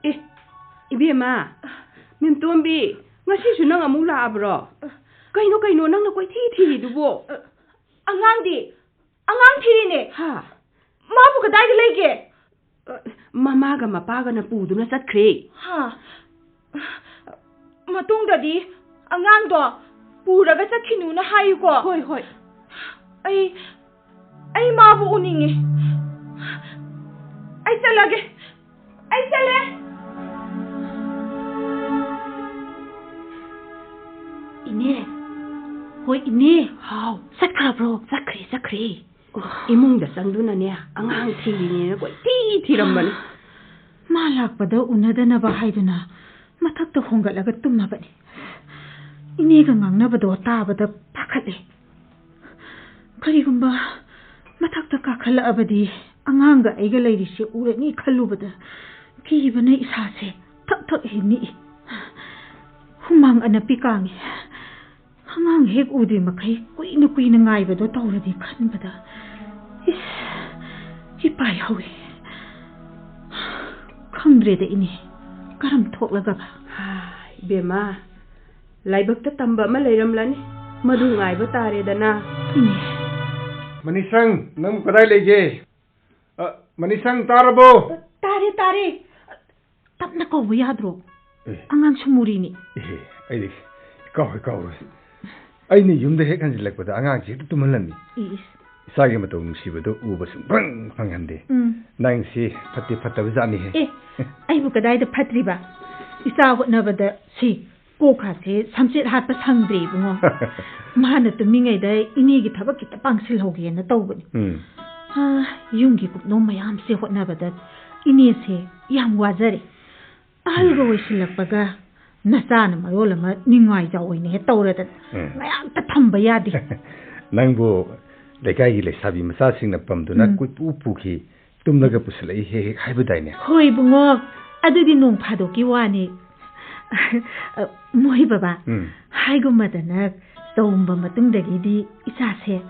ꯑꯦ, ꯏꯕꯦꯝꯃ, ꯃꯦꯝꯇꯣꯝꯕꯤ, ꯉꯁꯤꯁꯨ ꯅꯪ ꯑꯃꯨꯛ ꯂꯥꯛꯑꯕ꯭ꯔꯣ? ꯀꯩꯅꯣ, ꯀꯩꯅꯣ, ꯅꯪꯅ ꯀꯣꯏꯊꯤ ꯊꯤꯔꯤꯗꯨꯕꯣ? ꯑꯉꯥꯡꯗꯤ? ꯑꯉꯥꯡ ꯊꯤꯔꯤꯅꯦ꯫ ꯍꯥ? ꯃꯥꯕꯨ ꯀꯗꯥꯏꯗ ꯂꯩꯒꯦ? ꯃꯃꯥꯒ ꯃꯄꯥꯒꯅ ꯄꯨꯗꯨꯅ ꯆꯠꯈ꯭ꯔꯦ꯫ ꯍꯥ? ꯃꯇꯨꯡꯗꯗꯤ ꯑꯉꯥꯡꯗꯣ ꯄꯨꯔꯒ ꯆꯠꯈꯤꯅꯨꯅ ꯍꯥꯏꯌꯨꯀꯣ꯫ ꯍꯣꯏ, ꯍꯣꯏ꯫ ꯑꯩ, ꯑꯩ ꯃꯥꯕꯨ ꯎꯅꯤꯡꯉꯤ꯫ ꯑꯩ ꯆꯠꯂꯒꯦ꯫ ꯑꯩ ꯆꯠꯂꯦ꯫ ꯏꯅꯦ꯫ ꯍꯣꯏ, ꯏꯅꯦ꯫ ꯍꯥꯎ꯫ ꯆꯠꯈ꯭ꯔꯕ꯭ꯔꯣ? ꯆꯠꯈ꯭ꯔꯦ, ꯆꯠꯈ꯭ꯔꯦ꯫ ꯑꯣ꯫ ꯏꯃꯨꯡꯗ ꯆꯪꯗꯨꯅꯅꯦ, ꯑꯉꯥꯡ ꯊꯤꯔꯤꯅꯦꯅ ꯀꯣꯏꯊꯤ ꯊꯤꯔꯝꯕꯅꯤ꯫ ꯃꯥ ꯂꯥꯛꯄꯗ ꯎꯅꯗꯅꯕ ꯍꯥꯏꯗꯨꯅ ꯃꯊꯛꯇ ꯍꯣꯡꯒꯠꯂꯒ ꯇꯨꯝꯃꯕꯅꯤ꯫ ꯏꯅꯦꯒ ꯉꯥꯡꯅꯕꯗꯣ ꯇꯥꯕꯗ ꯄꯥꯈꯠꯂꯦ꯫ ꯀꯔꯤꯒꯨꯝꯕ ꯃꯊꯛꯇ ꯀꯥꯈꯠꯂꯛꯑꯕꯗꯤ ꯑꯉꯥꯡꯒ ꯑꯩꯒ ꯂꯩꯔꯤꯁꯦ ꯎꯔꯅꯤ ꯈꯜꯂꯨꯕꯗ ꯀꯤꯕꯅ ꯏꯁꯥꯁꯦ ꯊꯛ ꯊꯛ ꯍꯦꯛ ꯅꯤꯛꯏ꯫ ꯍꯨꯃꯥꯡ ꯑꯅꯞꯄꯤ ꯀꯥꯡꯉꯤ꯫ ꯑꯉꯥꯡ ꯍꯦꯛ ꯎꯗ꯭ꯔꯤ ꯃꯈꯩ ꯀꯨꯏꯅ ꯀꯨꯏꯅ ꯉꯥꯏꯕꯗꯣ ꯇꯧꯔꯗꯤ ꯈꯟꯕꯗ, ꯏꯁ, ꯏꯄꯥꯏ ꯍꯧꯏ꯫ ꯈꯪꯗ꯭ꯔꯦꯗ ꯏꯅꯦ, ꯀꯔꯝ ꯊꯣꯛꯂꯒꯕ? ꯍꯥ, ꯏꯕꯦꯝꯃ, ꯂꯥꯏꯕꯛꯇ ꯇꯝꯕ ꯑꯃ ꯂꯩꯔꯝꯂꯅꯤ, ꯃꯗꯨ ꯉꯥꯏꯕ ꯇꯥꯔꯦꯗꯅ꯫ ꯏꯅꯦ꯫ ꯃꯅꯤꯁꯪ, ꯅꯪ ꯀꯗꯥꯏ ꯂꯩꯒꯦ? ꯑ, ꯃꯅꯤꯁꯪ, ꯇꯥꯔꯕꯣ? ꯇꯥꯔꯦ, ꯇꯥꯔꯦ꯫ ꯇꯞꯅ ꯀꯧꯕ ꯌꯥꯗ꯭ꯔꯣ? ꯑꯦ꯫ ꯑꯉꯥꯡ ꯁꯨꯃꯨꯔꯤꯅꯤ꯫ ꯑꯦ, ꯑꯩꯗꯤ ꯀꯥꯎꯔꯦ, ꯀꯥꯎꯔꯦ꯫ ꯑꯩꯅ ꯌꯨꯝꯗ ꯍꯦꯛ ꯍꯟꯖꯤꯜꯂꯛꯄꯗ ꯑꯉꯥꯡꯁꯤ ꯍꯦꯛꯇ ꯇꯨꯝꯍꯜꯂꯝꯃꯤ꯫ ꯏꯁ꯫ ꯏꯆꯥꯒꯤ ꯃꯇꯧ ꯅꯨꯡꯁꯤꯕꯗꯨ ꯎꯕ ꯁꯨꯡꯐꯪ ꯐꯪꯍꯟꯗꯦ꯫ ꯎꯝ꯫ ꯅꯪꯁꯤ ꯐꯠꯇꯤ ꯐꯠꯇꯕ ꯖꯥꯠꯅꯤꯍꯦ꯫ ꯑꯦ, ꯑꯩꯕꯨ ꯀꯗꯥꯏꯗ ꯐꯠꯇ꯭ꯔꯤꯕ? ꯏꯆꯥ ꯍꯣꯠꯅꯕꯗ ꯁꯤ ꯀꯣꯛꯀꯥꯁꯦ ꯁꯝꯆꯦꯠ ꯍꯥꯠꯄ ꯁꯪꯗ꯭ꯔꯦ ꯏꯕꯨꯡꯉꯣ꯫ ꯃꯥꯅ ꯇꯨꯝꯃꯤꯉꯩꯗ ꯏꯅꯦꯒꯤ ꯊꯕꯛ ꯈꯤꯇ ꯄꯥꯡꯁꯤꯜꯍꯧꯒꯦꯅ ꯇꯧꯕꯅꯤ꯫ ꯎꯝ꯫ ꯑꯥ, ꯌꯨꯝꯒꯤ ꯀꯨꯞꯅꯣꯝ ꯃꯌꯥꯝꯁꯦ ꯍꯣꯠꯅꯕꯗ ꯏꯅꯦꯁꯦ ꯌꯥꯝ ꯋꯥꯖꯔꯦ꯫ ꯑꯍꯜꯒ ꯑꯣꯏꯁꯤꯜꯂꯛꯄꯒ ꯅꯆꯥꯅ ꯃꯔꯣꯜ ꯑꯃ ꯅꯤꯡꯉꯥꯏ ꯆꯥꯎ ꯑꯣꯏꯅ ꯍꯦꯛ ꯇꯧꯔꯗꯅ ꯎꯝ꯫ ꯃꯌꯥꯝꯇ ꯊꯝꯕ ꯌꯥꯗꯦ꯫ ꯅꯪꯕꯨ ꯂꯩꯀꯥꯏꯒꯤ ꯂꯩꯁꯥꯕꯤ ꯃꯆꯥꯁꯤꯡꯅ ꯄꯝꯗꯨꯅ ꯎꯝ꯫ ꯀꯣꯏꯄꯨ ꯄꯨꯈꯤ, ꯇꯨꯝꯂꯒ ꯄꯨꯁꯤꯜꯂꯛꯏ ꯍꯦꯛ ꯍꯦꯛ ꯍꯥꯏꯕꯗꯥꯏꯅꯦ? ꯍꯣꯏ ꯏꯕꯨꯡꯉꯣ, ꯑꯗꯨꯗꯤ ꯅꯣꯡ ꯐꯥꯗꯣꯛꯀꯤ ꯋꯥꯅꯤ꯫ ꯃꯣꯏ ꯕꯕꯥ, ꯎꯝ꯫ ꯍꯥꯏꯒꯨꯝꯃꯗꯅ ꯆꯥꯎꯝꯕ ꯃꯇꯨꯡꯗꯒꯤꯗꯤ ꯏꯆꯥꯁꯦ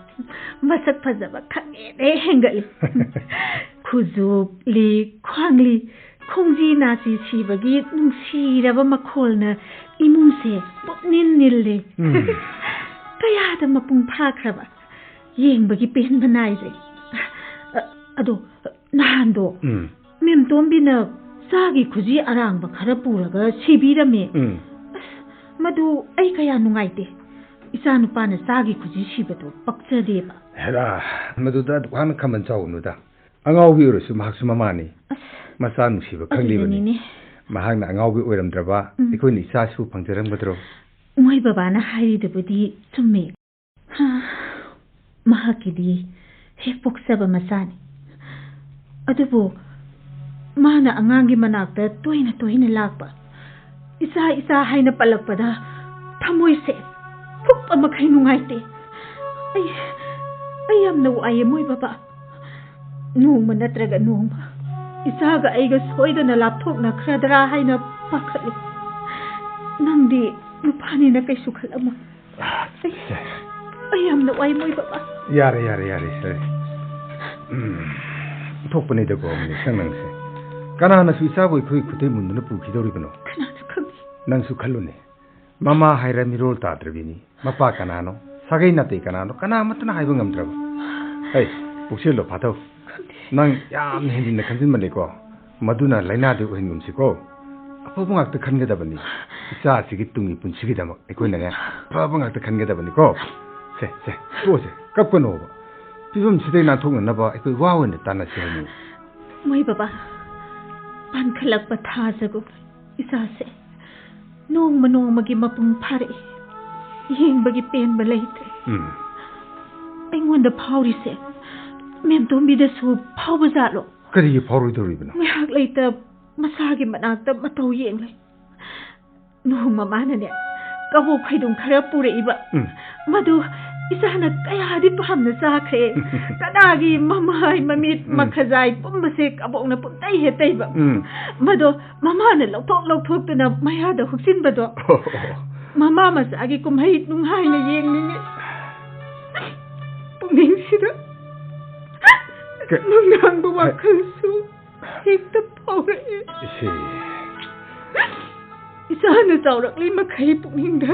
ꯃꯁꯛ ꯐꯖꯕ ꯈꯪꯍꯦꯟ ꯍꯦꯛ ꯍꯦꯟꯒꯠꯂꯤ꯫ ꯈꯨꯖꯨꯞ, ꯂꯤꯛ, ꯈ꯭ꯋꯥꯡꯂꯤ, ꯈꯣꯡꯖꯤ ꯅꯥꯆꯤ ꯁꯤꯕꯒꯤ ꯅꯨꯡꯁꯤꯔꯕ ꯃꯈꯣꯜꯅ ꯏꯃꯨꯡꯁꯦ ꯄꯨꯛꯅꯤꯜ ꯅꯤꯜꯂꯤ꯫ ꯎꯝ꯫ ꯀꯌꯥꯗ ꯃꯄꯨꯡ ꯐꯥꯈ꯭ꯔꯕ, ꯌꯦꯡꯕꯒꯤ ꯄꯦꯟꯕ ꯅꯥꯏꯗ꯭ꯔꯦ꯫ ꯑ-, ꯑꯗꯣ, ꯅꯍꯥꯟꯗꯣ ꯎꯝ꯫ ꯃꯦꯝꯇꯣꯝꯕꯤꯅ ꯆꯥꯒꯤ ꯈꯨꯖꯤ ꯑꯔꯥꯡꯕ ꯈꯔ ꯄꯨꯔꯒ ꯁꯤꯕꯤꯔꯝꯃꯦ꯫ ꯎꯝ꯫ ꯑꯁ, ꯃꯗꯨ ꯑꯩ ꯀꯌꯥ ꯅꯨꯡꯉꯥꯏꯇꯦ꯫ ꯏꯆꯥ ꯅꯨꯄꯥꯅ ꯆꯥꯒꯤ ꯈꯨꯖꯤ ꯁꯤꯕꯗꯣ ꯄꯛꯆꯗꯦꯕ꯫ ꯍꯦꯔꯥ, ꯃꯗꯨꯗ ꯑꯗꯨꯛ ꯌꯥꯝꯅ ꯈꯥꯝꯕꯟ ꯆꯥꯎꯒꯅꯨꯗ꯫ ꯑꯉꯥꯎꯕꯤ ꯑꯣꯏꯔꯁꯨ ꯃꯍꯥꯛꯁꯨ ꯃꯃꯥꯅꯤ꯫ ꯑꯁ, ꯃꯆꯥ ꯅꯨꯡꯁꯤꯕ ꯈꯪꯂꯤꯕꯅꯤ꯫ ꯑꯗꯨꯅꯅꯤꯅꯦ꯫ ꯃꯍꯥꯛꯅ ꯑꯉꯥꯎꯕꯤ ꯑꯣꯏꯔꯝꯗ꯭ꯔꯕ ꯎꯝ꯫ ꯑꯩꯈꯣꯏꯅ ꯏꯆꯥꯁꯨ ꯐꯪꯖꯔꯝꯒꯗ꯭ꯔꯣ? ꯃꯣꯏ ꯕꯕꯥꯅ ꯍꯥꯏꯔꯤꯗꯨꯕꯨꯗꯤ ꯆꯨꯝꯃꯦ꯫ ꯍꯥ, ꯃꯍꯥꯛꯀꯤꯗꯤ ꯍꯦꯛ ꯄꯣꯛꯆꯕ ꯃꯆꯥꯅꯤ꯫ ꯑꯗꯨꯕꯨ ꯃꯥꯅ ꯑꯉꯥꯡꯒꯤ ꯃꯅꯥꯛꯇ ꯇꯣꯏꯅ ꯇꯣꯏꯅ ꯂꯥꯛꯄ, "ꯏꯆꯥ, ꯏꯆꯥ" ꯍꯥꯏꯅ ꯄꯜꯂꯛꯄꯗ ꯊꯃꯣꯏꯁꯦ ꯐꯨꯛꯄ ꯃꯈꯩ ꯅꯨꯡꯉꯥꯏꯇꯦ꯫ ꯑꯩ, ꯑꯩ ꯌꯥꯝꯅ ꯋꯥꯏꯌꯦ ꯃꯣꯏ ꯕꯕꯥ꯫ ꯅꯣꯡꯃ ꯅꯠꯇ꯭ꯔꯒ ꯅꯣꯡꯃ ꯏꯆꯥꯒ ꯑꯩꯒ ꯁꯣꯏꯗꯅ ꯂꯥꯞꯊꯣꯛꯅꯈ꯭ꯔꯗ꯭ꯔꯥ ꯍꯥꯏꯅ ꯄꯥꯈꯠꯂꯤ꯫ ꯅꯪꯗꯤ ꯅꯨꯄꯥꯅꯤꯅ ꯀꯩꯁꯨ ꯈꯜꯂꯝꯃꯣꯏ꯫ ꯑꯩ ꯌꯥꯝꯅ ꯋꯥꯏ, ꯃꯣꯏ ꯕꯕꯥ꯫ ꯌꯥꯔꯦ, ꯌꯥꯔꯦ, ꯌꯥꯔꯦ, ꯌꯥꯔꯦ꯫ ꯎꯝ, ꯊꯣꯛꯄꯅꯤꯗꯀꯣ, ꯃꯅꯤꯁꯪ ꯅꯪꯁꯦ꯫ ꯀꯅꯥꯅꯁꯨ ꯏꯆꯥꯕꯨ ꯑꯩꯈꯣꯏ ꯈꯨꯠꯇꯩ ꯃꯨꯟꯗꯨꯅ ꯄꯨꯈꯤꯗꯧꯔꯤꯕꯅꯣ? ꯀꯅꯥꯅ ꯈꯪꯅꯤ? ꯅꯪꯁꯨ ꯈꯜꯂꯨꯅꯦ꯫ ꯃꯃꯥ ꯍꯥꯏꯔ ꯃꯤꯔꯣꯜ ꯇꯥꯗ꯭ꯔꯕꯤꯅꯤ꯫ ꯃꯄꯥ ꯀꯅꯥꯅꯣ? ꯁꯥꯒꯩ ꯅꯥꯇꯩ ꯀꯅꯥꯅꯣ? ꯀꯅꯥꯃꯠꯇꯅ ꯍꯥꯏꯕ ꯉꯝꯗ꯭ꯔꯕ꯫ ꯍꯩ, ꯄꯨꯛꯆꯦꯜꯗꯣ ꯐꯥꯊꯧ꯫ ꯅꯪ ꯌꯥꯝꯅ ꯍꯦꯟꯖꯤꯟꯅ ꯈꯟꯖꯤꯟꯃꯜꯂꯦꯀꯣ꯫ ꯃꯗꯨꯅ ꯂꯥꯏꯅꯥꯗꯤ ꯑꯣꯏꯍꯟꯒꯨꯝꯁꯤꯀꯣ꯫ ꯑꯐꯕ ꯉꯥꯛꯇ ꯈꯟꯒꯗꯕꯅꯤ꯫ ꯏꯆꯥ ꯑꯁꯤꯒꯤ ꯇꯨꯡꯒꯤ ꯄꯨꯟꯁꯤꯒꯤꯗꯃꯛ ꯑꯩꯈꯣꯏꯅꯅꯦ, ꯑꯐꯕ ꯉꯥꯛꯇ ꯈꯟꯒꯗꯕꯅꯤꯀꯣ꯫ ꯁꯦ, ꯁꯦ, ꯇꯣꯛꯑꯁꯦ, ꯀꯞꯀꯅꯣꯕ꯫ ꯐꯤꯕꯝꯁꯤꯗꯩ ꯅꯥꯟꯊꯣꯛꯅꯅꯕ ꯑꯩꯈꯣꯏ ꯋꯥ ꯑꯣꯏꯅ ꯇꯥꯟꯅꯁꯤ ꯍꯥꯏꯕꯅꯤ꯫ ꯃꯣꯏ ꯕꯕꯥ, ꯄꯥꯟꯈꯠꯂꯛꯄ ꯊꯥꯖꯒꯨꯝ ꯏꯆꯥꯁꯦ ꯅꯣꯡꯃ ꯅꯣꯡꯃꯒꯤ ꯃꯄꯨꯡ ꯐꯥꯔꯛꯏ꯫ ꯌꯦꯡꯕꯒꯤ ꯄꯦꯟꯕ ꯂꯩꯇ꯭ꯔꯦ꯫ ꯎꯝ꯫ ꯑꯩꯉꯣꯟꯗ ꯐꯥꯎꯔꯤꯁꯦ ꯃꯦꯝꯇꯣꯝꯕꯤꯗꯁꯨ ꯐꯥꯎꯕ ꯖꯥꯠꯂꯣ? ꯀꯔꯤꯒꯤ ꯐꯥꯎꯔꯣꯏꯗꯧꯔꯤꯕꯅꯣ? ꯉꯥꯏꯍꯥꯛ ꯂꯩꯇ ꯃꯆꯥꯒꯤ ꯃꯅꯥꯛꯇ ꯃꯇꯧ ꯌꯦꯡꯂꯦ꯫ ꯅꯣꯡꯃ ꯃꯥꯅꯅꯦ, ꯀꯕꯣꯛ ꯐꯩꯗꯣꯝ ꯈꯔ ꯄꯨꯔꯛꯏꯕ꯫ ꯎꯝ꯫ ꯃꯗꯨ ꯏꯆꯥꯅ ꯀꯌꯥꯗꯤ ꯄꯥꯝꯅ ꯆꯥꯈ꯭ꯔꯦ꯫ ꯀꯅꯥꯒꯤ ꯃꯃꯥꯏ, ꯃꯃꯤꯠ, ꯎꯝ꯫ ꯃꯈꯖꯥꯏ ꯄꯨꯝꯕꯁꯦ ꯀꯕꯣꯛꯅ ꯄꯨꯝꯇꯩ ꯍꯦꯛ ꯇꯩꯕ꯫ ꯎꯝ꯫ ꯃꯗꯣ ꯃꯃꯥꯅ ꯂꯧꯊꯣꯛ ꯂꯧꯊꯣꯛꯇꯨꯅ ꯃꯌꯥꯗ ꯍꯨꯛꯆꯤꯟꯕꯗꯣ꯫ ꯑꯣ꯫ ꯃꯃꯥ ꯃꯆꯥꯒꯤ ꯀꯨꯝꯍꯩ ꯅꯨꯡꯉꯥꯏꯅ ꯌꯦꯡꯅꯤꯡꯉꯦ꯫ ꯄꯨꯛꯅꯤꯡꯁꯤꯗ ꯀ-, ꯅꯨꯡꯅꯥꯡꯕ ꯀ-, ꯋꯥꯈꯜꯁꯨ ꯍꯦꯛꯇ ꯐꯥꯎꯔꯛꯑꯦ꯫ ꯏꯆꯦ꯫ ꯏꯆꯥꯅ ꯆꯥꯎꯔꯛꯂꯤ ꯃꯈꯩ ꯄꯨꯛꯅꯤꯡꯗ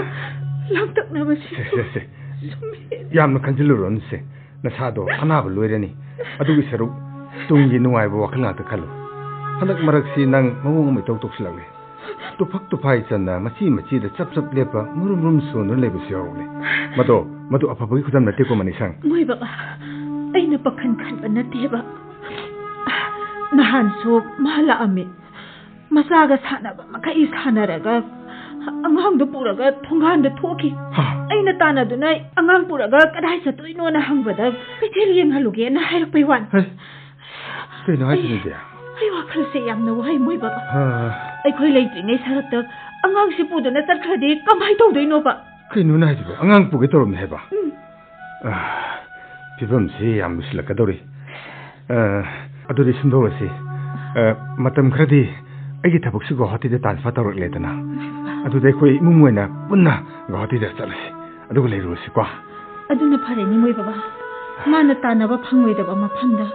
ꯂꯥꯡꯇꯛꯅꯕꯁꯤ ꯁꯦ, ꯁꯦ, ꯁꯦ꯫ ꯁꯨꯝ ꯍꯦꯟ- ꯌꯥꯝꯅ ꯈꯟꯖꯤꯜꯂꯨꯔꯅꯨ ꯁꯦ꯫ ꯅꯁꯥꯗꯣ ꯑꯅꯥꯕ ꯂꯣꯏꯔꯅꯤ꯫ ꯑꯗꯨꯒꯤ ꯁꯔꯨꯛ ꯇꯨꯡꯒꯤ ꯅꯨꯡꯉꯥꯏꯕ ꯋꯥꯈꯜ ꯉꯥꯛꯇ ꯈꯜꯂꯨ꯫ ꯍꯟꯗꯛ ꯃꯔꯛꯁꯤ ꯅꯪ ꯃꯑꯣꯡ ꯑꯃ ꯏꯇꯧ ꯇꯧꯁꯤꯜꯂꯛꯂꯦ꯫ ꯇꯨꯐꯛ ꯇꯨꯐꯥꯏ ꯆꯟꯅ ꯃꯆꯤ ꯃꯆꯤꯗ ꯆꯞ ꯆꯞ ꯂꯦꯞꯄ, ꯃꯨꯔꯨꯝ ꯃꯨꯔꯨꯝ ꯁꯣꯟꯗꯨꯅ ꯂꯩꯕꯁꯨ ꯌꯥꯎꯔꯛꯂꯦ꯫ ꯃꯗꯣ, ꯃꯗꯨ ꯑꯐꯕꯒꯤ ꯈꯨꯗꯝ ꯅꯠꯇꯦꯀꯣ, ꯃꯅꯤꯁꯪ꯫ ꯃꯣꯏ ꯕꯕꯥ, ꯑꯩꯅ ꯄꯥꯈꯟ ꯈꯟꯕ ꯅꯠꯇꯦꯕ꯫ ꯅꯍꯥꯟꯁꯨ ꯃꯥ ꯂꯥꯛꯑꯝꯃꯤ꯫ ꯃꯆꯥꯒ ꯁꯥꯟꯅꯕ ꯃꯈꯩ ꯁꯥꯟꯅꯔꯒ, ꯑꯉꯥꯡꯗꯨ ꯄꯨꯔꯒ ꯊꯣꯡꯒꯥꯟꯗ ꯊꯣꯛꯈꯤ꯫ ꯍꯥ? ꯑꯩꯅ ꯇꯥꯟꯅꯗꯨꯅ ꯑꯉꯥꯡ ꯄꯨꯔꯒ ꯀꯗꯥꯏ ꯆꯠꯇꯣꯏꯅꯣꯅ ꯍꯪꯕꯗ, "ꯀꯩꯊꯦꯜ ꯌꯦꯡꯍꯜꯂꯨꯒꯦꯅ" ꯍꯥꯏꯔꯛꯄꯩ ꯋꯥꯅꯤ꯫ ꯍꯩ, ꯀꯩꯅꯣ ꯍꯥꯏꯁꯤꯕꯣ, ꯑꯩ, ꯏꯕꯦꯝ? ꯑꯩ ꯋꯥꯈꯜꯁꯦ ꯌꯥꯝꯅ ꯋꯥꯏ, ꯃꯣꯏ ꯕꯕꯥ꯫ ꯍꯥ꯫ ꯑꯩꯈꯣꯏ ꯂꯩꯇ꯭ꯔꯤꯉꯩ ꯁꯔꯛꯇ ꯑꯉꯥꯡꯁꯤ ꯄꯨꯗꯨꯅ ꯆꯠꯈ꯭ꯔꯗꯤ ꯀꯃꯥꯏ ꯇꯧꯗꯣꯏꯅꯣꯕ? ꯀꯩꯅꯣꯅꯦ ꯍꯥꯏꯁꯤꯕꯣ? ꯑꯉꯥꯡ ꯄꯨꯒꯦ ꯇꯧꯔꯝꯅꯦ ꯍꯥꯏꯕ? ꯎꯝ꯫ ꯑꯥ, ꯐꯤꯕꯝꯁꯤ ꯌꯥꯝ ꯂꯨꯁꯤꯜꯂꯛꯀꯗꯧꯔꯤ꯫ ꯑꯥ, ꯑꯗꯨꯗꯤ ꯁꯤꯟꯗꯣꯛꯂꯁꯤ꯫ ꯑꯥ, ꯃꯇꯝ ꯈꯔꯗꯤ ꯑꯩꯒꯤ ꯊꯕꯛꯁꯤ ꯒꯨꯋꯥꯍꯥꯇꯤꯗ transfer ꯇꯧꯔꯛꯂꯦꯗꯅ꯫ ꯑꯗꯨꯗ ꯑꯩꯈꯣꯏ ꯏꯃꯨꯡ ꯑꯣꯏꯅ ꯄꯨꯟꯅ ꯒꯨꯋꯥꯍꯥꯇꯤꯗ ꯆꯠꯂꯁꯤ꯫ ꯑꯗꯨꯒ ꯂꯩꯔꯨꯔꯁꯤꯀꯣ꯫ ꯑꯗꯨꯅ ꯐꯔꯦ, ꯅꯤꯉꯣꯏ ꯕꯕꯥ꯫ ꯃꯥꯅ ꯇꯥꯟꯅꯕ ꯐꯪꯂꯣꯏꯗꯕ ꯃꯐꯝꯗ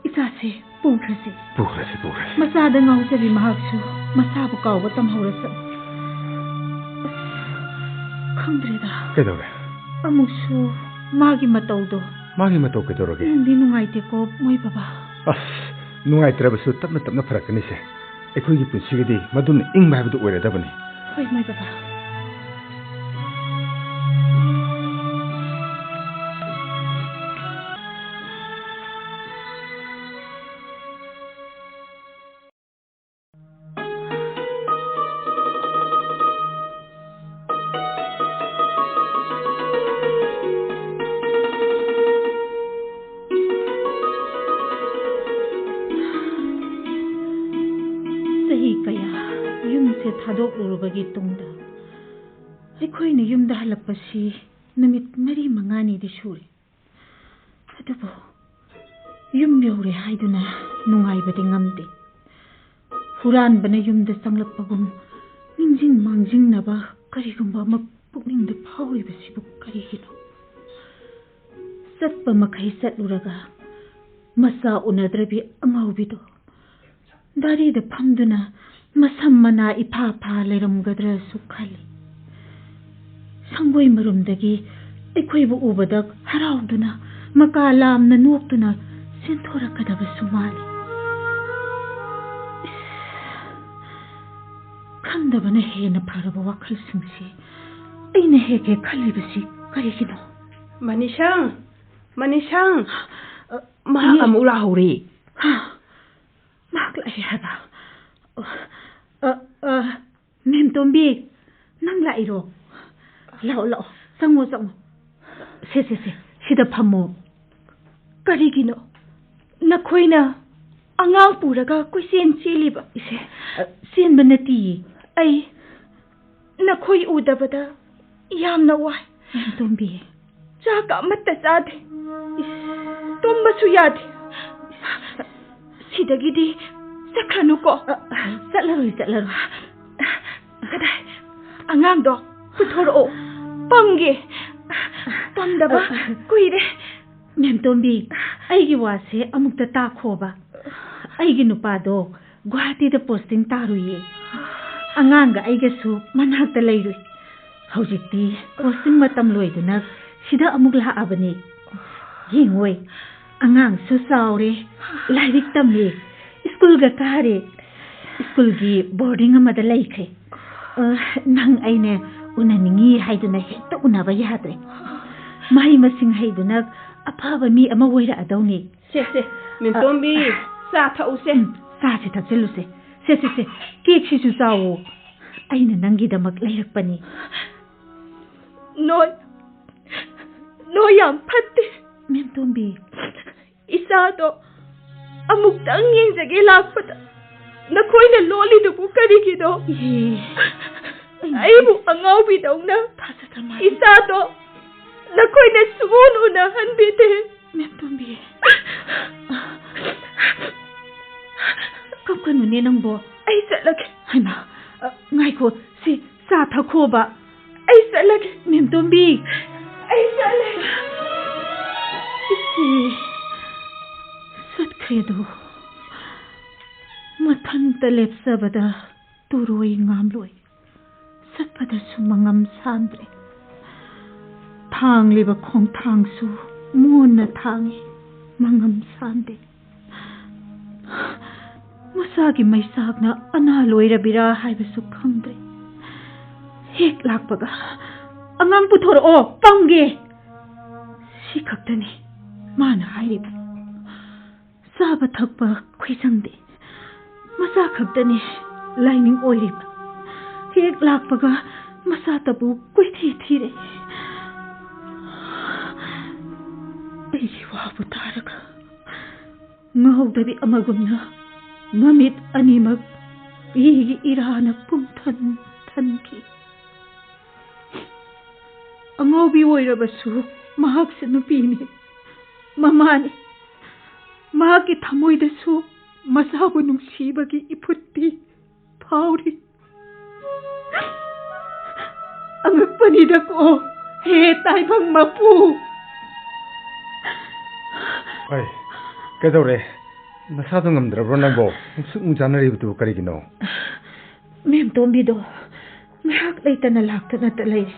ꯏꯆꯥꯁꯦ ꯄꯨꯈ꯭ꯔꯁꯤ꯫ ꯄꯨꯈ꯭ꯔꯁꯤ, ꯄꯨꯈ꯭ꯔꯁꯤ꯫ ꯃꯆꯥꯗ ꯉꯥꯎꯖꯕꯤ ꯃꯍꯥꯛꯁꯨ ꯃꯁꯥꯕꯨ ꯀꯥꯎꯕ ꯇꯝꯍꯧꯔꯁꯅꯨ꯫ ꯑꯁ, ꯈꯪꯗ꯭ꯔꯦꯗ꯫ ꯀꯩꯗꯧꯔꯦ? ꯑꯃꯨꯛꯁꯨ ꯃꯥꯒꯤ ꯃꯇꯧꯗꯣ꯫ ꯃꯥꯒꯤ ꯃꯇꯧ ꯀꯩꯗꯧꯔꯒꯦ? ꯅꯨꯡꯗꯤ ꯅꯨꯡꯉꯥꯏꯇꯦꯀꯣ, ꯃꯣꯏ ꯕꯕꯥ꯫ ꯑꯁ, ꯅꯨꯡꯉꯥꯏꯇ꯭ꯔꯕꯁꯨ ꯇꯞꯅ ꯇꯞꯅ ꯐꯔꯛꯀꯅꯤꯁꯦ꯫ ꯑꯩꯈꯣꯏꯒꯤ ꯄꯨꯟꯁꯤꯒꯤꯗꯤ ꯃꯗꯨꯅ ꯏꯪꯕ ꯍꯥꯏꯕꯗꯨ ꯑꯣꯏꯔꯗꯕꯅꯤ꯫ ꯍꯣꯏ, ꯃꯣꯏ ꯕꯕꯥ꯫ ꯆꯍꯤ ꯀꯌꯥ ꯌꯨꯝꯁꯦ ꯊꯥꯗꯣꯛꯂꯨꯔꯕꯒꯤ ꯇꯨꯡꯗ ꯑꯩꯈꯣꯏꯅ ꯌꯨꯝꯗ ꯍꯜꯂꯛꯄꯁꯤ ꯅꯨꯃꯤꯠ ꯃꯔꯤ ꯃꯉꯥꯅꯤꯗꯤ ꯁꯨꯔꯦ꯫ ꯑꯗꯨꯕꯨ ꯌꯨꯝ ꯌꯧꯔꯦ ꯍꯥꯏꯗꯨꯅ ꯅꯨꯡꯉꯥꯏꯕꯗꯤ ꯉꯝꯗꯦ꯫ ꯍꯨꯔꯥꯟꯕꯅ ꯌꯨꯝꯗ ꯆꯪꯂꯛꯄꯒꯨꯝ ꯅꯤꯡꯁꯤꯡ ꯃꯥꯡꯖꯤꯡꯅꯕ ꯀꯔꯤꯒꯨꯝꯕ ꯑꯃ ꯄꯨꯛꯅꯤꯡꯗ ꯐꯥꯎꯔꯤꯕꯁꯤꯕꯨ ꯀꯔꯤꯒꯤꯅꯣ? ꯆꯠꯄ ꯃꯈꯩ ꯆꯠꯂꯨꯔꯒ ꯃꯆꯥ ꯎꯅꯗ꯭ꯔꯕꯤ ꯑꯉꯥꯎꯕꯤꯗꯣ ꯗꯥꯔꯤꯗ ꯐꯝꯗꯨꯅ ꯃꯁꯝ ꯃꯅꯥ ꯏꯐꯥ ꯐꯥ ꯂꯩꯔꯝꯒꯗ꯭ꯔꯁꯨ ꯈꯜꯂꯤ꯫ ꯁꯪꯒꯣꯏ ꯃꯔꯨꯝꯗꯒꯤ ꯑꯩꯈꯣꯏꯕꯨ ꯎꯕꯗ ꯍꯔꯥꯎꯗꯨꯅ ꯃꯀꯥ ꯂꯥꯝꯅ ꯅꯣꯛꯇꯨꯅ ꯆꯦꯟꯊꯣꯔꯛꯀꯗꯕꯁꯨ ꯃꯥꯜꯂꯤ꯫ ꯏꯁ, ꯈꯪꯗꯕꯅ ꯍꯦꯟꯅ ꯐꯔꯕ ꯋꯥꯈꯜꯁꯤꯡꯁꯤ ꯑꯩꯅ ꯍꯦꯛ ꯍꯦꯛ ꯈꯜꯂꯤꯕꯁꯤ ꯀꯔꯤꯒꯤꯅꯣ? ꯃꯅꯤꯁꯪ, ꯃꯅꯤꯁꯪ, ꯑ, ꯃꯍꯥꯛ ꯏꯅꯦ꯫ ꯑꯃꯨꯛ ꯂꯥꯛꯍꯧꯔꯦ꯫ ꯍꯥ? ꯃꯍꯥꯛ ꯂꯥꯛꯑꯦ ꯍꯥꯏꯕ? ꯑ, ꯑ, ꯃꯦꯝꯇꯣꯝꯕꯤ, ꯅꯪ ꯂꯥꯛꯏꯔꯣ? ꯂꯥꯛꯑꯣ, ꯂꯥꯛꯑꯣ, ꯆꯪꯉꯣ, ꯆꯪꯉꯣ꯫ ꯁꯦ, ꯁꯦ, ꯁꯦ, ꯁꯤꯗ ꯐꯝꯃꯣ꯫ ꯀꯔꯤꯒꯤꯅꯣ ꯅꯈꯣꯏꯅ ꯑꯉꯥꯡ ꯄꯨꯔꯒ ꯀꯣꯏꯆꯦꯟ ꯆꯦꯜꯂꯤꯕ? ꯏꯆꯦ, ꯑ, ꯆꯦꯟꯕ ꯅꯠꯇꯤꯌꯦ꯫ ꯑꯩ ꯅꯈꯣꯏ ꯎꯗꯕꯗ ꯌꯥꯝꯅ ꯋꯥꯏ꯫ ꯃꯦꯝꯇꯣꯝꯕꯤ꯫ ꯆꯥꯛ ꯑꯃꯠꯇ ꯆꯥꯗꯦ꯫ ꯏꯁ꯫ ꯇꯨꯝꯕꯁꯨ ꯌꯥꯗꯦ꯫ ꯁꯤꯗꯒꯤꯗꯤ ꯆꯠꯈ꯭ꯔꯅꯨꯀꯣ꯫ ꯑ, ꯑ, ꯆꯠꯂꯔꯣꯏ, ꯆꯠꯂꯔꯣꯏ꯫ ꯀꯗꯥꯏ? ꯑꯉꯥꯡꯗꯣ ꯄꯨꯊꯣꯔꯛꯑꯣ꯫ ꯄꯪꯒꯦ꯫ ꯐꯪꯗꯕ ꯑ, ꯀꯨꯏꯔꯦ꯫ ꯃꯦꯝꯇꯣꯝꯕꯤ, ꯑꯩꯒꯤ ꯋꯥꯁꯦ ꯑꯃꯨꯛꯇ ꯇꯥꯈꯣꯕ꯫ ꯑꯩꯒꯤ ꯅꯨꯄꯥꯗꯣ ꯒꯨꯋꯥꯍꯥꯇꯤꯗ ꯄꯣꯁꯇꯤꯡ ꯇꯥꯔꯨꯏꯌꯦ꯫ ꯑꯉꯥꯡꯒ ꯑꯩꯒꯁꯨ ꯃꯅꯥꯛꯇ ꯂꯩꯔꯨꯏ꯫ ꯍꯧꯖꯤꯛꯇꯤ ꯄꯣꯁꯇꯤꯡ ꯃꯇꯝ ꯂꯣꯏꯗꯨꯅ ꯁꯤꯗ ꯑꯃꯨꯛ ꯂꯥꯛꯑꯕꯅꯤ꯫ ꯌꯦꯡꯉꯣꯏ, ꯑꯉꯥꯡꯁꯨ ꯆꯥꯎꯔꯦ, ꯂꯥꯏꯔꯤꯛ ꯇꯝꯃꯦ, ꯁ꯭ꯀꯨꯜꯒ ꯀꯥꯔꯦ, ꯁ꯭ꯀꯨꯜꯒꯤ ꯕꯣꯔꯗꯤꯡ ꯑꯃꯗ ꯂꯩꯈ꯭ꯔꯦ꯫ ꯑ, ꯅꯪ ꯑꯩꯅ ꯎꯅꯅꯤꯡꯉꯤ ꯍꯥꯏꯗꯨꯅ ꯍꯦꯛꯇ ꯎꯅꯕ ꯌꯥꯗ꯭ꯔꯦ꯫ ꯃꯍꯩ ꯃꯁꯤꯡ ꯍꯩꯗꯨꯅ ꯑꯐꯕ ꯃꯤ ꯑꯃ ꯑꯣꯏꯔꯛꯑꯗꯧꯅꯤ꯫ ꯁꯦ, ꯁꯦ, ꯃꯦꯝꯇꯣꯝꯕꯤ, ꯑ, ꯆꯥ ꯊꯛꯎꯁꯦ꯫ ꯎꯝ, ꯆꯥꯁꯦ ꯊꯛꯆꯜꯂꯨꯁꯦ꯫ ꯁꯦ, ꯁꯦ, ꯁꯦ, ꯀꯦꯛꯁꯤꯁꯨ ꯆꯥꯎꯋꯣ꯫ ꯑꯩꯅ ꯅꯪꯒꯤꯗꯃꯛ ꯂꯩꯔꯛꯄꯅꯤ꯫ ꯅꯣꯏ, ꯅꯣꯏ ꯌꯥꯝ ꯐꯠꯇꯦ꯫ ꯃꯦꯝꯇꯣꯝꯕꯤ꯫ ꯏꯆꯥꯗꯣ ꯑꯃꯨꯛꯇꯪ ꯌꯦꯡꯖꯒꯦ ꯂꯥꯛꯄꯗ ꯅꯈꯣꯏꯅ ꯂꯣꯜꯂꯤꯗꯨꯕꯨ ꯀꯔꯤꯒꯤꯅꯣ? ꯏꯍꯦ꯫ ꯑꯩꯕꯨ ꯑꯉꯥꯎꯕꯤꯗꯧꯅ ꯊꯥꯖꯗ ꯃꯥꯜꯂꯤ꯫ ꯏꯆꯥꯗꯣ ꯅꯈꯣꯏꯅ ꯁꯨꯡꯎ ꯎꯅꯍꯟꯕꯤꯗꯦ꯫ ꯃꯦꯝꯇꯣꯝꯕꯤ꯫ ꯀꯞꯀꯅꯨꯅꯦ ꯅꯪꯕꯣ꯫ ꯑꯩ ꯆꯠꯂꯒꯦ꯫ ꯍꯩꯃꯥ, ꯑ, ꯉꯥꯏꯈꯣ, ꯁꯤ ꯆꯥ ꯊꯛꯈꯣꯕ꯫ ꯑꯩ ꯆꯠꯂꯒꯦ꯫ ꯃꯦꯝꯇꯣꯝꯕꯤ꯫ ꯑꯩ ꯆꯠꯂꯦ꯫ ꯏꯆꯦ, ꯆꯠꯈ꯭ꯔꯦꯗꯣ꯫ ꯃꯊꯟꯇ ꯂꯦꯞꯆꯕꯗ ꯇꯨꯔꯣꯏ ꯉꯥꯝꯂꯣꯏ꯫ ꯆꯠꯄꯗꯁꯨ ꯃꯉꯝ ꯁꯥꯟꯗ꯭ꯔꯦ꯫ ꯊꯥꯡꯂꯤꯕ ꯈꯣꯡꯊꯥꯡꯁꯨ ꯃꯣꯟꯅ ꯊꯥꯡꯉꯤ, ꯃꯉꯝ ꯁꯥꯟꯗꯦ꯫ ꯃꯆꯥꯒꯤ ꯃꯩꯆꯥꯛꯅ ꯑꯅꯥ ꯂꯣꯏꯔꯕꯤꯔꯥ ꯍꯥꯏꯕꯁꯨ ꯈꯪꯗ꯭ꯔꯦ꯫ ꯍꯦꯛ ꯂꯥꯛꯄꯒ, "ꯑꯉꯥꯡ ꯄꯨꯊꯣꯔꯛꯑꯣ, ꯄꯝꯒꯦ!" ꯁꯤ ꯈꯛꯇꯅꯤ ꯃꯥꯅ ꯍꯥꯏꯔꯤꯕ꯫ ꯆꯥꯕ ꯊꯛꯄ ꯈꯣꯏꯁꯪꯗꯦ꯫ ꯃꯆꯥ ꯈꯛꯇꯅꯤ ꯂꯥꯏꯅꯤꯡ ꯑꯣꯏꯔꯤꯕ꯫ ꯍꯦꯛ ꯂꯥꯛꯄꯒ ꯃꯆꯥꯇꯕꯨ ꯀꯣꯏꯊꯤ ꯊꯤꯔꯦ꯫ ꯑꯩꯒꯤ ꯋꯥꯕꯨ ꯇꯥꯔꯒ ꯉꯥꯎꯗꯕꯤ ꯑꯃꯒꯨꯝꯅ ꯃꯃꯤꯠ ꯑꯅꯤꯃꯛ ꯄꯤꯒꯤ ꯏꯔꯥꯅ ꯄꯨꯝꯊꯟ ꯊꯟꯈꯤ꯫ ꯑꯉꯥꯎꯕꯤ ꯑꯣꯏꯔꯕꯁꯨ ꯃꯍꯥꯛꯁꯨ ꯅꯨꯄꯤꯅꯤ, ꯃꯃꯥꯅꯤ꯫ ꯃꯍꯥꯛꯀꯤ ꯊꯃꯣꯏꯗꯁꯨ ꯃꯆꯥꯕꯨ ꯅꯨꯡꯁꯤꯕꯒꯤ ꯏꯐꯨꯠꯇꯤ ꯐꯥꯎꯔꯤ꯫ ꯑꯉꯛꯄꯅꯤꯗꯀꯣ, ꯍꯦ ꯇꯥꯏꯕꯪ ꯃꯄꯨ! ꯑꯩ, ꯀꯩꯗꯧꯔꯦ? ꯅꯁꯥꯗꯣ ꯉꯝꯗ꯭ꯔꯕ꯭ꯔꯣ ꯅꯪꯕꯣ? ꯁꯨꯛ ꯆꯥꯅꯔꯤꯕꯗꯨ ꯀꯔꯤꯒꯤꯅꯣ? ꯃꯦꯝꯇꯣꯝꯕꯤꯗꯣ ꯉꯥꯏꯍꯥꯛ ꯂꯩꯇꯅ ꯂꯥꯛꯇꯅꯇ ꯂꯩꯔꯦ꯫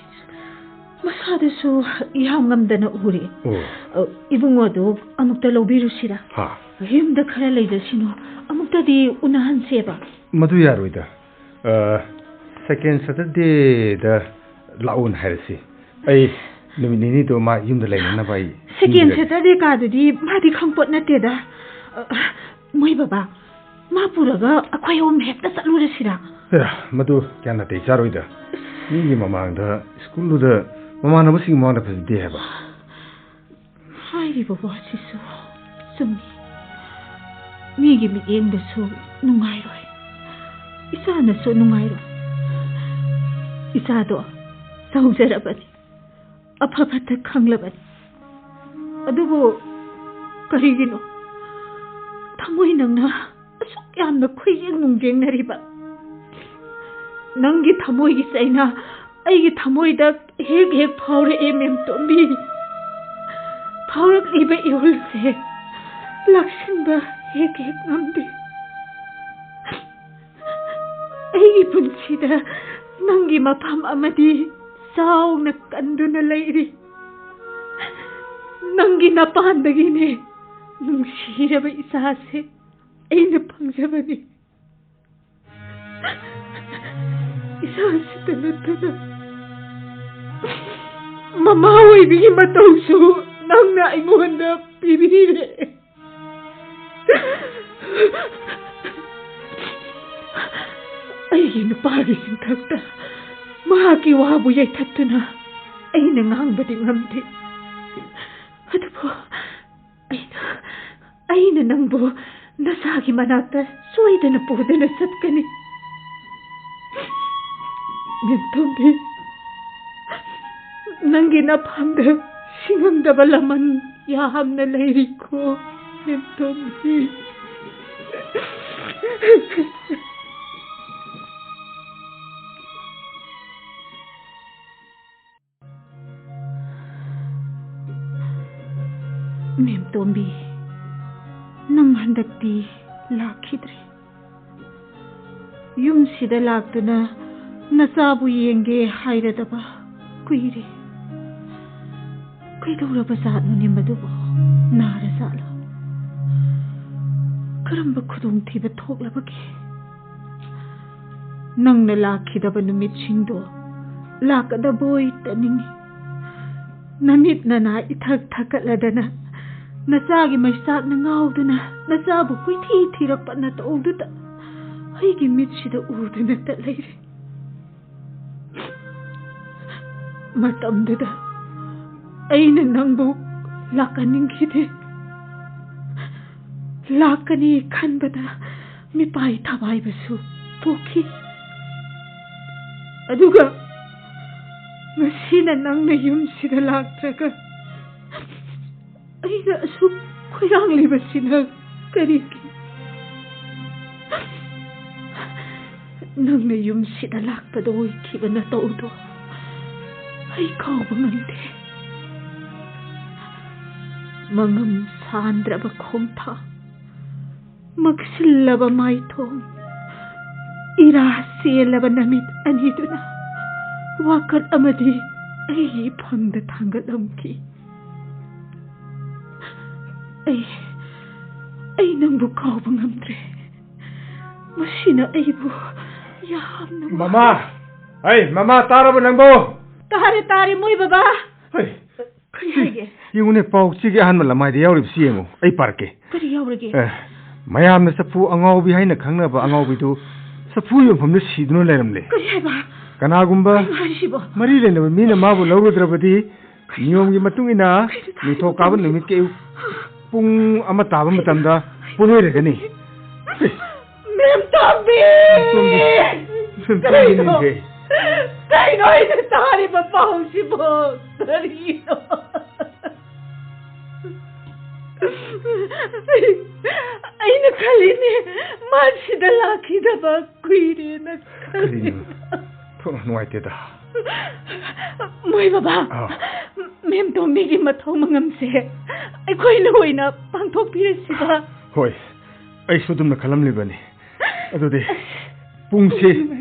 ꯃꯁꯥꯗꯨꯁꯨ ꯌꯥꯝ ꯉꯝꯗꯅ ꯎꯔꯦ꯫ ꯑꯣ꯫ ꯑ, ꯏꯕꯨꯡꯉꯣꯗꯨ ꯑꯃꯨꯛꯇ ꯂꯧꯕꯤꯔꯨꯁꯤꯔꯥ? ꯍꯥ? ꯌꯨꯝꯗ ꯈꯔ ꯂꯩꯖꯁꯤꯅꯨ, ꯑꯃꯨꯛꯇꯗꯤ ꯎꯅꯍꯟꯁꯦꯕ꯫ ꯃꯗꯨ ꯌꯥꯔꯣꯏꯗ꯫ ꯑ, second Saturdayꯗ ꯂꯥꯛꯎꯅ ꯍꯥꯏꯔꯁꯤ꯫ ꯑꯩ ꯅꯨꯃꯤꯠ ꯅꯤꯅꯤꯗꯣ ꯃꯥ ꯌꯨꯝꯗ ꯂꯩꯅꯅꯕ ꯑꯩ second ꯁꯤꯟꯕꯤꯔꯒꯦ꯫ Saturday ꯀꯥꯗꯨꯗꯤ ꯃꯥꯗꯤ ꯈꯪꯄꯣꯠ ꯅꯠꯇꯦꯗ꯫ ꯑ, ꯃꯣꯏ ꯕꯕꯥ, ꯃꯥ ꯄꯨꯔꯒ ꯑꯩꯈꯣꯏ ꯑꯍꯨꯝ ꯍꯦꯛꯇ ꯆꯠꯂꯨꯔꯁꯤꯔꯥ? ꯑꯦ, ꯃꯗꯨ ꯀꯌꯥ ꯅꯥꯇꯩ ꯆꯥꯔꯣꯏꯗ꯫ ꯃꯤꯒꯤ ꯃꯃꯥꯡꯗ, ꯁ꯭ꯀꯨꯜꯗꯨꯗ, ꯃꯃꯥꯟꯅꯕꯁꯤꯡꯒꯤ ꯃꯃꯥꯡꯗ ꯐꯖꯗꯦ ꯍꯥꯏꯕ꯫ ꯍꯥꯏꯔꯤꯕ ꯋꯥꯁꯤꯁꯨ ꯆꯨꯝꯃꯤ꯫ ꯃꯤꯒꯤ ꯃꯤꯠꯌꯦꯡꯗꯁꯨ ꯅꯨꯡꯉꯥꯏꯔꯣꯏ, ꯏꯆꯥꯅꯁꯨ ꯅꯨꯡꯉꯥꯏꯔꯣꯏ꯫ ꯏꯆꯥꯗꯣ ꯆꯥꯎꯖꯔꯕꯅꯤ, ꯑꯐ ꯐꯠꯇ ꯈꯪꯂꯕꯅꯤ꯫ ꯑꯗꯨꯕꯨ ꯀꯔꯤꯒꯤꯅꯣ ꯊꯃꯣꯏ ꯅꯪꯅ ꯑꯁꯨꯛ ꯌꯥꯝꯅ ꯈꯨꯌꯦꯡ ꯅꯨꯡꯌꯦꯡꯅꯔꯤꯕ? ꯅꯪꯒꯤ ꯊꯃꯣꯏꯒꯤ ꯆꯩꯅꯥ ꯑꯩꯒꯤ ꯊꯃꯣꯏꯗ ꯍꯦꯛ ꯍꯦꯛ ꯐꯥꯎꯔꯛꯑꯦ, ꯃꯦꯝꯇꯣꯝꯕꯤ꯫ ꯐꯥꯎꯔꯛꯂꯤꯕ ꯏꯍꯨꯜꯁꯦ ꯂꯥꯛꯁꯤꯟꯕ ꯍꯦꯛ ꯍꯦꯛ ꯉꯝꯗꯦ꯫ ꯑꯩꯒꯤ ꯄꯨꯟꯁꯤꯗ ꯅꯪꯒꯤ ꯃꯐꯝ ꯑꯃꯗꯤ ꯆꯥꯎꯅ ꯀꯟꯗꯨꯅ ꯂꯩꯔꯤ꯫ ꯅꯪꯒꯤ ꯅꯄꯥꯟꯗꯒꯤꯅꯦ ꯅꯨꯡꯁꯤꯔꯕ ꯏꯆꯥꯁꯦ ꯑꯩꯅ ꯐꯪꯖꯕꯅꯤ꯫ ꯏꯆꯥꯁꯤꯇ ꯅꯠꯇꯅ ꯃꯃꯥ ꯑꯣꯏꯕꯒꯤ ꯃꯇꯧꯁꯨ ꯅꯪꯅ ꯑꯩꯉꯣꯟꯗ ꯄꯤꯕꯤꯔꯦ꯫ ꯑꯩꯒꯤ ꯅꯨꯄꯥꯒꯤ ꯆꯤꯟꯊꯛꯇ ꯃꯍꯥꯛꯀꯤ ꯋꯥꯕꯨ ꯌꯩꯊꯠꯇꯨꯅ ꯑꯩꯅ ꯉꯥꯡꯕꯗꯤ ꯉꯝꯗꯦ꯫ ꯑꯗꯨꯕꯨ ꯑꯩꯅ, ꯑꯩꯅ ꯅꯪꯕꯨ ꯅꯆꯥꯒꯤ ꯃꯅꯥꯛꯇ ꯁꯣꯏꯗꯅ ꯄꯨꯗꯨꯅ ꯆꯠꯀꯅꯤ꯫ ꯃꯦꯝꯇꯣꯝꯕꯤ, ꯅꯪꯒꯤ ꯅꯐꯝꯗ ꯁꯤꯡꯉꯝꯗꯕ ꯂꯃꯟ ꯌꯥꯝꯅ ꯂꯩꯔꯤꯀꯣ, ꯃꯦꯝꯇꯣꯝꯕꯤ꯫ ꯃꯦꯝꯇꯣꯝꯕꯤ, ꯅꯪ ꯍꯟꯗꯛꯇꯤ ꯂꯥꯛꯈꯤꯗ꯭ꯔꯦ꯫ ꯌꯨꯝꯁꯤꯗ ꯂꯥꯛꯇꯨꯅ ꯅꯆꯥꯕꯨ ꯌꯦꯡꯒꯦ ꯍꯥꯏꯔꯗꯕ ꯀꯨꯏꯔꯦ꯫ ꯀꯩꯗꯧꯔꯕ ꯖꯥꯠꯅꯣꯅꯦ ꯃꯗꯨꯕꯨ? ꯅꯥꯔ ꯖꯥꯠꯂꯣ? ꯀꯔꯝꯕ ꯈꯨꯗꯣꯡꯊꯤꯕ ꯊꯣꯛꯂꯕꯒꯦ? ꯅꯪꯅ ꯂꯥꯛꯈꯤꯗꯕ ꯅꯨꯃꯤꯠꯁꯤꯡꯗꯣ ꯂꯥꯛꯀꯗꯕꯣꯏ ꯇꯅꯤꯡꯏ꯫ ꯅꯃꯤꯠ ꯅꯅꯥ ꯏꯊꯛ ꯊꯛꯀꯠꯂꯗꯅ, ꯅꯆꯥꯒꯤ ꯃꯩꯆꯥꯛꯅ ꯉꯥꯎꯗꯨꯅ, ꯅꯆꯥꯕꯨ ꯀꯣꯏꯊꯤ ꯊꯤꯔꯛꯄ ꯅꯇꯧꯗꯨꯗ ꯑꯩꯒꯤ ꯃꯤꯠꯁꯤꯗ ꯎꯗꯨꯅꯇ ꯂꯩꯔꯦ꯫ ꯃꯇꯝꯗꯨꯗ ꯑꯩꯅ ꯅꯪꯕꯨ ꯂꯥꯛꯍꯟꯅꯤꯡꯈꯤꯗꯦ꯫ ꯂꯥꯛꯀꯅꯤ ꯈꯟꯕꯗ ꯃꯤꯄꯥꯏ ꯊꯕꯥꯏꯕꯁꯨ ꯄꯣꯛꯈꯤ꯫ ꯑꯗꯨꯒ ꯉꯁꯤꯅ ꯅꯪꯅ ꯌꯨꯝꯁꯤꯗ ꯂꯥꯛꯇ꯭ꯔꯒ ꯑꯩꯅ ꯑꯁꯨꯛ ꯈꯣꯏꯔꯥꯡꯂꯤꯕꯁꯤꯅ ꯀꯔꯤꯒꯤ? ꯅꯪꯅ ꯌꯨꯝꯁꯤꯗ ꯂꯥꯛꯄꯗ ꯑꯣꯏꯈꯤꯕ ꯅꯇꯧꯗꯣ ꯑꯩ ꯀꯥꯎꯕ ꯉꯝꯗꯦ꯫ ꯃꯉꯝ ꯁꯥꯟꯗ꯭ꯔꯕ ꯈꯣꯡꯊꯥꯡ, ꯃꯛꯁꯤꯜꯂꯕ ꯃꯥꯏꯊꯣꯡ, ꯏꯔꯥ ꯆꯦꯜꯂꯕ ꯅꯃꯤꯠ ꯑꯅꯤꯗꯨꯅ ꯋꯥꯀꯠ ꯑꯃꯗꯤ ꯑꯩꯒꯤ ꯏꯐꯝꯗ ꯊꯥꯡꯒꯠꯂꯝꯈꯤ꯫ ꯑꯩ, ꯑꯩ ꯅꯪꯕꯨ ꯀꯥꯎꯕ ꯉꯝꯗ꯭ꯔꯦ꯫ ꯃꯁꯤꯅ ꯑꯩꯕꯨ ꯌꯥꯝꯅ ꯋꯥ- ꯃꯃꯥ! ꯑꯩ, ꯃꯃꯥ, ꯇꯥꯔꯕ ꯅꯪꯕꯨ? ꯇꯥꯔꯦ, ꯇꯥꯔꯦ, ꯃꯣꯏ ꯕꯕꯥ꯫ ꯍꯩ, ꯀꯔꯤ ꯁꯤ, ꯍꯥꯏꯒꯦ? ꯌꯦꯡꯉꯨꯅꯦ, ꯄꯥꯎ ꯆꯦꯒꯤ ꯑꯍꯥꯟꯕ ꯂꯃꯥꯏꯗ ꯌꯥꯎꯔꯤꯕꯁꯤ ꯌꯦꯡꯉꯨ, ꯑꯩ ꯄꯥꯔꯛꯀꯦ꯫ ꯀꯔꯤ ꯌꯥꯎꯔꯒꯦ? ꯑꯦ, ꯃꯌꯥꯝꯅ ꯆꯐꯨ ꯑꯉꯥꯎꯕꯤ ꯍꯥꯏꯅ ꯈꯪꯅꯕ ꯑꯉꯥꯎꯕꯤꯗꯨ ꯆꯐꯨ ꯌꯣꯟꯐꯝꯗ ꯁꯤꯗꯨꯅ ꯂꯩꯔꯝꯂꯦ꯫ ꯀꯔꯤ ꯍꯥꯏꯕ? ꯀꯅꯥꯒꯨꯝꯕ ꯀꯩꯅꯣ ꯍꯥꯏꯔꯤꯁꯤꯕꯣ? ꯃꯔꯤ ꯂꯩꯅꯕ ꯃꯤꯅ ꯃꯥꯕꯨ ꯂꯧꯔꯨꯗ꯭ꯔꯕꯗꯤ, ꯅꯤꯌꯣꯝꯒꯤ ꯃꯇꯨꯡ ꯏꯟꯅ ꯀꯩꯅꯣ ꯅꯤꯡꯊꯧꯀꯥꯕ ꯅꯨꯃꯤꯠꯀꯤ ꯑꯌꯨꯛ ꯄꯨꯡ ꯑꯃ ꯇꯥꯕ ꯃꯇꯝꯗ ꯄꯣꯠꯂꯣꯏꯔꯒꯅꯤ꯫ ꯃꯦꯝꯇꯣꯝꯕꯤ! ꯃꯦꯝꯇꯣꯝꯕꯤ! ꯃꯦꯝꯇꯣꯝꯕꯤ ꯀꯩꯅꯣ? ꯅꯤꯡꯊꯦ꯫ ꯀꯩꯅꯣ ꯑꯩꯅ ꯇꯥꯔꯤꯕ ꯄꯥꯎꯁꯤꯕꯣ? ꯀꯔꯤꯅꯣ? ꯑꯩꯅ ꯈꯜꯂꯤꯅꯦ, ꯃꯥ ꯁꯤꯗ ꯂꯥꯛꯈꯤꯗꯕ ꯀꯨꯏꯔꯦꯅ ꯈꯜꯂꯤ꯫ ꯀꯔꯤꯅꯣ? ꯊꯣꯛꯅ ꯅꯨꯡꯉꯥꯏꯇꯦꯗ꯫ ꯃꯣꯏ ꯕꯕꯥ, ꯑꯥ꯫ ꯃꯦꯝꯇꯣꯝꯕꯤꯒꯤ ꯃꯊꯧ ꯃꯉꯝꯁꯦ ꯑꯩꯈꯣꯏꯅ ꯑꯣꯏꯅ ꯄꯥꯡꯊꯣꯛꯄꯤꯔꯁꯤꯕ? ꯍꯣꯏ, ꯑꯩꯁꯨ ꯑꯗꯨꯝꯅ ꯈꯜꯂꯝꯂꯤꯕꯅꯤ꯫ ꯑꯗꯨꯗꯤ ꯄꯨꯡꯁꯤ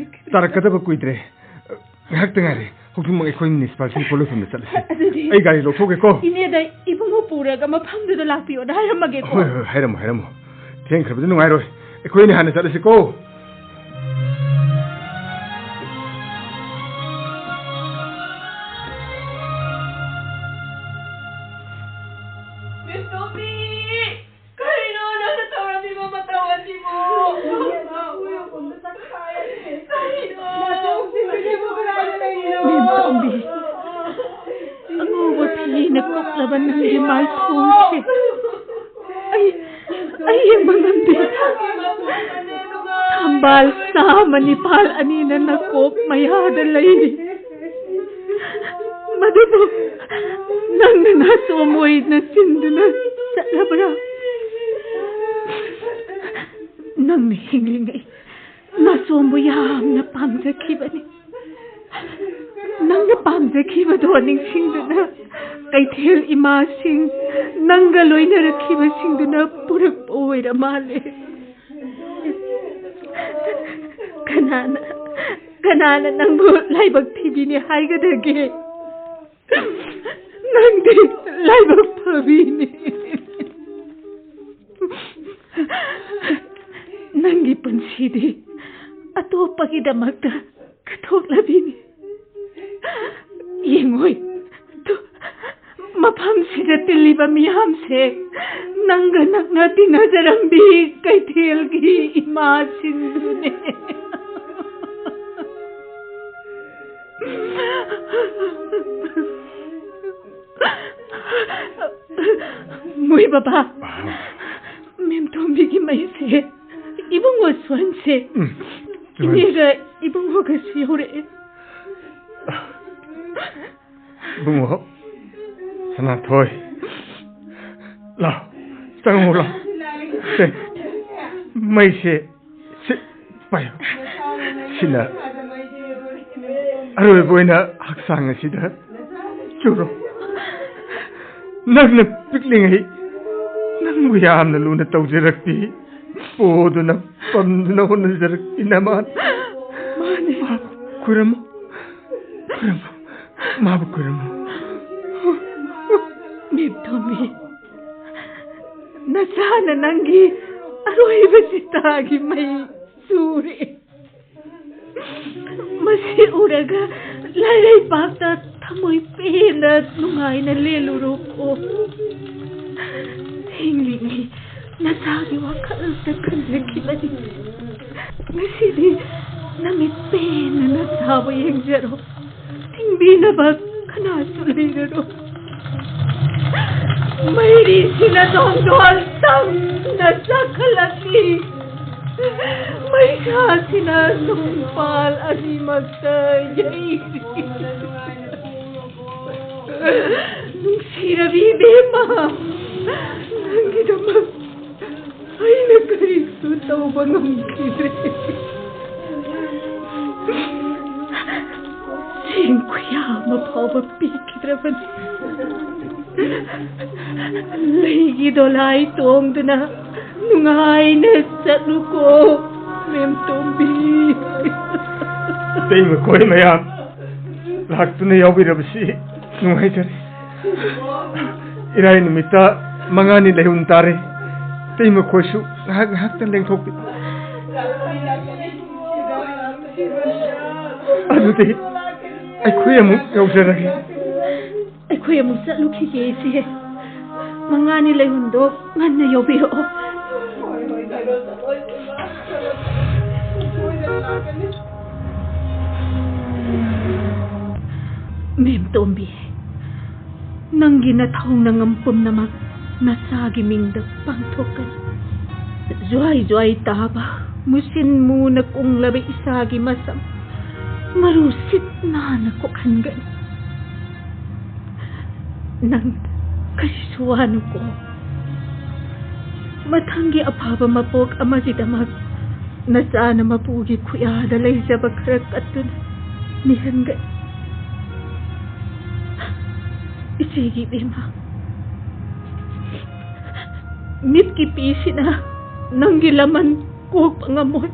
ꯇꯥꯔꯛꯀꯗꯕ ꯀꯨꯏꯗ꯭ꯔꯦ꯫ ꯉꯥꯏꯍꯥꯛꯇ ꯉꯥꯏꯔꯦ꯫ ꯍꯧꯖꯤꯛꯃꯛ ꯑꯩꯈꯣꯏ ꯃ꯭ꯌꯨꯅꯤꯁꯤꯄꯥꯂꯤꯇꯤ ꯄꯣꯠ ꯌꯣꯟꯐꯝꯗ ꯆꯠꯂꯁꯤ꯫ ꯑꯗꯨꯗꯤ ꯑꯩ ꯒꯥꯔꯤ ꯂꯧꯊꯣꯛꯀꯦꯀꯣ꯫ ꯏꯅꯦꯗ ꯏꯕꯨꯡꯉꯣ ꯄꯨꯔꯒ ꯃꯐꯝꯗꯨꯗ ꯂꯥꯛꯄꯤꯌꯣꯅ ꯍꯥꯏꯔꯝꯃꯒꯦꯀꯣ꯫ ꯍꯣꯏ, ꯍꯣꯏ, ꯍꯥꯏꯔꯝꯃꯣ, ꯍꯥꯏꯔꯝꯃꯣ꯫ ꯊꯦꯡꯈ꯭ꯔꯕꯗꯤ ꯅꯨꯡꯉꯥꯏꯔꯣꯏ꯫ ꯑꯩꯈꯣꯏꯅ ꯍꯥꯟꯅ ꯆꯠꯂꯁꯤꯀꯣ꯫ ꯃꯤꯁ ꯇꯣꯝꯕꯤ! ꯀꯔꯤꯅꯣ ꯅꯪꯅ ꯇꯧꯔꯝꯃꯤꯕ ꯃꯇꯧ ꯑꯁꯤꯕꯨ? ꯀꯔꯤꯅꯣ? ꯃꯦꯝꯇꯣꯝꯕꯤ, ꯑꯉꯧꯕ ꯐꯤꯅ ꯀꯨꯞꯂꯕ ꯅꯪꯒꯤ ꯃꯥꯏꯊꯣꯡꯁꯦ ꯑꯩ, ꯑꯩ ꯌꯦꯡꯕ ꯉꯝꯗꯦ꯫ ꯊꯝꯕꯥꯜ ꯆꯥꯃ ꯅꯤꯄꯥꯜ ꯑꯅꯤꯅ ꯅꯀꯣꯛ ꯃꯌꯥꯗ ꯂꯩꯔꯤ꯫ ꯃꯗꯨꯕꯨ ꯅꯪꯅ ꯅꯥꯆꯣꯝ ꯑꯣꯏꯅ ꯆꯤꯟꯗꯨꯅ ꯆꯠꯂꯕ꯭ꯔꯥ? ꯅꯪꯅ ꯍꯤꯡꯂꯤꯉꯩ ꯅꯥꯆꯣꯝꯕꯨ ꯌꯥꯝꯅ ꯄꯥꯝꯖꯈꯤꯕꯅꯤ꯫ ꯅꯪꯅ ꯄꯥꯝꯖꯈꯤꯕꯗꯣ ꯅꯤꯡꯁꯤꯡꯗꯨꯅ ꯀꯩꯊꯦꯜ ꯏꯃꯥꯁꯤꯡ, ꯅꯪꯒ ꯂꯣꯏꯅꯔꯛꯈꯤꯕꯁꯤꯡꯗꯨꯅ ꯄꯨꯔꯛꯄ ꯑꯣꯏꯔ ꯃꯥꯜꯂꯦ꯫ ꯀꯅꯥꯅ, ꯀꯅꯥꯅ ꯅꯪꯕꯨ ꯂꯥꯏꯕꯛ ꯊꯤꯕꯤꯅꯤ ꯍꯥꯏꯒꯗꯒꯦ? ꯅꯪꯗꯤ ꯂꯥꯏꯕꯛ ꯐꯕꯤꯅꯤ꯫ ꯅꯪꯒꯤ ꯄꯨꯟꯁꯤꯗꯤ ꯑꯇꯣꯞꯄꯒꯤꯗꯃꯛꯇ ꯀꯠꯊꯣꯛꯂꯕꯤꯅꯤ꯫ ꯌꯦꯡꯉꯣꯏ, ꯇꯨ, ꯃꯐꯝꯁꯤꯗ ꯇꯤꯜꯂꯤꯕ ꯃꯤꯌꯥꯝꯁꯦ ꯅꯪꯒ ꯅꯛꯅ ꯇꯤꯟꯅꯖꯔꯝꯕꯤ ꯀꯩꯊꯦꯜꯒꯤ ꯏꯃꯥꯁꯤꯡꯗꯨꯅꯦ꯫ ꯃꯣꯏ ꯕꯕꯥ, ꯃꯦꯝꯇꯣꯝꯕꯤꯒꯤ ꯃꯩꯁꯦ ꯏꯕꯨꯡꯉꯣ ꯁꯣꯟꯁꯦ꯫ ꯎꯝ, ꯁꯣꯟꯁꯦ꯫ ꯏꯅꯦꯒ ꯏꯕꯨꯡꯉꯣꯒꯁꯨ ꯌꯧꯔꯛꯑꯦ꯫ ꯏꯕꯨꯡꯉꯣ ꯁꯅꯥꯊꯣꯏ, ꯂꯥꯎ, ꯆꯪꯉꯣ, ꯂꯥꯎ꯫ ꯁꯦ, ꯃꯩꯁꯦ ꯁꯤ ꯄꯥꯏꯌꯨ꯫ ꯁꯤꯅ ꯑꯔꯣꯏꯕ ꯑꯣꯏꯅ ꯍꯛꯆꯥꯡ ꯑꯁꯤꯗ ꯆꯨꯔꯣ꯫ ꯅꯪꯅ ꯄꯤꯛꯂꯤꯉꯩ ꯅꯪꯕꯨ ꯌꯥꯝꯅ ꯂꯨꯅ ꯇꯧꯖꯔꯛꯄꯤ, ꯄꯣꯗꯨꯅ ꯄꯝꯗꯨꯅ ꯍꯣꯠꯅꯖꯔꯛꯄꯤ ꯅꯃꯥꯟ꯫ ꯃꯥꯅꯤ꯫ ꯈꯨꯔꯨꯝꯃꯨ, ꯈꯨꯔꯨꯝꯃꯨ, ꯃꯥꯕꯨ ꯈꯨꯔꯨꯝꯃꯨ꯫ ꯃꯦꯝꯇꯣꯝꯕꯤ, ꯅꯆꯥꯅ ꯅꯪꯒꯤ ꯑꯔꯣꯏꯕ ꯆꯤꯇꯥꯒꯤ ꯃꯩ ꯆꯨꯔꯦ꯫ ꯃꯁꯤ ꯎꯔꯒ ꯂꯥꯏꯔꯩꯄꯥꯛꯇ ꯊꯃꯣꯏ ꯄꯦꯟꯅ ꯅꯨꯡꯉꯥꯏꯅ ꯂꯦꯜꯂꯨꯔꯣꯀꯣ꯫ ꯍꯤꯡꯂꯤꯉꯩ ꯅꯆꯥꯒꯤ ꯋꯥꯈꯜꯇ ꯈꯟꯖꯈꯤꯕꯅꯤ꯫ ꯉꯁꯤꯗꯤ ꯅꯃꯤꯠ ꯄꯦꯟꯅ ꯅꯆꯥꯕꯨ ꯌꯦꯡꯖꯔꯣ꯫ ꯊꯤꯡꯕꯤꯅꯕ ꯀꯅꯥꯁꯨ ꯂꯩꯔꯔꯣꯏ꯫ ꯃꯩꯔꯤꯁꯤꯅ ꯇꯣꯡꯗꯣꯜ ꯇꯝꯅ ꯆꯥꯛꯈꯠꯂꯛꯂꯤ꯫ ꯃꯩꯁꯥꯁꯤꯅ ꯅꯣꯡꯄꯥꯜ ꯑꯅꯤꯃꯛꯇ ꯌꯩꯔꯤ꯫ ꯅꯨꯡꯁꯤꯔꯕꯤ ꯏꯕꯦꯝꯃ, ꯅꯪꯒꯤꯗꯃꯛ ꯑꯩꯅ ꯀꯔꯤꯁꯨ ꯇꯧꯕ ꯉꯝꯈꯤꯗ꯭ꯔꯦ꯫ ꯆꯦꯡ ꯈꯨꯌꯥ ꯑꯃ ꯐꯥꯎꯕ ꯄꯤꯈꯤꯗ꯭ꯔꯕꯅꯤ꯫ ꯂꯩꯒꯤ ꯗꯣꯂꯥꯏ ꯇꯣꯡꯗꯨꯅ ꯅꯨꯡꯉꯥꯏꯅ ꯆꯠꯂꯨꯀꯣ, ꯃꯦꯝꯇꯣꯝꯕꯤ꯫ ꯑꯇꯩ ꯃꯈꯣꯏ ꯃꯌꯥꯝ ꯂꯥꯛꯇꯨꯅ ꯌꯥꯎꯕꯤꯔꯕꯁꯤ ꯅꯨꯡꯉꯥꯏꯖꯔꯦ꯫ ꯏꯔꯥꯏ ꯅꯨꯃꯤꯠꯇ ꯃꯉꯥꯅꯤ ꯂꯩꯍꯨꯟ ꯇꯥꯔꯦ꯫ ꯑꯇꯩ ꯃꯈꯣꯏꯁꯨ ꯉꯥꯏꯍꯥꯛ ꯉꯥꯏꯍꯥꯛꯇ ꯂꯦꯡꯊꯣꯛꯄꯤ꯫ ꯑꯗꯨꯗꯤ ꯑꯩꯈꯣꯏ ꯑꯃꯨꯛ ꯌꯧꯖꯔꯒꯦ꯫ ꯑꯩꯈꯣꯏ ꯑꯃꯨꯛ ꯆꯠꯂꯨꯈꯤꯒꯦ, ꯏꯆꯦ꯫ ꯃꯉꯥꯅꯤ ꯂꯩꯍꯨꯟꯗꯣ ꯉꯟꯅ ꯌꯧꯕꯤꯔꯛꯑꯣ꯫ ꯃꯦꯝꯇꯣꯝꯕꯤ, ꯅꯪꯒꯤ ꯅꯊꯧ ꯅꯉꯝ ꯄꯨꯝꯅꯃꯛ ꯅꯆꯥꯒꯤ ꯃꯤꯡꯗ ꯄꯥꯡꯊꯣꯛꯀꯅꯤ꯫ ꯖ꯭ꯋꯥꯏ ꯖ꯭ꯋꯥꯏ ꯇꯥꯕ ꯃꯨꯁꯤꯟ ꯃꯨꯅ ꯀꯨꯡꯂꯕ ꯏꯆꯥꯒꯤ ꯃꯁꯝ ꯃꯔꯨ ꯁꯤꯠ ꯅꯥꯟꯅ ꯀꯣꯛꯍꯟꯒꯅꯤ꯫ ꯅꯪ ꯀꯔꯤꯁꯨ ꯋꯥꯅꯨꯀꯣ꯫ ꯃꯊꯪꯒꯤ ꯑꯐꯕ ꯃꯄꯣꯛ ꯑꯃꯒꯤꯗꯃꯛ ꯅꯆꯥꯅ ꯃꯄꯨꯒꯤ ꯈꯨꯌꯥꯗ ꯂꯩꯖꯕ ꯈꯔ ꯀꯠꯇꯨꯅ ꯅꯤꯍꯟꯒꯅꯤ꯫ ꯏꯆꯦꯒꯤ ꯏꯕꯦꯝꯃ, ꯃꯤꯠꯀꯤ ꯄꯤꯁꯤꯅ ꯅꯪꯒꯤ ꯂꯃꯟ ꯀꯣꯛꯄ ꯉꯝꯃꯣꯏ꯫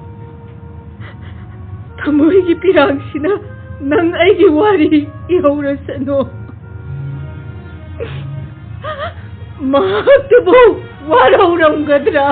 ꯊꯃꯣꯏꯒꯤ ꯄꯤꯔꯥꯡꯁꯤꯅ ꯅꯪ ꯑꯩꯒꯤ ꯋꯥꯔꯤ ꯏꯍꯧꯔꯁꯅꯨ꯫ ꯃꯍꯥꯛꯇꯨꯕꯨ ꯋꯥꯔꯧꯔꯝꯒꯗ꯭ꯔꯥ?